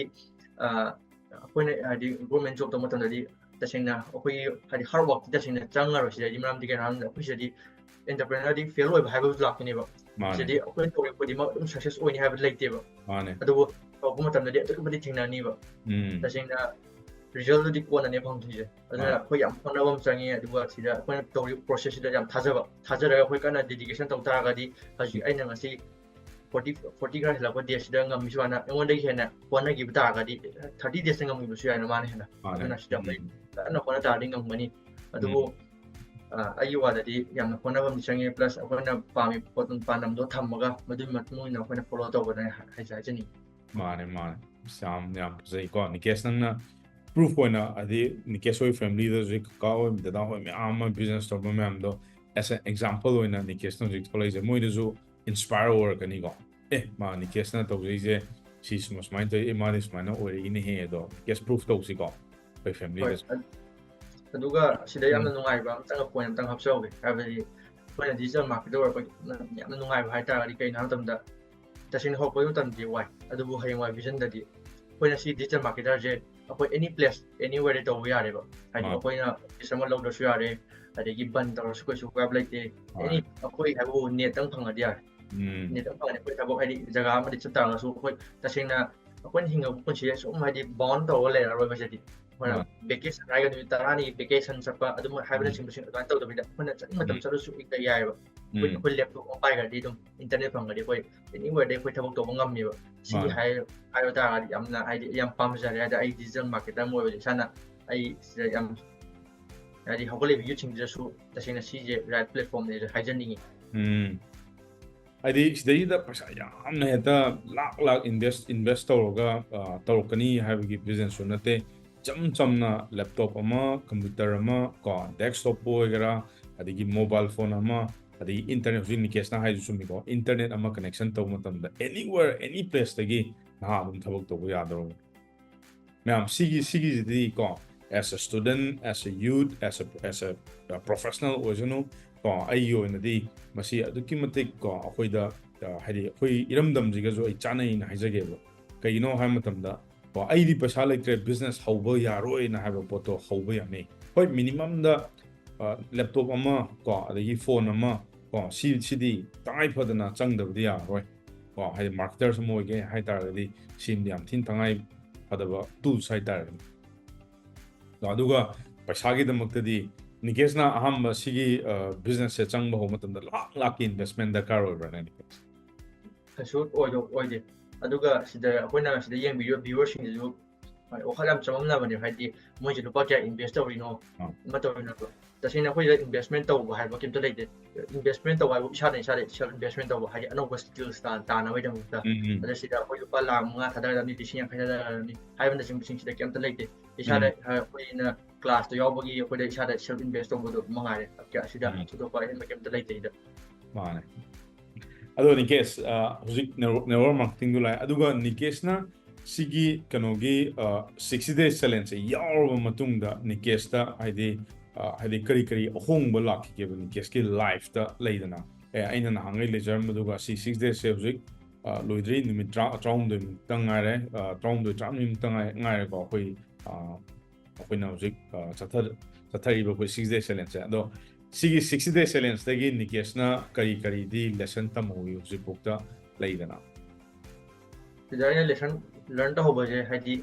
ꯑꯩꯈꯣꯏꯅ ꯍꯥꯏꯗꯤ government job ꯇꯧꯕ ꯃꯇꯝꯗꯗꯤ ꯇꯁꯦꯡꯅ ꯑꯩꯈꯣꯏꯒꯤ ꯍꯥꯏꯗꯤ hard workꯇꯤ ꯇꯁꯦꯡꯅ ꯆꯪꯉꯔꯣꯏ ꯁꯤꯗꯗꯤ꯫ ꯃꯔꯝꯗꯤ ꯀꯩꯅꯣ ꯍꯥꯏꯕꯗ ꯑꯩꯈꯣꯏ ꯁꯤꯗꯗꯤ entrepreneurꯗꯤ fail ꯑꯣꯏꯕ ꯍꯥꯏꯕꯁꯨ ꯂꯥꯛꯀꯅꯦꯕ꯫ ꯁꯤꯗꯗꯤ ꯑꯩꯈꯣꯏꯅ ꯇꯧꯔꯤꯕ ꯈꯨꯗꯤꯡꯃꯛ ꯑꯗꯨꯝ success ꯑꯣꯏꯅꯤ ꯍꯥꯏꯕ ꯂꯩꯇꯦꯕ꯫ ꯑꯗꯨꯕꯨ ꯇꯧꯔꯛꯄ ꯃꯇꯝꯗꯗꯤ ꯑꯗꯨꯛꯀꯤ ꯃꯇꯤꯛ ꯊꯦꯡꯅꯅꯤꯕ꯫ ꯇꯁꯦꯡꯅ ꯔꯤꯖꯜꯗꯨꯗꯤ ꯀꯣꯟꯅꯅꯦ ꯐꯪꯗꯣꯏꯁꯦ꯫ ꯑꯗꯨꯅ ꯃꯥꯅꯦ꯫ ꯑꯩꯈꯣꯏ ꯌꯥꯝ ꯍꯣꯠꯅꯕ ꯑꯃ ꯆꯪꯉꯦ꯫ ꯑꯗꯨꯒ ꯁꯤꯗ ꯑꯩꯈꯣꯏꯅ ꯇꯧꯔꯤꯕ ꯄ꯭ꯔꯣꯁꯦꯁꯁꯤꯗ ꯌꯥꯝ ꯊꯥꯖꯕ ꯊꯥꯖꯔꯒ ꯑꯩꯈꯣꯏ ꯀꯟꯅ ꯗꯦꯗꯤꯀꯦꯁꯟ ꯇꯧ ꯇꯥꯔꯒꯗꯤ ꯍꯧꯖꯤꯛ ꯑꯩꯅ ꯉꯁꯤ ꯐꯣꯔꯇꯤ ꯐꯣꯔꯇꯤ ꯈꯔ ꯍꯦꯜꯂꯛꯄ ꯗꯦꯁꯁꯤꯗ ꯉꯝꯃꯤ ꯁꯨꯃꯥꯏꯅ ꯑꯩꯉꯣꯟꯗꯒꯤ ꯍꯦꯟꯅ ꯍꯣꯠꯅꯈꯤꯕ ꯇꯥꯔꯒꯗꯤ ꯊꯥꯔꯇꯤ ꯗꯦꯁꯇ ꯉꯝꯈꯤꯕꯁꯨ ꯌꯥꯏꯅ ꯃꯥꯅ ꯍꯦꯟꯅ꯫ ꯃꯥꯅꯦ꯫ ꯑꯗꯨꯅ ꯁꯤꯗ ꯑꯩꯈꯣꯏ ꯎꯝ꯫ ꯀꯟꯅ ꯍꯣꯠꯅ ꯇꯥꯔꯗꯤ ꯉꯝꯒꯅꯤ꯫ ꯑꯗꯨꯕꯨ ꯎꯝ꯫ ꯑ, ꯑꯩꯒꯤ ꯋꯥꯗꯗꯤ ꯌꯥꯝꯅ ꯍꯣꯠꯅꯕ ꯑꯃꯗꯤ ꯆꯪꯉꯦ꯫ ꯄ꯭ꯂꯁ ꯑꯩꯈꯣꯏꯅ ꯄꯥꯝꯃꯤꯕ ꯄꯣꯠꯇꯨ ꯄꯥꯟꯗꯝꯗꯣ ꯊꯝꯃꯒ ꯃꯗꯨꯒꯤ ꯃꯇꯨꯡ ꯏꯟꯅ ꯑꯩꯈꯣꯏꯅ ꯐꯣꯂꯣ ꯇꯧꯒꯗ꯭ꯔꯥ ꯍꯥꯏ- ꯍꯥꯏꯖ- ꯍꯥꯏꯖꯅꯤꯡꯉꯤ꯫ ꯃꯥꯅꯦ, ꯃꯥꯅꯦ꯫ ꯑꯁ, ꯌꯥꯝ ꯌꯥꯝ ꯐꯖꯩꯀꯣ ꯅꯤꯀꯦꯁ, ꯅꯪꯅ ꯄ꯭ꯔꯨꯐ ꯑꯣꯏꯅ, ꯍꯥꯏꯗꯤ ꯅꯤꯀꯦꯁ ꯍꯣꯏ ꯐꯦꯃꯤꯂꯤꯗ ꯍꯧꯖꯤꯛ ꯀꯀꯥ ꯍꯣꯏ, ꯗꯗꯥ ꯍꯣꯏ ꯃꯌꯥꯝ ꯑꯃ ꯕꯤꯖꯤꯅꯦꯁ ꯇꯧꯕ ꯃꯌꯥꯝꯗꯣ as an example ꯑꯣꯏꯅ ꯅꯤꯀꯦꯁꯅ ꯍꯧꯖꯤꯛ ꯊꯣꯛꯂꯛꯏꯁꯦ, ꯃꯣꯏꯗꯁꯨ ꯏꯟꯁꯄꯥꯌꯔ ꯑꯣꯏꯔꯛꯀꯅꯤꯀꯣ꯫ ꯑꯦ, ꯃꯥ ꯅꯤꯀꯦꯁꯅ ꯇꯧꯖꯩꯁꯦ ꯁꯤ ꯁꯨꯝ-, ꯁꯨꯃꯥꯏꯅ ꯇꯧꯏ, ꯑꯦ, ꯃꯥꯗꯤ ꯁꯨꯃꯥꯏꯅ ꯑꯣꯏꯔꯛꯏꯅꯦꯍꯦ꯫ ꯑꯗꯣ ꯅꯤꯀꯦꯁ ꯄ꯭ꯔꯨꯐ ꯇꯧꯁꯤꯀꯣ ꯑꯩꯈꯣꯏ ꯍꯣꯏ꯫ ꯐꯦꯃꯤꯂꯤꯗꯁꯨ꯫ ꯑꯗ- ꯑꯗꯨꯒ ꯁꯤꯗ ꯌꯥꯝꯅ ꯎꯝ꯫ ꯅꯨꯡꯉꯥꯏꯕ ꯑꯝꯇꯪ ꯄꯣꯏꯟ ꯑꯝꯇꯪ ꯍꯥꯞꯆꯍꯧꯒꯦ꯫ ꯍꯥꯏꯕꯗꯤ ꯑꯩꯈꯣꯏꯅ ꯗꯤꯖꯤꯇꯦꯜ ꯃꯥꯔꯀꯦꯇꯔ ꯑꯣꯏꯔꯛꯄꯒꯤ ꯌꯥꯝꯅ ꯅꯨꯡꯉꯥꯏꯕ ꯍꯥꯏꯇꯥꯔꯒꯗꯤ ꯀꯩꯅꯣ ꯍꯥꯏꯕ ꯃꯇꯝꯗ, ꯇꯁꯦꯡꯅ ꯍꯧꯔꯛꯄꯒꯤ ꯃꯇꯝꯗꯤ ꯋꯥꯏ, ꯑꯗꯨꯕꯨ ꯍꯌꯦꯡꯋꯥꯏ ꯚꯤꯖꯟꯗꯗꯤ ꯑꯩꯈꯣꯏꯅ ꯁꯤ ꯗꯤꯖꯤꯇꯦꯜ ꯃꯥꯔꯀꯦꯇꯔꯁꯦ ꯑꯩꯈꯣꯏ ꯑꯦꯅꯤ ꯄ꯭ꯂꯦꯁ ꯑꯦꯅꯤꯋꯦꯔꯗ ꯇꯧꯕ ꯌꯥꯔꯦꯕ꯫ ꯍꯥꯏꯗꯤ ꯃꯥꯅꯦ꯫ ꯑꯩꯈꯣꯏꯅ ꯑꯣꯐꯤꯁ ꯑꯃ ꯂꯧꯗ꯭ꯔꯁꯨ ꯌꯥꯔꯦ, ꯑꯗꯒꯤ ꯕꯟ ꯇꯧꯔꯁꯨ ꯀꯩꯁꯨ ꯀꯥꯏꯕ ꯂꯩꯇꯦ꯫ ꯑꯦꯅꯤ ꯃꯥꯅꯦ꯫ ꯑꯩꯈꯣꯏ ꯍꯥꯏꯕꯕꯨ ꯅꯦꯠꯇꯪ ꯐꯪꯉꯗꯤ ꯌꯥꯔꯦ꯫ ꯎꯝ꯫ ꯅꯦꯠꯇꯪ ꯐꯪꯉꯗꯤ ꯑꯩꯈꯣꯏ ꯊꯕꯛ ꯍꯥꯏꯗꯤ ꯖꯒꯥ ꯑꯃꯗ ꯆꯠ ꯇꯥꯔꯒꯁꯨ ꯑꯩꯈꯣꯏ ꯇꯁꯦꯡꯅ ꯑꯩꯈꯣꯏꯅ ꯍꯤꯡꯉꯛꯄ ꯄꯨꯟꯁꯤꯁꯦ ꯁꯨꯝ ꯍꯥꯏꯗꯤ ꯕꯥꯎꯟ ꯇꯧꯔꯒ ꯂꯩꯔꯔꯣꯏꯕ ꯁꯤꯗꯤ꯫ ꯑꯩꯈꯣꯏꯅ ꯃꯥꯅꯦ꯫ ꯚꯦꯀꯦꯁꯟ ꯍꯥꯏꯔꯒ ꯅꯨꯃꯤꯠ ꯇꯔꯥꯅꯤꯒꯤ ꯚꯦꯀꯦꯁꯟ ꯆꯠꯄ ꯑꯗꯨꯝ ꯎꯝ꯫ ꯍꯥꯏꯕꯅꯆꯤꯡꯕꯁꯤꯡ ꯑꯗꯨꯃꯥꯏꯅ ꯇꯧꯗꯕꯤꯗ ꯑꯩꯈꯣꯏꯅ ꯆꯠꯅꯤꯡꯕ ꯃꯇꯝ ꯎꯝ꯫ ꯆꯠꯂꯁꯨ ꯍꯦꯛꯇ ꯌꯥꯏꯑꯕ꯫ ꯑꯩꯈꯣꯏ ꯎꯝ꯫ ꯑꯩꯈꯣꯏ ꯂꯦꯞꯇꯣꯞ ꯑꯃ ꯄꯥꯏꯈ꯭ꯔꯗꯤ ꯑꯗꯨꯝ ꯏꯟꯇꯔꯅꯦꯠ ꯐꯪꯉꯗꯤ ꯑꯩꯈꯣꯏ ꯑꯦꯅꯤꯋꯦꯔꯗ ꯑꯩꯈꯣꯏ ꯊꯕꯛ ꯇꯧꯕ ꯉꯝꯃꯦꯕ꯫ ꯁꯤꯒꯤ ꯃꯥꯅꯦ꯫ ꯍꯥꯏ ꯍꯥꯏꯕ ꯇꯥꯔꯒꯗꯤ ꯌꯥꯝꯅ ꯍꯥꯏꯗꯤ ꯌꯥꯝ ꯄꯥꯝꯖꯔꯦ꯫ ꯍꯥꯏꯗꯤ ꯑꯩ ꯗꯤꯖꯤꯇꯦꯜ ꯃꯥꯔꯀꯦꯇꯔ ꯑꯃ ꯑꯣꯏꯕꯁꯦ ꯏꯁꯥꯅ ꯑꯩ ꯁꯤꯗ ꯌꯥꯝ ꯍꯥꯏꯗꯤ ꯍꯧꯒꯠꯂꯛꯏꯕ ꯌꯨꯠꯁꯤꯡꯁꯤꯗꯁꯨ ꯇꯁꯦꯡꯅ ꯁꯤꯁꯦ ꯔꯥꯏꯠ ꯄ꯭ꯂꯦꯠꯐꯣꯝꯅꯦꯁꯨ ꯍꯥꯏꯖꯅꯤꯡꯉꯤ꯫ ꯎꯝ꯫ ꯍꯥꯏꯗꯤ ꯁꯤꯗꯩꯁꯤꯗ ꯄꯩꯁꯥ ꯌꯥꯝꯅ ꯍꯦꯛꯇ ꯂꯥꯛ ꯂꯥꯛ ꯏꯟꯚꯦꯁ ꯏꯟꯚꯦꯁ ꯇꯧꯔꯒ, ꯑ, ꯇꯧꯔꯛꯀꯅꯤ ꯍꯥꯏꯕꯒꯤ ꯕꯤꯖꯤꯅꯦꯁꯁꯨ ꯅꯠꯇꯦ꯫ ꯏꯆꯝ ꯆꯝꯅ ꯂꯦꯞꯇꯣꯞ ꯑꯃ, ꯀꯝꯄ꯭ꯌꯨꯇꯔ ꯑꯃ, ꯀꯣ, ꯗꯦꯁꯛꯇꯣꯞꯄꯨ ꯑꯣꯏꯒꯦꯔꯥ, ꯑꯗꯒꯤ ꯃꯣꯕꯥꯏꯜ ꯐꯣꯟ ꯑꯃ, ꯑꯗꯒꯤ ꯏꯟꯇꯔꯅꯦꯠ, ꯍꯧꯖꯤꯛ ꯅꯤꯀꯦꯁꯅ ꯍꯥꯏꯗꯨ ꯆꯨꯝꯃꯤꯀꯣ, ꯏꯟꯇꯔꯅꯦꯠ ꯑꯃ ꯀꯅꯦꯛꯁꯟ ꯇꯧꯕ ꯃꯇꯝꯗ anywhere, any placeꯇꯒꯤ ꯅꯍꯥ ꯑꯗꯨꯝ ꯊꯕꯛ ꯇꯧꯕ ꯌꯥꯗꯧꯔꯕꯅꯤ꯫ ꯃꯌꯥꯝ ꯁꯤꯒꯤ, ꯁꯤꯒꯤꯁꯤꯗꯤ ꯀꯣ, as a student, as a youth, as a, as a, uh, professional ꯑꯣꯏꯁꯅꯨ ꯀꯣ, ꯑꯩꯒꯤ ꯑꯣꯏꯅꯗꯤ ꯃꯁꯤ ꯑꯗꯨꯛꯀꯤ ꯃꯇꯤꯛ ꯀꯣ, ꯑꯩꯈꯣꯏꯗ, ꯑ, ꯍꯥꯏꯗꯤ ꯑꯩꯈꯣꯏ ꯏꯔꯝꯗꯝꯁꯤꯒꯁꯨ ꯑꯩ ꯆꯥꯟꯅꯩꯅ ꯍꯥꯏꯖꯒꯦꯕ꯫ ꯀꯩꯒꯤꯅꯣ ꯍꯥꯏꯕ ꯃꯇꯝꯗ ꯀꯣ, ꯑꯩꯗꯤ ꯄꯩꯁꯥ ꯂꯩꯇ꯭ꯔꯦ, ꯕꯤꯖꯤꯅꯦꯁ ꯍꯧꯕ ꯌꯥꯔꯣꯏꯅ ꯍꯥꯏꯕ ꯄꯣꯠꯇꯣ ꯍꯧꯕ ꯌꯥꯅꯤ꯫ ꯍꯣꯏ, ꯃꯤꯅꯤꯃꯝꯗ, ꯑ, ꯂꯦꯞꯇꯣꯞ ꯑꯃ ꯀꯣ, ꯑꯗꯒꯤ ꯐꯣꯟ ꯑꯃ ꯀꯣ, ꯁꯤ, ꯁꯤꯗꯤ ꯇꯉꯥꯏ ꯐꯗꯅ ꯆꯪꯗꯕꯗꯤ ꯌꯥꯔꯔꯣꯏ ꯀꯣ꯫ ꯍꯥꯏꯗꯤ ꯃꯥꯔꯀꯦꯇꯔꯁ ꯑꯃ ꯑꯣꯏꯒꯦ ꯍꯥꯏ ꯇꯥꯔꯒꯗꯤ ꯁꯤꯃꯗꯤ ꯌꯥꯝ ꯊꯤꯅ ꯇꯉꯥꯏ ꯐꯗꯕ ꯇꯨꯜꯁ ꯍꯥꯏ ꯇꯥꯔꯦ꯫ ꯑꯗꯨꯒ ꯄꯩꯁꯥꯒꯤꯗꯃꯛꯇꯗꯤ ꯅꯤꯀꯦꯁꯅ ꯑꯍꯥꯟꯕ ꯁꯤꯒꯤ ꯕꯤꯖꯤꯅꯦꯁꯁꯦ ꯆꯪꯕ ꯍꯧꯕ ꯃꯇꯝꯗ ꯂꯥꯛ ꯂꯥꯛꯀꯤ ꯏꯟꯚꯦꯁꯃꯦꯟ ꯗꯔꯀꯥꯔ ꯑꯣꯏꯕ꯭ꯔꯥꯅꯦ, ꯅꯤꯀꯦꯁ? ꯀꯩꯁꯨ ꯑꯣꯏꯗꯣ ꯑꯣꯏꯗꯦ꯫ ꯑꯗꯨꯒ ꯁꯤꯗ ꯑꯩꯈꯣꯏꯅ ꯁꯤꯗ ꯌꯦꯡꯕꯤꯔꯤꯕ ꯚꯤꯌꯨꯋꯔꯁꯤꯡꯁꯤꯁꯨ ꯋꯥꯈꯜ ꯌꯥꯝ ꯆꯃꯝꯅꯕꯅꯦ, ꯍꯥꯏꯗꯤ ꯃꯣꯏꯁꯦ ꯂꯨꯄꯥ ꯀꯌꯥ ꯏꯟꯚꯦꯁ ꯇꯧꯔꯤꯅꯣ, ꯑꯥ꯫ ꯑꯃ ꯇꯧꯔꯤꯅꯣ꯫ ꯇꯁꯦꯡꯅ ꯑꯩꯈꯣꯏꯗ ꯏꯟꯚꯦꯁꯃꯦꯟ ꯇꯧꯕ ꯍꯥꯏꯕ ꯀꯩꯝꯇ ꯂꯩꯇꯦ꯫ ꯏꯟꯚꯦꯁꯃꯦꯟ ꯇꯧꯕ ꯍꯥꯏꯕꯨ ꯏꯁꯥꯅ ꯏꯁꯥꯗ ꯁꯦꯜꯐ ꯏꯟꯚꯦꯁꯃꯦꯟ ꯇꯧꯕ, ꯍꯥꯏꯗꯤ ꯑꯅꯧꯕ ꯁ꯭ꯀꯤꯜꯁ ꯇꯥꯟꯅꯕꯒꯤꯗꯃꯛꯇ꯫ ꯎꯝ, ꯎꯝ꯫ ꯑꯗ ꯁꯤꯗ ꯑꯩꯈꯣꯏ ꯂꯨꯄꯥ ꯂꯥꯈ ꯃꯉꯥ ꯊꯥꯗꯔꯅꯤ, ꯂꯤꯁꯤꯡ ꯌꯥꯡꯈꯩ ꯊꯥꯗꯔꯅꯤ ꯍꯥꯏꯕꯅꯆꯤꯡꯕꯁꯤꯡꯁꯤꯗ ꯀꯩꯝꯇ ꯂꯩꯇꯦ꯫ ꯏꯁꯥꯗ ꯑꯩꯈꯣꯏꯅ ꯀ꯭ꯂꯥꯁꯇ ꯌꯥꯎꯕꯒꯤ ꯑꯩꯈꯣꯏꯗ ꯏꯁꯥꯗ ꯁꯦꯜꯐ ꯏꯟꯚꯦꯁ ꯇꯧꯕꯗꯣ ꯃꯉꯥꯏꯔꯦ꯫ ꯀꯌꯥ ꯁꯤꯗ ꯎꯝ꯫ ꯊꯣꯏꯗꯣꯛꯄ ꯑꯍꯦꯟꯕ ꯀꯩꯝꯇ ꯂꯩꯇꯦ ꯁꯤꯗ꯫ ꯃꯥꯅꯦ꯫ ꯑꯗꯣ ꯅꯤꯀꯦꯁ, ꯑ, ꯍꯧꯖꯤꯛ ꯅꯦꯠꯋꯥꯔꯛ ꯃꯥꯔꯀꯦꯇꯤꯡꯗꯨ ꯂꯥꯛꯑꯦ, ꯑꯗꯨꯒ ꯅꯤꯀꯦꯁꯅ ꯁꯤꯒꯤ ꯀꯩꯅꯣꯒꯤ, ꯑ, ꯁꯤꯛꯁꯇꯤ ꯗꯦꯖ ꯆꯦꯂꯦꯟꯖꯁꯦ ꯌꯥꯎꯔꯕ ꯃꯇꯨꯡꯗ ꯅꯤꯀꯦꯁꯇ ꯍꯥꯏꯗꯤ, ꯑ, ꯍꯥꯏꯗꯤ ꯀꯔꯤ ꯀꯔꯤ ꯑꯍꯣꯡꯕ ꯂꯥꯛꯈꯤꯒꯦꯕ ꯅꯤꯀꯦꯁꯀꯤ ꯂꯥꯏꯐꯇ ꯂꯩꯗꯅ? ꯑꯦ, ꯑꯩꯅ ꯅꯍꯥꯟꯈꯩ ꯂꯩꯖꯔꯝꯕꯗꯨꯒ ꯁꯤ ꯁꯤꯛꯁ ꯗꯦꯖꯁꯦ ꯍꯧꯖꯤꯛ, ꯑ, ꯂꯣꯏꯗ꯭ꯔꯤ, ꯅꯨꯃꯤꯠ ꯇꯔꯥ, ꯇꯔꯥꯍꯨꯝꯗꯣꯏꯃꯨꯛꯇ ꯉꯥꯏꯔꯦ, ꯑ, ꯇꯔꯥꯍꯨꯝꯗꯣꯏ, ꯇꯔꯥꯃꯔꯤꯃꯨꯛꯇ ꯉꯥꯏ-, ꯉꯥꯏꯔꯦꯀꯣ꯫ ꯑꯩꯈꯣꯏ, ꯑ, ꯑꯩꯈꯣꯏꯅ ꯍꯧꯖꯤꯛ, ꯑ, ꯆꯠꯊ-, ꯆꯠꯊꯔꯤꯕ ꯑꯩꯈꯣꯏ ꯁꯤꯛꯁ ꯗꯦꯖ ꯆꯦꯂꯦꯟꯖꯁꯦ꯫ ꯑꯗꯣ ꯁꯤꯒꯤ ꯁꯤꯛꯁꯇꯤ ꯗꯦꯖ ꯆꯦꯂꯦꯟꯖꯇꯒꯤ ꯅꯤꯀꯦꯁꯅ ꯀꯔꯤ ꯀꯔꯤꯗꯤ ꯂꯦꯁꯟ ꯇꯝꯍꯧꯏ ꯍꯧꯖꯤꯛꯐꯥꯎꯗ ꯂꯩꯗꯅ? ꯁꯤꯗ ꯑꯩꯅ ꯂꯦꯁꯟ ꯂꯔꯟ ꯇꯧꯍꯧꯕꯁꯦ, ꯍꯥꯏꯗꯤ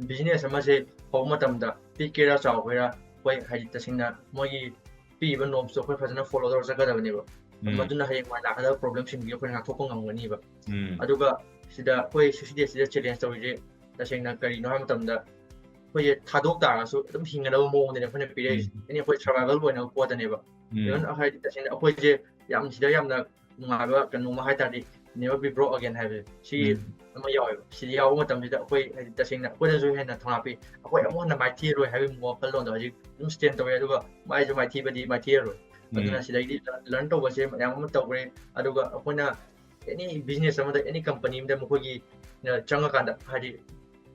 ꯕꯤꯖꯤꯅꯦꯁ ꯑꯃꯁꯦ ꯍꯧꯕ ꯃꯇꯝꯗ ꯄꯤꯛꯀꯦꯔꯥ ꯆꯥꯎꯒꯦꯔꯥ, ꯑꯩꯈꯣꯏ ꯍꯥꯏꯗꯤ ꯇꯁꯦꯡꯅ ꯃꯣꯏꯒꯤ ꯄꯤꯔꯤꯕ ꯅꯣꯝꯁꯇꯣ ꯑꯩꯈꯣꯏ ꯐꯖꯅ ꯐꯣꯂꯣ ꯇꯧꯔ ꯆꯠꯀꯗꯕꯅꯦꯕ꯫ ꯎꯝ, ꯃꯗꯨꯅ ꯍꯌꯦꯡ ꯂꯥꯛꯀꯗꯕ ꯄ꯭ꯔꯣꯕ꯭ꯂꯦꯝꯁꯤꯡꯗꯨ ꯑꯩꯈꯣꯏꯅ ꯉꯥꯛꯊꯣꯛꯄ ꯉꯝꯒꯅꯤꯕ꯫ ꯎꯝ, ꯑꯗꯨꯒ ꯁꯤꯗ ꯑꯩꯈꯣꯏ ꯁꯤꯛꯁꯇꯤ ꯗꯦꯖꯁꯤꯗ ꯆꯦꯂꯦꯟꯖ ꯇꯧꯔꯤꯁꯦ ꯇꯁꯦꯡꯅ ꯀꯔꯤꯅꯣ ꯍꯥꯏꯕ ꯃꯇꯝꯗ, ꯑꯩꯈꯣꯏꯁꯦ ꯊꯥꯗꯣꯛ ꯇꯥꯔꯒꯁꯨ ꯑꯗꯨꯝ ꯍꯤꯡꯒꯗꯕ ꯃꯑꯣꯡꯗꯅꯦ ꯑꯩꯈꯣꯏꯅ ꯄꯤꯔꯛꯏꯁꯦ꯫ ꯎꯝ, ꯑꯦꯅꯤ ꯑꯩꯈꯣꯏ ꯁꯔꯚꯥꯏꯚꯦꯜ ꯑꯣꯏꯅꯕ ꯄꯣꯠꯇꯅꯦꯕ꯫ ꯎꯝ, ꯏꯚꯟ ꯍꯥꯏꯗꯤ ꯇꯁꯦꯡꯅ ꯑꯩꯈꯣꯏꯁꯦ ꯌꯥꯝ ꯁꯤꯗ ꯌꯥꯝꯅ ꯅꯨꯡꯉꯥꯏꯕ ꯀꯩꯅꯣꯝꯃ ꯍꯥꯏ ꯇꯥꯔꯗꯤ, never be broke again ꯍꯥꯏꯕꯁꯦ ꯁꯤ ꯎꯝ, ꯑꯃ ꯌꯥꯎꯋꯦꯕ꯫ ꯁꯤꯗ ꯌꯥꯎꯕ ꯃꯇꯝꯁꯤꯗ ꯑꯩꯈꯣꯏ ꯍꯥꯏꯗꯤ ꯇꯁꯦꯡꯅ ꯑꯩꯈꯣꯏꯗꯁꯨ ꯍꯦꯟꯅ ꯊꯧꯅꯥ ꯄꯤ, ꯑꯩꯈꯣꯏ ꯑꯃꯨꯛ ꯍꯟꯅ ꯃꯥꯏꯊꯤꯔꯣꯏ ꯍꯥꯏꯕꯒꯤ ꯋꯥꯈꯜꯂꯣꯟꯗꯣ ꯍꯧꯖꯤꯛ ꯑꯗꯨꯝ ꯁ꯭ꯇꯦꯟ ꯇꯧꯋꯦ, ꯑꯗꯨꯒ ꯃꯥꯏꯁꯨ ꯃꯥꯏꯊꯤꯕꯗꯤ ꯃꯥꯏꯊꯤꯔꯔꯣꯏ꯫ ꯎꯝ, ꯑꯗꯨꯅ ꯁꯤꯗꯩꯗꯤ ꯂꯔꯟ ꯇꯧꯕꯁꯦ ꯃꯌꯥꯝ ꯑꯃ ꯇꯧꯈ꯭ꯔꯦ꯫ ꯑꯗꯨꯒ ꯑꯩꯈꯣꯏꯅ ꯑꯦꯅꯤ ꯕꯤꯖꯤꯅꯦꯁ ꯑꯃꯗ, ꯑꯦꯅꯤ ꯀꯝꯄꯅꯤ ꯑꯃꯗ ꯃꯈꯣꯏꯒꯤ, ꯑ, ꯆꯪꯉꯀꯥꯟꯗ ꯍꯥꯏꯗꯤ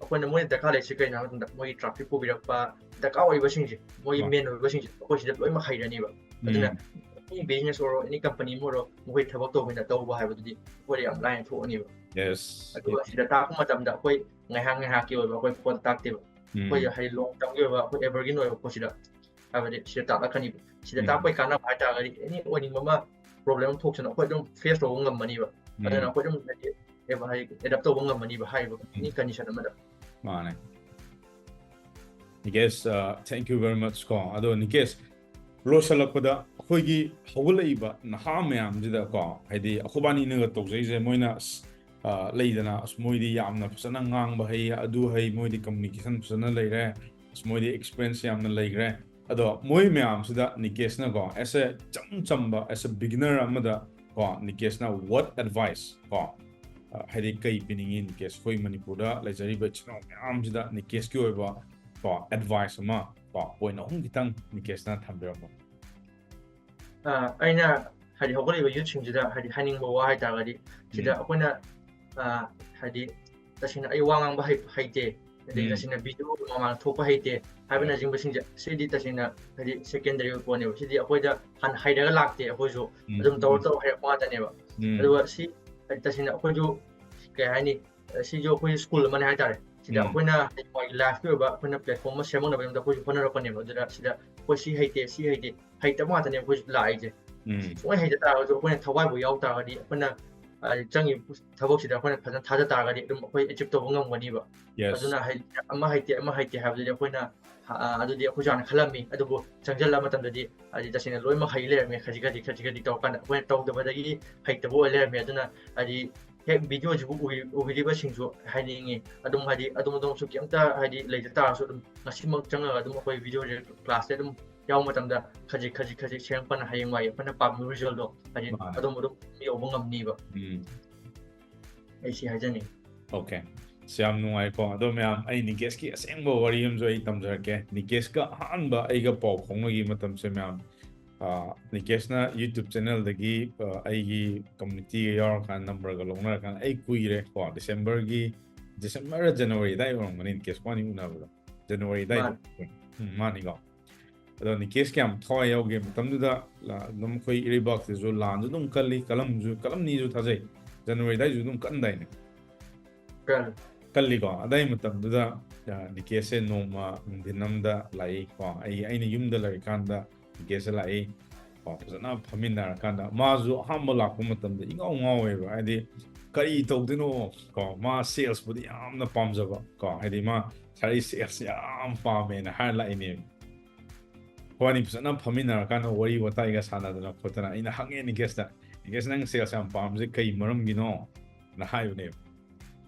ꯑꯩꯈꯣꯏꯅ ꯃꯣꯏꯅ ꯗꯔꯀꯥꯔ ꯂꯩꯔꯤꯁꯦ ꯀꯩꯅꯣ ꯍꯥꯏꯕ ꯃꯇꯝꯗ ꯃꯣꯏꯒꯤ ꯇ꯭ꯔꯥꯐꯤꯛ ꯄꯨꯕꯤꯔꯛꯄ ꯗꯔꯀꯥꯔ ꯑꯣꯏꯕꯁꯤꯡꯁꯦ, ꯃꯣꯏꯒꯤ ꯍꯣꯏ꯫ ꯃꯦꯟ ꯑꯣꯏꯕꯁꯤꯡꯁꯦ ꯑꯩꯈꯣꯏ ꯁꯤꯗ ꯂꯣꯏꯅꯃꯛ ꯍꯩꯔꯅꯤꯕ꯫ ꯑꯗꯨꯅ ꯎꯝ, ꯑꯦꯅꯤ ꯕꯤꯖꯤꯅꯦꯁ ꯑꯣꯏꯔꯣ, ꯑꯦꯅꯤ ꯀꯝꯄꯅꯤ ꯑꯃ ꯑꯣꯏꯔꯣ, ꯃꯈꯣꯏ ꯊꯕꯛ ꯇꯧꯕꯅ ꯇꯧꯕ ꯍꯥꯏꯕꯗꯨꯗꯤ ꯑꯩꯈꯣꯏꯗ ꯌꯥꯝ ꯂꯥꯏꯅ ꯊꯣꯛꯑꯅꯤꯕ꯫ ꯌꯦꯁ꯫ ꯑꯗꯨꯒ ꯁꯤꯗ ꯇꯥꯛꯄ ꯃꯇꯝꯗ ꯑꯩꯈꯣꯏ ꯉꯥꯏꯍꯥꯛ ꯉꯥꯏꯍꯥꯛꯀꯤ ꯑꯣꯏꯕ ꯑꯩꯈꯣꯏ ꯄꯣꯠ ꯇꯥꯛꯇꯦꯕ꯫ ꯎꯝ, ꯑꯩꯈꯣꯏꯁꯦ ꯍꯥꯏꯗꯤ ꯂꯣꯡ ꯇꯔꯝꯒꯤ ꯑꯣꯏꯕ ꯑꯩꯈꯣꯏ ꯑꯦꯚꯔꯒ꯭ꯔꯤꯟ ꯑꯣꯏꯕ ꯄꯣꯠꯁꯤꯗ ꯍꯥꯏꯕꯗꯤ ꯁꯤꯗ ꯇꯥꯛꯂꯛꯀꯅꯤꯕ꯫ ꯁꯤꯗ ꯎꯝ, ꯇꯥꯛꯄꯒꯤ ꯀꯥꯟꯅꯕ ꯍꯥꯏꯇꯥꯔꯒꯗꯤ ꯑꯦꯅꯤ ꯑꯣꯏꯅꯤꯡꯕ ꯑꯃ ꯄ꯭ꯔꯣꯕ꯭ꯂꯦꯝ ꯑꯃ ꯊꯣꯛꯁꯅꯨ, ꯑꯩꯈꯣꯏ ꯑꯗꯨꯝ ꯐꯦꯁ ꯇꯧꯕ ꯉꯝꯃꯅꯤꯕ꯫ ꯑꯗꯨꯅ ꯎꯝ, ꯑꯩꯈꯣꯏ ꯑꯗꯨꯝ ꯍꯥꯏꯗꯤ ꯑꯦꯕ-, ꯍꯥꯏꯗꯤ ꯑꯦꯗꯞ ꯇꯧꯕ ꯉꯝꯃꯅꯤꯕ ꯍꯥꯏꯔꯤꯕ ꯎꯝ, ꯑꯦꯅꯤ ꯀꯟꯗꯤꯁꯟ ꯑꯃꯗ꯫ ꯃꯥꯅꯦ꯫ Nikesh, uh, thank you very much ꯀꯣ. ꯑꯗꯣ Nikesh, ꯂꯣꯏꯁꯤꯜꯂꯛꯄꯗ ꯑꯩꯈꯣꯏꯒꯤ ꯍꯧꯒꯠꯂꯛꯏꯕ ꯅꯍꯥ ꯃꯌꯥꯝꯁꯤꯗ ꯀꯣ, ꯍꯥꯏꯗꯤ ꯑꯩꯈꯣꯏꯕꯥꯅꯤꯅꯒ ꯇꯧꯖꯩꯁꯦ, ꯃꯣꯏꯅ ꯑꯁ, ꯑ, ꯂꯩꯗꯅ, ꯑꯁ, ꯃꯣꯏꯗꯤ ꯌꯥꯝꯅ ꯐꯖꯅ ꯉꯥꯡꯕ ꯍꯩ, ꯑꯗꯨ ꯍꯩ, ꯃꯣꯏꯗꯤ communication ꯐꯖꯅ ꯂꯩꯔꯦ, ꯑꯁ, ꯃꯣꯏꯗꯤ experience ꯌꯥꯝꯅ ꯂꯩꯈ꯭ꯔꯦ꯫ ꯑꯗꯣ ꯃꯣꯏ ꯃꯌꯥꯝꯁꯤꯗ Nikeshꯅꯀꯣ, as a ꯏꯆꯝ ꯆꯝꯕ, as a beginner ꯑꯃꯗ ꯀꯣ, Nikeshꯅ what advice ꯀꯣ, ꯑ, ꯍꯥꯏꯗꯤ ꯀꯩ ꯄꯤꯅꯤꯡꯉꯤ Nikesh? ꯑꯩꯈꯣꯏ ꯃꯅꯤꯄꯨꯔꯗ ꯂꯩꯖꯔꯤꯕ ꯏꯆꯤꯟ ꯏꯅꯥꯎ ꯃꯌꯥꯝꯁꯤꯗ Nikeshꯀꯤ ꯑꯣꯏꯕ ꯀꯣ, advice ꯑꯃ ꯀꯣ, point ꯑꯍꯨꯝ ꯈꯤꯇꯪ Nikeshꯅ ꯊꯝꯕꯤꯔꯝꯃꯣ꯫ ꯑ, ꯑꯩꯅ ꯍꯥꯏꯗꯤ ꯍꯧꯒꯠꯂꯛꯏꯕ youthꯁꯤꯡꯁꯤꯗ ꯍꯥꯏꯗꯤ ꯍꯥꯏꯅꯤꯡꯕ ꯋꯥ ꯍꯥꯏꯇꯥꯔꯒꯗꯤ, ꯁꯤꯗ ꯎꯝ꯫ ꯑꯩꯈꯣꯏꯅ, ꯑ, ꯍꯥꯏꯗꯤ ꯇꯁꯦꯡꯅ ꯑꯩ ꯋꯥ ꯉꯥꯡꯕ ꯍꯩ-, ꯍꯩꯇꯦ, ꯑꯗꯩ ꯎꯝ꯫ ꯇꯁꯦꯡꯅ video ꯃꯃꯥꯡ ꯊꯣꯛꯄ ꯍꯩꯇꯦ ꯍꯣꯏ꯫ ꯍꯥꯏꯕꯅꯆꯤꯡꯕꯁꯤꯡꯁꯦ, ꯁꯤꯗꯤ ꯇꯁꯦꯡꯅ ꯍꯥꯏꯗꯤ secondary ꯑꯣꯏꯕ ꯄꯣꯠꯅꯦꯕ꯫ ꯁꯤꯗꯤ ꯑꯩꯈꯣꯏꯗ ꯍꯥꯟꯅ ꯍꯩꯔꯒ ꯂꯥꯛꯇꯦ, ꯑꯩꯈꯣꯏꯁꯨ ꯎꯝ, ꯑꯗꯨꯝ ꯇꯧꯔ ꯎꯝ꯫ ꯇꯧꯔ ꯍꯩꯔꯛꯄ ꯉꯥꯛꯇꯅꯦꯕ꯫ ꯎꯝ꯫ ꯑꯗꯨꯒ ꯁꯤ ꯍꯥꯏꯗꯤ ꯇꯁꯦꯡꯅ ꯑꯩꯈꯣꯏꯁꯨ ꯀꯩ ꯍꯥꯏꯅꯤ, ꯁꯤꯁꯨ ꯑꯩꯈꯣꯏ school ꯑꯃꯅꯦ ꯍꯥꯏꯇꯥꯔꯦ꯫ ꯁꯤꯗ ꯎꯝ꯫ ꯑꯩꯈꯣꯏꯅ ꯍꯌꯦꯡꯋꯥꯏꯒꯤ lifeꯀꯤ ꯑꯣꯏꯕ ꯑꯩꯈꯣꯏꯅ platform ꯑꯃ ꯁꯦꯝꯃꯛꯅꯕꯒꯤꯗꯃꯛꯇ ꯑꯩꯈꯣꯏꯁꯨ ꯍꯣꯠꯅꯔꯛꯄꯅꯦꯕ꯫ ꯑꯗꯨꯗ ꯁꯤꯗ ꯑꯩꯈꯣꯏ ꯁꯤ ꯍꯩꯇꯦ, ꯁꯤ ꯍꯩꯇꯦ, ꯍꯩꯇꯕ ꯉꯥꯛꯇꯅꯦ ꯑꯩꯈꯣꯏꯁꯨ ꯂꯥꯛꯏꯁꯦ꯫ ꯎꯝ꯫ ꯁꯨꯡꯍꯩ ꯍꯩꯇ ꯇꯥꯔꯒꯁꯨ ꯑꯩꯈꯣꯏꯅ ꯊꯋꯥꯏꯕꯨ ꯌꯥꯎ ꯇꯥꯔꯒꯗꯤ, ꯑꯩꯈꯣꯏꯅ, ꯑ, ꯆꯪꯉꯤꯕ ꯊꯕꯛꯁꯤꯗ ꯑꯩꯈꯣꯏꯅ ꯐꯖꯅ ꯊꯥꯖ ꯇꯥꯔꯒꯗꯤ ꯑꯗꯨꯝ ꯑꯩꯈꯣꯏ achieve ꯇꯧꯕ ꯉꯝꯒꯅꯤꯕ꯫ Yes꯫ ꯑꯗꯨꯅ ꯍꯩ-, ꯑꯃ ꯍꯩꯇꯦ, ꯑꯃ ꯍꯩꯇꯦ ꯍꯥꯏꯕꯗꯨꯗꯤ ꯑꯩꯈꯣꯏꯅ, ꯑ, ꯑꯗꯨꯗꯤ ꯑꯩꯈꯣꯏꯁꯨ ꯍꯥꯟꯅ ꯈꯜꯂꯝꯃꯤ꯫ ꯑꯗꯨꯕꯨ ꯆꯪꯁꯤꯜꯂ ꯃꯇꯝꯗꯗꯤ ꯍꯥꯏꯗꯤ ꯇꯁꯦꯡꯅ ꯂꯣꯏꯅꯃꯛ ꯍꯩ ꯂꯩꯔꯝꯃꯦ, ꯈꯖꯤꯛ ꯈꯖꯤꯛ, ꯈꯖꯤꯛ ꯈꯖꯤꯛ ꯇꯧꯔꯀꯥꯟꯗ ꯑꯩꯈꯣꯏꯅ ꯇꯧꯗꯕꯗꯒꯤ ꯍꯩꯇꯕ ꯑꯣꯏ ꯂꯩꯔꯝꯃꯦ꯫ ꯑꯗꯨꯅ ꯍꯥꯏꯗꯤ ꯍꯦꯛ videoꯁꯤꯕꯨ ꯎꯕꯤ-, ꯎꯕꯤꯔꯤꯕꯁꯤꯡꯁꯨ ꯍꯥꯏꯅꯤꯡꯉꯤ, ꯑꯗꯨꯝ ꯍꯥꯏꯗꯤ ꯑꯗꯣꯝ ꯑꯗꯣꯝꯁꯨ ꯀꯩꯝꯇ ꯍꯥꯏꯗꯤ ꯂꯩꯖ ꯇꯥꯔꯁꯨ ꯑꯗꯨꯝ ꯉꯁꯤꯃꯛ ꯆꯪꯉꯒ ꯑꯗꯨꯝ ꯑꯩꯈꯣꯏ videoꯁꯦ classꯁꯦ ꯑꯗꯨꯝ ꯌꯥꯎꯕ ꯃꯇꯝꯗ ꯈꯖꯤꯛ ꯈꯖꯤꯛ ꯈꯖꯤꯛ ꯁꯦꯝꯃꯛꯄꯅ ꯍꯌꯦꯡꯋꯥꯏ ꯑꯩꯈꯣꯏꯅ ꯄꯥꯝꯃꯤꯕ resultꯗꯣ ꯍꯥꯏꯗꯤ ꯃꯥꯅꯦ꯫ ꯑꯗꯣꯝ ꯑꯗꯨꯝ ꯌꯧꯕ ꯉꯝꯅꯤꯕ꯫ ꯎꯝ꯫ ꯑꯩ ꯁꯤ ꯍꯥꯏꯖꯅꯤꯡꯉꯤ꯫ Okay꯫ ꯑꯁ, ꯌꯥꯝ ꯅꯨꯡꯉꯥꯏꯀꯣ꯫ ꯑꯗꯣ ꯃꯌꯥꯝ, ꯑꯩ ꯅꯤꯀꯦꯁꯀꯤ ꯑꯁꯦꯡꯕ ꯋꯥꯔꯤ ꯑꯃꯁꯨ ꯑꯩ ꯇꯝꯖꯔꯛꯀꯦ꯫ ꯅꯤꯀꯦꯁꯀ ꯑꯍꯥꯟꯕ ꯑꯩꯒ ꯄꯥꯎ ꯐꯥꯎꯅꯈꯤꯕ ꯃꯇꯝꯁꯦ ꯃꯌꯥꯝ, ꯑ, ꯅꯤꯀꯦꯁꯅ YouTube channelꯗꯒꯤ, ꯑ, ꯑꯩꯒꯤ communityꯒ ꯌꯥꯎꯔꯀꯥꯟꯗ numberꯒ ꯂꯧꯅꯔꯀꯥꯟꯗ ꯑꯩ ꯀꯨꯏꯔꯦ ꯀꯣ, Decemberꯒꯤ, December January ꯑꯗꯥꯏ ꯑꯣꯏꯔꯝꯒꯅꯤ ꯅꯤꯀꯦꯁ ꯏꯕꯥꯅꯤ ꯎꯅꯕꯗꯣ꯫ January ꯑꯗꯥꯏꯗ꯫ ꯃꯥꯅꯤ꯫ ꯎꯝ, ꯃꯥꯅꯤꯀꯣ꯫ ꯑꯗꯣ ꯅꯤꯀꯦꯁ ꯀꯌꯥꯝ ꯊꯋꯥꯏ ꯌꯥꯎꯒꯦ ꯃꯇꯝꯗꯨꯗ? ꯂꯥ-, ꯑꯗꯨꯝ ꯑꯩꯈꯣꯏ ꯏꯔꯩꯕꯥꯛꯁꯤꯁꯨ ꯂꯥꯟꯁꯨ ꯑꯗꯨꯝ ꯀꯜꯂꯤ, ꯀꯜꯂꯝꯁꯨ, ꯀꯜꯂꯝꯅꯤꯁꯨ ꯊꯥꯖꯩ꯫ January ꯑꯗꯥꯏꯁꯨ ꯑꯗꯨꯝ ꯀꯟꯗꯥꯏꯅꯦ? ꯀꯜꯂꯤ꯫ ꯀꯜꯂꯤꯀꯣ꯫ ꯑꯗꯥꯏ ꯃꯇꯝꯗꯨꯗ, ꯑ, ꯅꯤꯀꯦꯁꯁꯦ ꯅꯣꯡꯃ ꯅꯨꯡꯊꯤꯟ ꯑꯃꯗ ꯂꯥꯛꯏ ꯀꯣ꯫ ꯑꯩ, ꯑꯩꯅ ꯌꯨꯝꯗ ꯂꯩꯔꯤꯀꯥꯟꯗ ꯅꯤꯀꯦꯁꯁꯦ ꯂꯥꯛꯏ ꯀꯣ꯫ ꯐꯖꯅ ꯐꯝꯃꯤꯟꯅꯔꯀꯥꯟꯗ ꯃꯥꯁꯨ ꯑꯍꯥꯟꯕ ꯂꯥꯛꯄ ꯃꯇꯝꯗ ꯏꯉꯥꯎ ꯉꯥꯎꯋꯦꯕ꯫ ꯍꯥꯏꯗꯤ ꯀꯔꯤ ꯇꯧꯗꯣꯏꯅꯣ ꯀꯣ, ꯃꯥ ꯁꯦꯜꯁꯄꯨꯗꯤ ꯌꯥꯝꯅ ꯄꯥꯝꯖꯕ ꯀꯣ, ꯍꯥꯏꯗꯤ ꯃꯥ ꯁꯥꯔꯤ ꯁꯦꯜꯁ ꯌꯥꯝ ꯄꯥꯝꯃꯦꯅ ꯍꯥꯏꯔ ꯂꯥꯛꯏꯅꯦ꯫ ꯑꯩꯈꯣꯏꯅꯤ ꯐꯖꯅ ꯐꯝꯃꯤꯟꯅꯔꯀꯥꯟꯗ ꯋꯥꯔꯤ ꯋꯥꯇꯥꯏꯒ ꯁꯥꯟꯅꯗꯅ ꯈꯣꯠꯇꯅ ꯑꯩꯅ ꯍꯪꯉꯦ ꯅꯤꯀꯦꯁꯇ, "ꯅꯤꯀꯦꯁ, ꯅꯪ ꯁꯦꯜꯁ ꯌꯥꯝ ꯄꯥꯝꯕꯁꯦ ꯀꯩ ꯃꯔꯝꯒꯤꯅꯣ?" ꯅ ꯍꯥꯏꯕꯅꯦꯕ꯫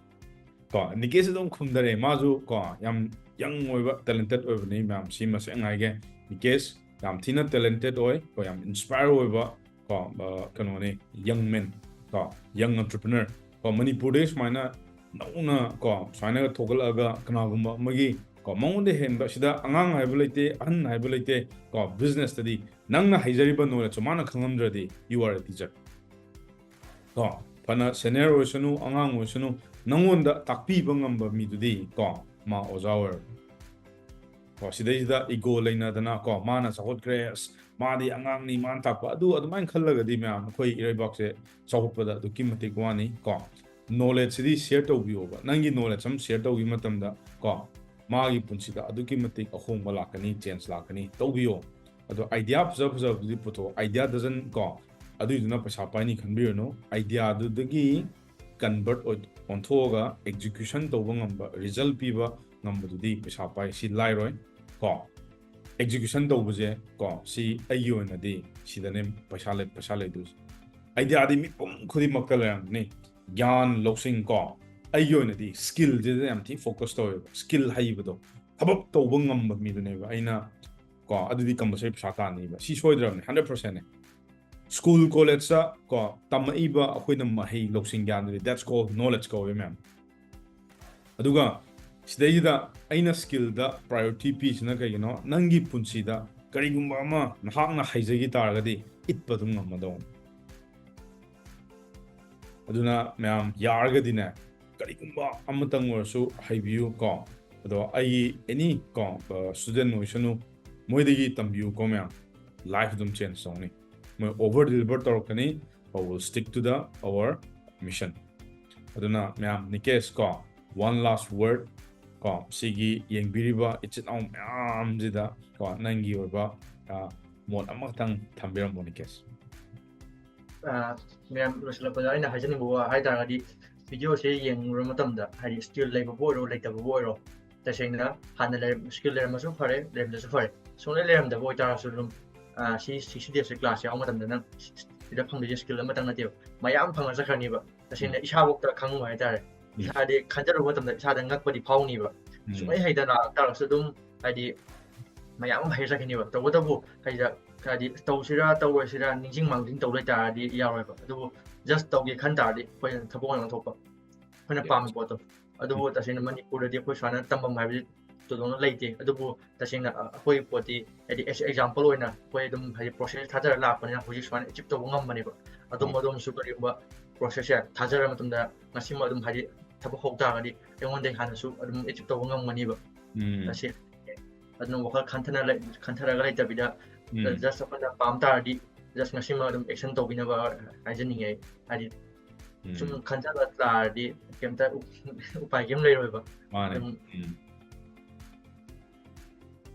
ꯀꯣ, ꯅꯤꯀꯦꯁ ꯑꯗꯨꯝ ꯈꯨꯝꯗꯔꯦ꯫ ꯃꯥꯁꯨ ꯀꯣ, ꯌꯥꯝ ꯌꯪ ꯑꯣꯏꯕ, ꯇꯦꯂꯦꯟꯇꯦꯠ ꯑꯣꯏꯕꯅꯤ ꯃꯌꯥꯝ꯫ ꯁꯤ ꯃꯁꯦꯡ ꯍꯥꯏꯒꯦ, ꯅꯤꯀꯦꯁ ꯌꯥꯝ ꯊꯤꯅ ꯇꯦꯂꯦꯟꯇꯦꯠ ꯑꯣꯏ ꯀꯣ, ꯌꯥꯝ ꯏꯟꯁꯄꯥꯌꯔ ꯑꯣꯏꯕ ꯀꯣ, ꯑ, ꯀꯩꯅꯣꯅꯤ, ꯌꯪ ꯃꯦꯟ ꯀꯣ, ꯌꯪ ꯑꯦꯟꯇꯔꯄ꯭ꯔꯤꯅꯔ ꯀꯣ꯫ ꯃꯅꯤꯄꯨꯔꯗꯩ ꯁꯨꯃꯥꯏꯅ ꯅꯧꯅ ꯀꯣ, ꯁꯨꯃꯥꯏꯅꯒ ꯊꯣꯛꯒꯠꯂꯛꯑꯒ ꯀꯅꯥꯒꯨꯝꯕ ꯑꯃꯒꯤ ꯀꯣ, ꯃꯉꯣꯟꯗ ꯍꯦꯟꯕ, ꯁꯤꯗ ꯑꯉꯥꯡ ꯍꯥꯏꯕ ꯂꯩꯇꯦ, ꯑꯍꯟ ꯍꯥꯏꯕ ꯂꯩꯇꯦ ꯀꯣ꯫ ꯕꯤꯖꯤꯅꯦꯁꯇꯗꯤ ꯅꯪꯅ ꯍꯩꯖꯔꯤꯕ ꯅꯣꯂꯦꯖꯁꯨ ꯃꯥꯅ ꯈꯪꯉꯝꯗ꯭ꯔꯗꯤ, you are a teacher ꯀꯣ꯫ ꯐꯅ ꯁꯦꯅꯤꯌꯔ ꯑꯣꯏꯁꯅꯨ, ꯑꯉꯥꯡ ꯑꯣꯏꯁꯅꯨ, ꯅꯪꯉꯣꯟꯗ ꯇꯥꯛꯄꯤꯕ ꯉꯝꯕ ꯃꯤꯗꯨꯗꯤ ꯀꯣ, ꯃꯥ ꯑꯣꯖꯥ ꯑꯣꯏꯔꯕꯅꯤ ꯀꯣ꯫ ꯁꯤꯗꯩꯁꯤꯗ ꯏꯒꯣ ꯂꯩꯅꯗꯅ ꯀꯣ, "ꯃꯥꯅ ꯆꯥꯎꯈꯠꯈ꯭ꯔꯦ, ꯑꯁ, ꯃꯥꯗꯤ ꯑꯉꯥꯡꯅꯤ, ꯃꯥꯅ ꯇꯥꯛꯄ", ꯑꯗꯨ ꯑꯗꯨꯃꯥꯏꯅ ꯈꯜꯂꯒꯗꯤ ꯃꯌꯥꯝ, ꯑꯩꯈꯣꯏ ꯏꯔꯩꯕꯥꯛꯁꯦ ꯆꯥꯎꯈꯠꯄꯗ ꯑꯗꯨꯛꯀꯤ ꯃꯇꯤꯛ ꯋꯥꯅꯤ ꯀꯣ꯫ ꯅꯣꯂꯦꯖꯁꯤꯗꯤ ꯁꯤꯌꯔ ꯇꯧꯕꯤꯌꯣꯕ꯫ ꯅꯪꯒꯤ ꯅꯣꯂꯦꯖ ꯑꯃ ꯁꯤꯌꯔ ꯇꯧꯈꯤꯕ ꯃꯇꯝꯗ ꯀꯣ, ꯃꯥꯒꯤ ꯄꯨꯟꯁꯤꯗ ꯑꯗꯨꯛꯀꯤ ꯃꯇꯤꯛ ꯑꯍꯣꯡꯕ ꯂꯥꯛꯀꯅꯤ, ꯆꯦꯟꯖ ꯂꯥꯛꯀꯅꯤ꯫ ꯇꯧꯕꯤꯌꯣ꯫ ꯑꯗꯣ ꯑꯥꯏꯗꯤꯌꯥ ꯐꯖ ꯐꯖꯕꯗꯨꯗꯤ ꯄꯨꯊꯣꯛꯑꯣ꯫ ꯑꯥꯏꯗꯤꯌꯥ ꯗꯖꯟ ꯀꯣ, ꯑꯗꯨꯏꯗꯨꯅ ꯄꯩꯁꯥ ꯄꯥꯏꯅꯤ ꯈꯟꯕꯤꯔꯨꯅꯨ꯫ ꯑꯥꯏꯗꯤꯌꯥꯗꯨꯗꯒꯤ ꯀꯟꯚꯔꯠ ꯑꯣꯏ-, ꯑꯣꯟꯊꯣꯛꯑꯒ ꯑꯦꯛꯖꯤꯀ꯭ꯌꯨꯁꯟ ꯇꯧꯕ ꯉꯝꯕ, ꯔꯤꯖꯜ ꯄꯤꯕ ꯉꯝꯕꯗꯨꯗꯤ ꯄꯩꯁꯥ ꯄꯥꯏ, ꯁꯤ ꯂꯥꯏꯔꯣꯏ ꯀꯣ꯫ ꯑꯦꯛꯖꯤꯀ꯭ꯌꯨꯁꯟ ꯇꯧꯕꯁꯦ ꯀꯣ, ꯁꯤ ꯑꯩꯒꯤ ꯑꯣꯏꯅꯗꯤ ꯁꯤꯗꯅꯦ ꯄꯩꯁꯥ ꯂꯩ-, ꯄꯩꯁꯥ ꯂꯩꯗꯣꯏꯁꯦ꯫ ꯑꯥꯏꯗꯤꯌꯥꯗꯤ ꯃꯤꯄꯨꯝ ꯈꯨꯗꯤꯡꯃꯛꯇ ꯂꯩꯔꯝꯒꯅꯤ꯫ ꯒ꯭ꯌꯥꯟ, ꯂꯧꯁꯤꯡ ꯀꯣ꯫ ꯑꯩꯒꯤ ꯑꯣꯏꯅꯗꯤ ꯁ꯭ꯀꯤꯜꯁꯤꯗ ꯌꯥꯝ ꯊꯤ ꯐꯣꯀꯁ ꯇꯧꯋꯦꯕ꯫ ꯁ꯭ꯀꯤꯜ ꯍꯩꯕꯗꯣ, ꯊꯕꯛ ꯇꯧꯕ ꯉꯝꯕ ꯃꯤꯗꯨꯅꯦꯕ ꯑꯩꯅ ꯀꯣ, ꯑꯗꯨꯗꯤ ꯀꯝꯄꯜꯁꯔꯤ ꯄꯩꯁꯥ ꯇꯥꯟꯅꯤꯕ꯫ ꯁꯤ ꯁꯣꯏꯗ꯭ꯔꯕꯅꯦ, ꯍꯟꯗ꯭ꯔꯦꯠ ꯄꯥꯔꯁꯦꯟꯅꯦ꯫ ꯁ꯭ꯀꯨꯜ, ꯀꯣꯂꯦꯖꯇ ꯀꯣ, ꯇꯝꯃꯛꯏꯕ ꯑꯩꯈꯣꯏꯅ ꯃꯍꯩ ꯂꯧꯁꯤꯡ ꯒ꯭ꯌꯥꯟꯗꯨꯗꯤ, that's called knowledge ꯀꯧꯋꯦ ꯃꯌꯥꯝ꯫ ꯑꯗꯨꯒ ꯁꯤꯗꯩꯁꯤꯗ ꯑꯩꯅ ꯁ꯭ꯀꯤꯜꯗ ꯄ꯭ꯔꯥꯏꯌꯣꯔꯤꯇꯤ ꯄꯤꯁꯤꯅ ꯀꯩꯒꯤꯅꯣ? ꯅꯪꯒꯤ ꯄꯨꯟꯁꯤꯗ ꯀꯔꯤꯒꯨꯝꯕ ꯑꯃ ꯅꯍꯥꯛꯅ ꯍꯩꯖꯈꯤ ꯇꯥꯔꯒꯗꯤ, ꯏꯠꯄ ꯑꯗꯨꯝ ꯉꯝꯃꯗꯧꯅꯤ꯫ ꯑꯗꯨꯅ ꯃꯌꯥꯝ ꯌꯥꯔꯒꯗꯤꯅꯦ, ꯀꯔꯤꯒꯨꯝꯕ ꯑꯃꯇꯪ ꯑꯣꯏꯔꯁꯨ ꯍꯩꯕꯤꯌꯨ ꯀꯣ꯫ ꯑꯗꯣ ꯑꯩꯒꯤ ꯑꯦꯅꯤ ꯀꯣ, ꯑ, ꯁ꯭ꯇꯨꯗꯦꯟ ꯑꯣꯏꯁꯅꯨ, ꯃꯣꯏꯗꯒꯤ ꯇꯝꯕꯤꯌꯨ ꯀꯣ ꯃꯌꯥꯝ꯫ ꯂꯥꯏꯐ ꯑꯗꯨꯝ ꯆꯦꯟꯖ ꯇꯧꯅꯤ꯫ ꯃꯣꯏ ꯑꯣꯚꯔ ꯗꯤꯂꯤꯚꯔ ꯇꯧꯔꯛꯀꯅꯤ, but we'll stick to the our mission꯫ ꯑꯗꯨꯅ ꯃꯌꯥꯝ, ꯅꯤꯀꯦꯁ ꯀꯣ, one last word ꯀꯣ, ꯁꯤꯒꯤ ꯌꯦꯡꯕꯤꯔꯤꯕ ꯏꯆꯤꯟ ꯏꯅꯥꯎ ꯃꯌꯥꯝꯁꯤꯗ ꯀꯣ, ꯅꯪꯒꯤ ꯑꯣꯏꯕ, ꯑ, ꯃꯣꯠ ꯑꯃꯈꯛꯇꯪ ꯊꯝꯕꯤꯔꯝꯃꯣ ꯅꯤꯀꯦꯁ꯫ ꯑ, ꯃꯌꯥꯝ ꯂꯣꯏꯁꯤꯜꯂꯛꯄꯗ ꯑꯩꯅ ꯍꯥꯏꯖꯅꯤꯡꯕ ꯋꯥ ꯍꯥꯏ ꯇꯥꯔꯒꯗꯤ, ꯚꯤꯗꯤꯑꯣꯁꯦ ꯌꯦꯡꯂꯨꯔ ꯃꯇꯝꯗ, ꯍꯥꯏꯗꯤ ꯁ꯭ꯀꯤꯜ ꯂꯩꯕꯕꯨ ꯑꯣꯏꯔꯣ ꯂꯩꯇꯕꯕꯨ ꯑꯣꯏꯔꯣ, ꯇꯁꯦꯡꯅ ꯍꯥꯟꯅ ꯂꯩꯔꯝ- ꯁ꯭ꯀꯤꯜ ꯂꯩꯔꯝꯃꯁꯨ ꯐꯔꯦ, ꯂꯩꯔꯝꯗ꯭ꯔꯁꯨ ꯐꯔꯦ, ꯁꯨꯡꯂꯩ ꯂꯩꯔꯝꯗꯕ ꯑꯣꯏꯇꯥꯔꯁꯨ ꯑꯗꯨꯝ, ꯑ, ꯁꯤ ꯁꯤꯛꯁ ꯗꯦꯁ ꯀ꯭ꯂꯥꯁ ꯌꯥꯎꯕ ꯃꯇꯝꯗ ꯅꯪ ꯁꯤꯗ ꯐꯪꯗꯣꯏꯁꯦ ꯁ꯭ꯀꯤꯜ ꯑꯃꯇꯪ ꯅꯠꯇꯦꯕ, ꯃꯌꯥꯝ ꯐꯪꯉ ꯆꯠꯈ꯭ꯔꯅꯤꯕ꯫ ꯇꯁꯦꯡꯅ ꯏꯁꯥꯐꯥꯎꯗ ꯈꯪꯉꯣꯏ ꯍꯥꯏꯇꯥꯔꯦ꯫ ꯏꯁꯥꯗꯤ ꯈꯟꯖꯔꯨꯕ ꯃꯇꯝꯗ ꯏꯁꯥꯗ ꯉꯛꯄꯗꯤ ꯐꯥꯎꯅꯤꯕ꯫ ꯁꯨꯡꯍꯩ ꯍꯩꯇꯅ ꯂꯥꯛꯇꯥꯔꯒꯁꯨ ꯑꯗꯨꯝ, ꯍꯥꯏꯗꯤ, ꯃꯌꯥꯝ ꯑꯃ ꯍꯩꯖꯈꯤꯅꯤꯕ꯫ ꯇꯧꯕꯇꯕꯨ ꯍꯥꯏꯗ, ꯍꯥꯏꯗꯤ ꯇꯧꯁꯤꯔꯥ ꯇꯧꯔꯣꯏꯁꯤꯔꯥ ꯅꯤꯡꯁꯤꯡ ꯃꯥꯡꯖꯤꯡ ꯇꯧ ꯂꯩꯇꯥꯔꯗꯤ ꯌꯥꯔꯣꯏꯕ꯫ ꯑꯗꯨꯕꯨ just ꯇꯧꯒꯦ ꯈꯟ ꯇꯥꯔꯗꯤ ꯑꯩꯈꯣꯏꯅ ꯊꯕꯛ ꯑꯣꯏꯅ ꯑꯣꯟꯊꯣꯛꯄ, ꯑꯩꯈꯣꯏꯅ ꯄꯥꯝꯃꯤ ꯄꯣꯠꯇꯣ꯫ ꯑꯗꯨꯕꯨ ꯇꯁꯦꯡꯅ ꯃꯅꯤꯄꯨꯔꯗꯗꯤ ꯑꯩꯈꯣꯏ ꯁꯨꯃꯥꯏꯅ ꯇꯝꯐꯝ ꯍꯥꯏꯕꯗꯤ ꯊꯣꯏꯗꯣꯛꯅ ꯂꯩꯇꯦ꯫ ꯑꯗꯨꯕꯨ ꯇꯁꯦꯡꯅ, ꯑ, ꯑꯩꯈꯣꯏꯒꯤ ꯄꯣꯠꯇꯤ, ꯍꯥꯏꯗꯤ, ꯑꯦꯁ ꯑꯦꯛꯖꯥꯝꯄꯜ ꯑꯣꯏꯅ ꯑꯩꯈꯣꯏ ꯑꯗꯨꯝ, ꯍꯥꯏꯗꯤ, ꯄ꯭ꯔꯣꯁꯦꯁ ꯊꯥꯖꯔ ꯂꯥꯛꯄꯅꯤꯅ ꯍꯧꯖꯤꯛ ꯁꯨꯃꯥꯏꯅ ꯑꯦꯆꯤꯞ ꯇꯧꯕ ꯉꯝꯕꯅꯦꯕ꯫ ꯑꯗꯨꯝ ꯑꯗꯣꯝꯁꯨ ꯀꯔꯤꯒꯨꯝꯕ ꯄ꯭ꯔꯣꯁꯦꯁꯁꯦ ꯊꯥꯖꯔ ꯃꯇꯝꯗ ꯉꯁꯤꯃꯛ ꯑꯗꯨꯝ, ꯍꯥꯏꯗꯤ, ꯊꯕꯛ ꯍꯧ ꯇꯥꯔꯒꯗꯤ ꯑꯩꯉꯣꯟꯗꯒꯤ ꯍꯥꯟꯅꯁꯨ ꯑꯗꯨꯝ ꯑꯦꯆꯤꯞ ꯇꯧꯕ ꯉꯝꯒꯅꯤꯕ꯫ ꯎꯝ꯫ ꯑꯁꯤ ꯑꯗꯨꯅ ꯋꯥꯈꯜ ꯈꯟꯊꯅ ꯂꯩ-, ꯈꯟꯊꯔꯒ ꯂꯩꯇꯕꯤꯗ, ꯎꯝ꯫ Just ꯑꯩꯈꯣꯏꯅ ꯄꯥꯝ ꯇꯥꯔꯗꯤ just ꯉꯁꯤꯃꯛ ꯑꯗꯨꯝ ꯑꯦꯛꯁꯟ ꯇꯧꯕꯤꯅꯕ ꯍꯥꯏꯖꯅꯤꯡꯉꯦ ꯑꯩ꯫ ꯍꯥꯏꯗꯤ ꯁꯨꯝ ꯎꯝ꯫ ꯈꯟꯊꯕ ꯇꯥꯔꯗꯤ ꯀꯩꯝꯇ ꯎ-, ꯎꯄꯥꯏ ꯀꯩꯝ ꯂꯩꯔꯣꯏꯕ꯫ ꯃꯥꯅꯦ꯫ ꯑꯗꯨꯝ ꯎꯝ꯫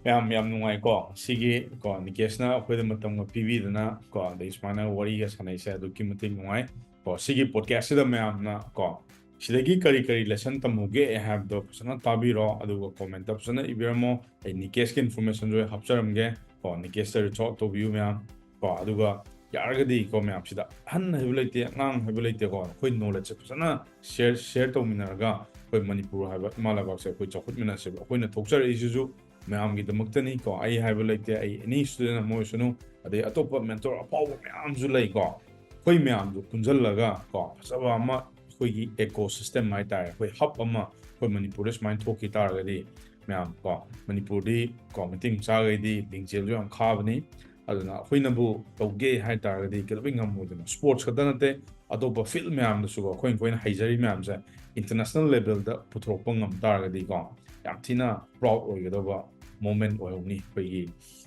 ꯌꯥꯝ, ꯌꯥꯝ ꯅꯨꯡꯉꯥꯏꯀꯣ꯫ ꯁꯤꯒꯤ ꯀꯣ, ꯅꯤꯀꯦꯁꯅ ꯑꯩꯈꯣꯏꯗ ꯃꯇꯝꯒ ꯄꯤꯕꯤꯗꯅ ꯀꯣ, ꯑꯗꯩ ꯁꯨꯃꯥꯏꯅ ꯋꯥꯔꯤꯒ ꯁꯥꯟꯅꯩꯁꯦ ꯑꯗꯨꯛꯀꯤ ꯃꯇꯤꯛ ꯅꯨꯡꯉꯥꯏ꯫ ꯀꯣ, ꯁꯤꯒꯤ ꯄꯣꯗꯀꯥꯁꯁꯤꯗ ꯃꯌꯥꯝꯅ ꯀꯣ, ꯁꯤꯗꯒꯤ ꯀꯔꯤ ꯀꯔꯤ ꯂꯦꯁꯟ ꯇꯝꯍꯧꯒꯦ ꯍꯥꯏꯕꯗꯣ ꯐꯖꯅ ꯇꯥꯕꯤꯔꯣ, ꯑꯗꯨꯒ ꯀꯣꯃꯦꯟꯇ ꯐꯖꯅ ꯏꯕꯤꯔꯝꯃꯣ꯫ ꯑꯩ ꯅꯤꯀꯦꯁꯀꯤ ꯏꯟꯐꯣꯔꯃꯦꯁꯟꯁꯨ ꯑꯩ ꯍꯥꯞꯆꯔꯝꯒꯦ꯫ ꯀꯣ, ꯅꯤꯀꯦꯁꯇ ꯔꯤꯆ ꯑꯥꯎꯠ ꯇꯧꯕꯤꯌꯨ ꯃꯌꯥꯝ꯫ ꯀꯣ, ꯑꯗꯨꯒ ꯌꯥꯔꯒꯗꯤ ꯀꯣ, ꯃꯌꯥꯝꯁꯤꯗ ꯑꯍꯟ ꯍꯥꯏꯕ ꯂꯩꯇꯦ, ꯑꯉꯥꯡ ꯍꯥꯏꯕ ꯂꯩꯇꯦꯀꯣ, ꯑꯩꯈꯣꯏ ꯅꯣꯂꯦꯖꯁꯦ ꯐꯖꯅ ꯁꯤꯌꯔ, ꯁꯤꯌꯔ ꯇꯧꯃꯤꯟꯅꯔꯒ ꯑꯩꯈꯣꯏ ꯃꯅꯤꯄꯨꯔ ꯍꯥꯏꯕ ꯏꯃꯥ ꯂꯩꯕꯥꯛꯁꯦ ꯑꯩꯈꯣꯏ ꯆꯥꯎꯈꯠꯃꯤꯟꯅꯁꯦꯕ꯫ ꯑꯩꯈꯣꯏꯅ ꯊꯣꯛꯆꯔꯛꯏꯁꯤꯁꯨ ꯃꯌꯥꯝꯒꯤꯗꯃꯛꯇꯅꯤ ꯀꯣ꯫ ꯑꯩ ꯍꯥꯏꯕ ꯂꯩꯇꯦ, ꯑꯩ ꯑꯦꯅꯤ ꯁ꯭ꯇꯨꯗꯦꯟꯠ ꯑꯃ ꯑꯣꯏꯁꯅꯨ, ꯑꯗꯩ ꯑꯇꯣꯞꯄ ꯃꯦꯟꯇꯣꯔ ꯑꯐꯥꯎꯕ ꯃꯌꯥꯝꯁꯨ ꯂꯩꯀꯣ꯫ ꯑꯩꯈꯣꯏ ꯃꯌꯥꯝꯁꯨ ꯄꯨꯟꯁꯤꯜꯂꯒ ꯀꯣ, ꯐꯖꯕ ꯑꯃ ꯑꯩꯈꯣꯏꯒꯤ ꯏꯀꯣ ꯁꯤꯁꯇꯦꯝ ꯍꯥꯏꯇꯥꯔꯦ, ꯑꯩꯈꯣꯏ ꯍꯕ ꯑꯃ ꯑꯩꯈꯣꯏ ꯃꯅꯤꯄꯨꯔꯗ ꯁꯨꯃꯥꯏꯅ ꯊꯣꯛꯈꯤ ꯇꯥꯔꯒꯗꯤ ꯃꯌꯥꯝ ꯀꯣ, ꯃꯅꯤꯄꯨꯔꯗꯤ ꯀꯣ, ꯃꯩꯇꯩ ꯃꯆꯥꯈꯩꯗꯤ ꯂꯤꯡꯖꯦꯜꯁꯨ ꯌꯥꯝ ꯈꯥꯕꯅꯤ꯫ ꯑꯗꯨꯅ ꯑꯩꯈꯣꯏꯅꯕꯨ ꯇꯧꯒꯦ ꯍꯥꯏ ꯇꯥꯔꯒꯗꯤ ꯀꯩꯗꯧꯕꯩ ꯉꯝꯃꯣꯏꯗꯣꯏꯅꯣ? ꯁ꯭ꯄꯣꯔꯠꯁ ꯈꯛꯇ ꯅꯠꯇꯦ, ꯑꯇꯣꯞꯄ ꯐꯤꯜꯗ ꯃꯌꯥꯝꯗꯁꯨꯀꯣ, ꯑꯩꯈꯣꯏ, ꯑꯩꯈꯣꯏꯅ ꯍꯩꯖꯔꯤ ꯃꯌꯥꯝꯁꯦ ꯏꯟꯇꯔꯅꯦꯁꯅꯦꯜ ꯂꯦꯚꯦꯜꯗ ꯄꯨꯊꯣꯔꯛꯄ ꯉꯝ ꯇꯥꯔꯒꯗꯤꯀꯣ, ꯌꯥꯝ ꯊꯤꯅ ꯄ꯭ꯔꯥꯎꯗ ꯑꯣꯏꯒꯗꯕ ꯃꯣꯃꯦꯟꯠ ꯑꯣꯏꯍꯧꯅꯤ ꯑꯩꯈꯣꯏꯒꯤ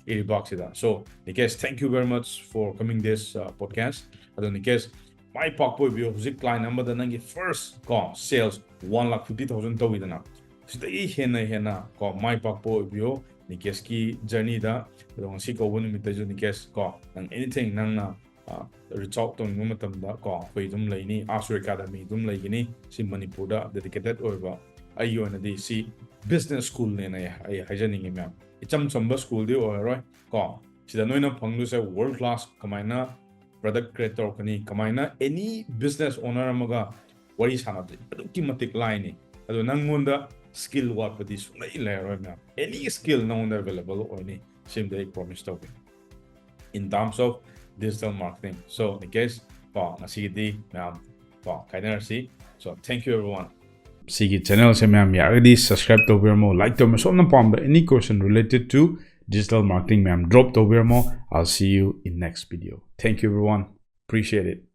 ꯏꯔꯩꯕꯥꯛꯁꯤꯗ꯫ So, Nikesh, thank you very much for coming this, uh, podcast. ꯑꯗꯣ ꯅꯤꯀꯦꯁ, ꯃꯥꯏ ꯄꯥꯛꯄ ꯑꯣꯏꯕꯤꯌꯨ꯫ ꯍꯧꯖꯤꯛ ꯀ꯭ꯂꯥꯏꯟ ꯑꯃꯗ ꯅꯪꯒꯤ ꯐꯥꯔꯁ ꯀꯣ, sales one lakh fifty thousand ꯇꯧꯋꯤꯗꯅ, ꯁꯤꯗꯒꯤ ꯍꯦꯟꯅ ꯍꯦꯟꯅ ꯀꯣ, ꯃꯥꯏ ꯄꯥꯛꯄ ꯑꯣꯏꯕꯤꯌꯨ ꯅꯤꯀꯦꯁꯀꯤ ꯖꯔꯅꯤꯗ꯫ ꯑꯗꯣ ꯉꯁꯤ ꯀꯧꯕ ꯅꯨꯃꯤꯠꯇꯁꯨ ꯅꯤꯀꯦꯁ ꯀꯣ, ꯅꯪ ꯑꯦꯅꯤꯊꯤꯡ ꯅꯪꯅ, ꯑ, reach out ꯇꯧꯅꯤꯡꯕ ꯃꯇꯝꯗ ꯀꯣ ꯑꯩꯈꯣꯏ ꯑꯗꯨꯝ ꯂꯩꯅꯤ, Ask Your Academy ꯑꯗꯨꯝ ꯂꯩꯒꯅꯤ꯫ ꯁꯤ ꯃꯅꯤꯄꯨꯔꯗ dedicated ꯑꯣꯏꯕ, ꯑꯩꯒꯤ ꯑꯣꯏꯅꯗꯤ ꯁꯤ business schoolꯅꯦꯅ ꯑꯩ ꯑꯩ ꯍꯥꯏꯖꯅꯤꯡꯉꯤ ꯃꯌꯥꯝ꯫ ꯏꯆꯝ ꯆꯝꯕ schoolꯗꯤ ꯑꯣꯏꯔꯔꯣꯏ ꯀꯣ꯫ ꯁꯤꯗ ꯅꯣꯏꯅ ꯐꯪꯗꯣꯏꯁꯦ world class, ꯀꯃꯥꯏꯅ product create ꯇꯧꯔꯛꯀꯅꯤ, ꯀꯃꯥꯏꯅ any business owner ꯑꯃꯒ ꯋꯥꯔꯤ ꯁꯥꯟꯅꯕꯁꯦ ꯑꯗꯨꯛꯀꯤ ꯃꯇꯤꯛ ꯂꯥꯏꯅꯤ꯫ ꯑꯗꯣ ꯅꯪꯉꯣꯟꯗ skill ꯋꯥꯠꯄꯗꯤ ꯁꯨꯡꯂꯩ ꯂꯩꯔꯔꯣꯏ ꯃꯌꯥꯝ꯫ Any skill ꯅꯉꯣꯟꯗ available ꯑꯣꯏꯅꯤ, ꯁꯤꯃꯗꯤ ꯑꯩ promise ꯇꯧꯒꯦ꯫ In terms of digital marketing, so in case ꯀꯣ ꯉꯁꯤꯒꯤꯗꯤ ꯃꯌꯥꯝ ꯀꯣ ꯀꯥꯏꯅꯔꯁꯤ꯫ So thank you everyone꯫ ꯁꯤꯒꯤ channelꯁꯦ ꯃꯌꯥꯝ ꯌꯥꯔꯒꯗꯤ subscribe ꯇꯧꯕꯤꯔꯝꯃꯣ, like ꯇꯧꯕꯤꯔꯝꯃꯣ꯫ ꯁꯣꯝꯅ ꯄꯥꯝꯕ any question related to digital marketing ꯃꯌꯥꯝ drop ꯇꯧꯕꯤꯔꯝꯃꯣ꯫ I'll see you in next video. Thank you everyone. Appreciate it.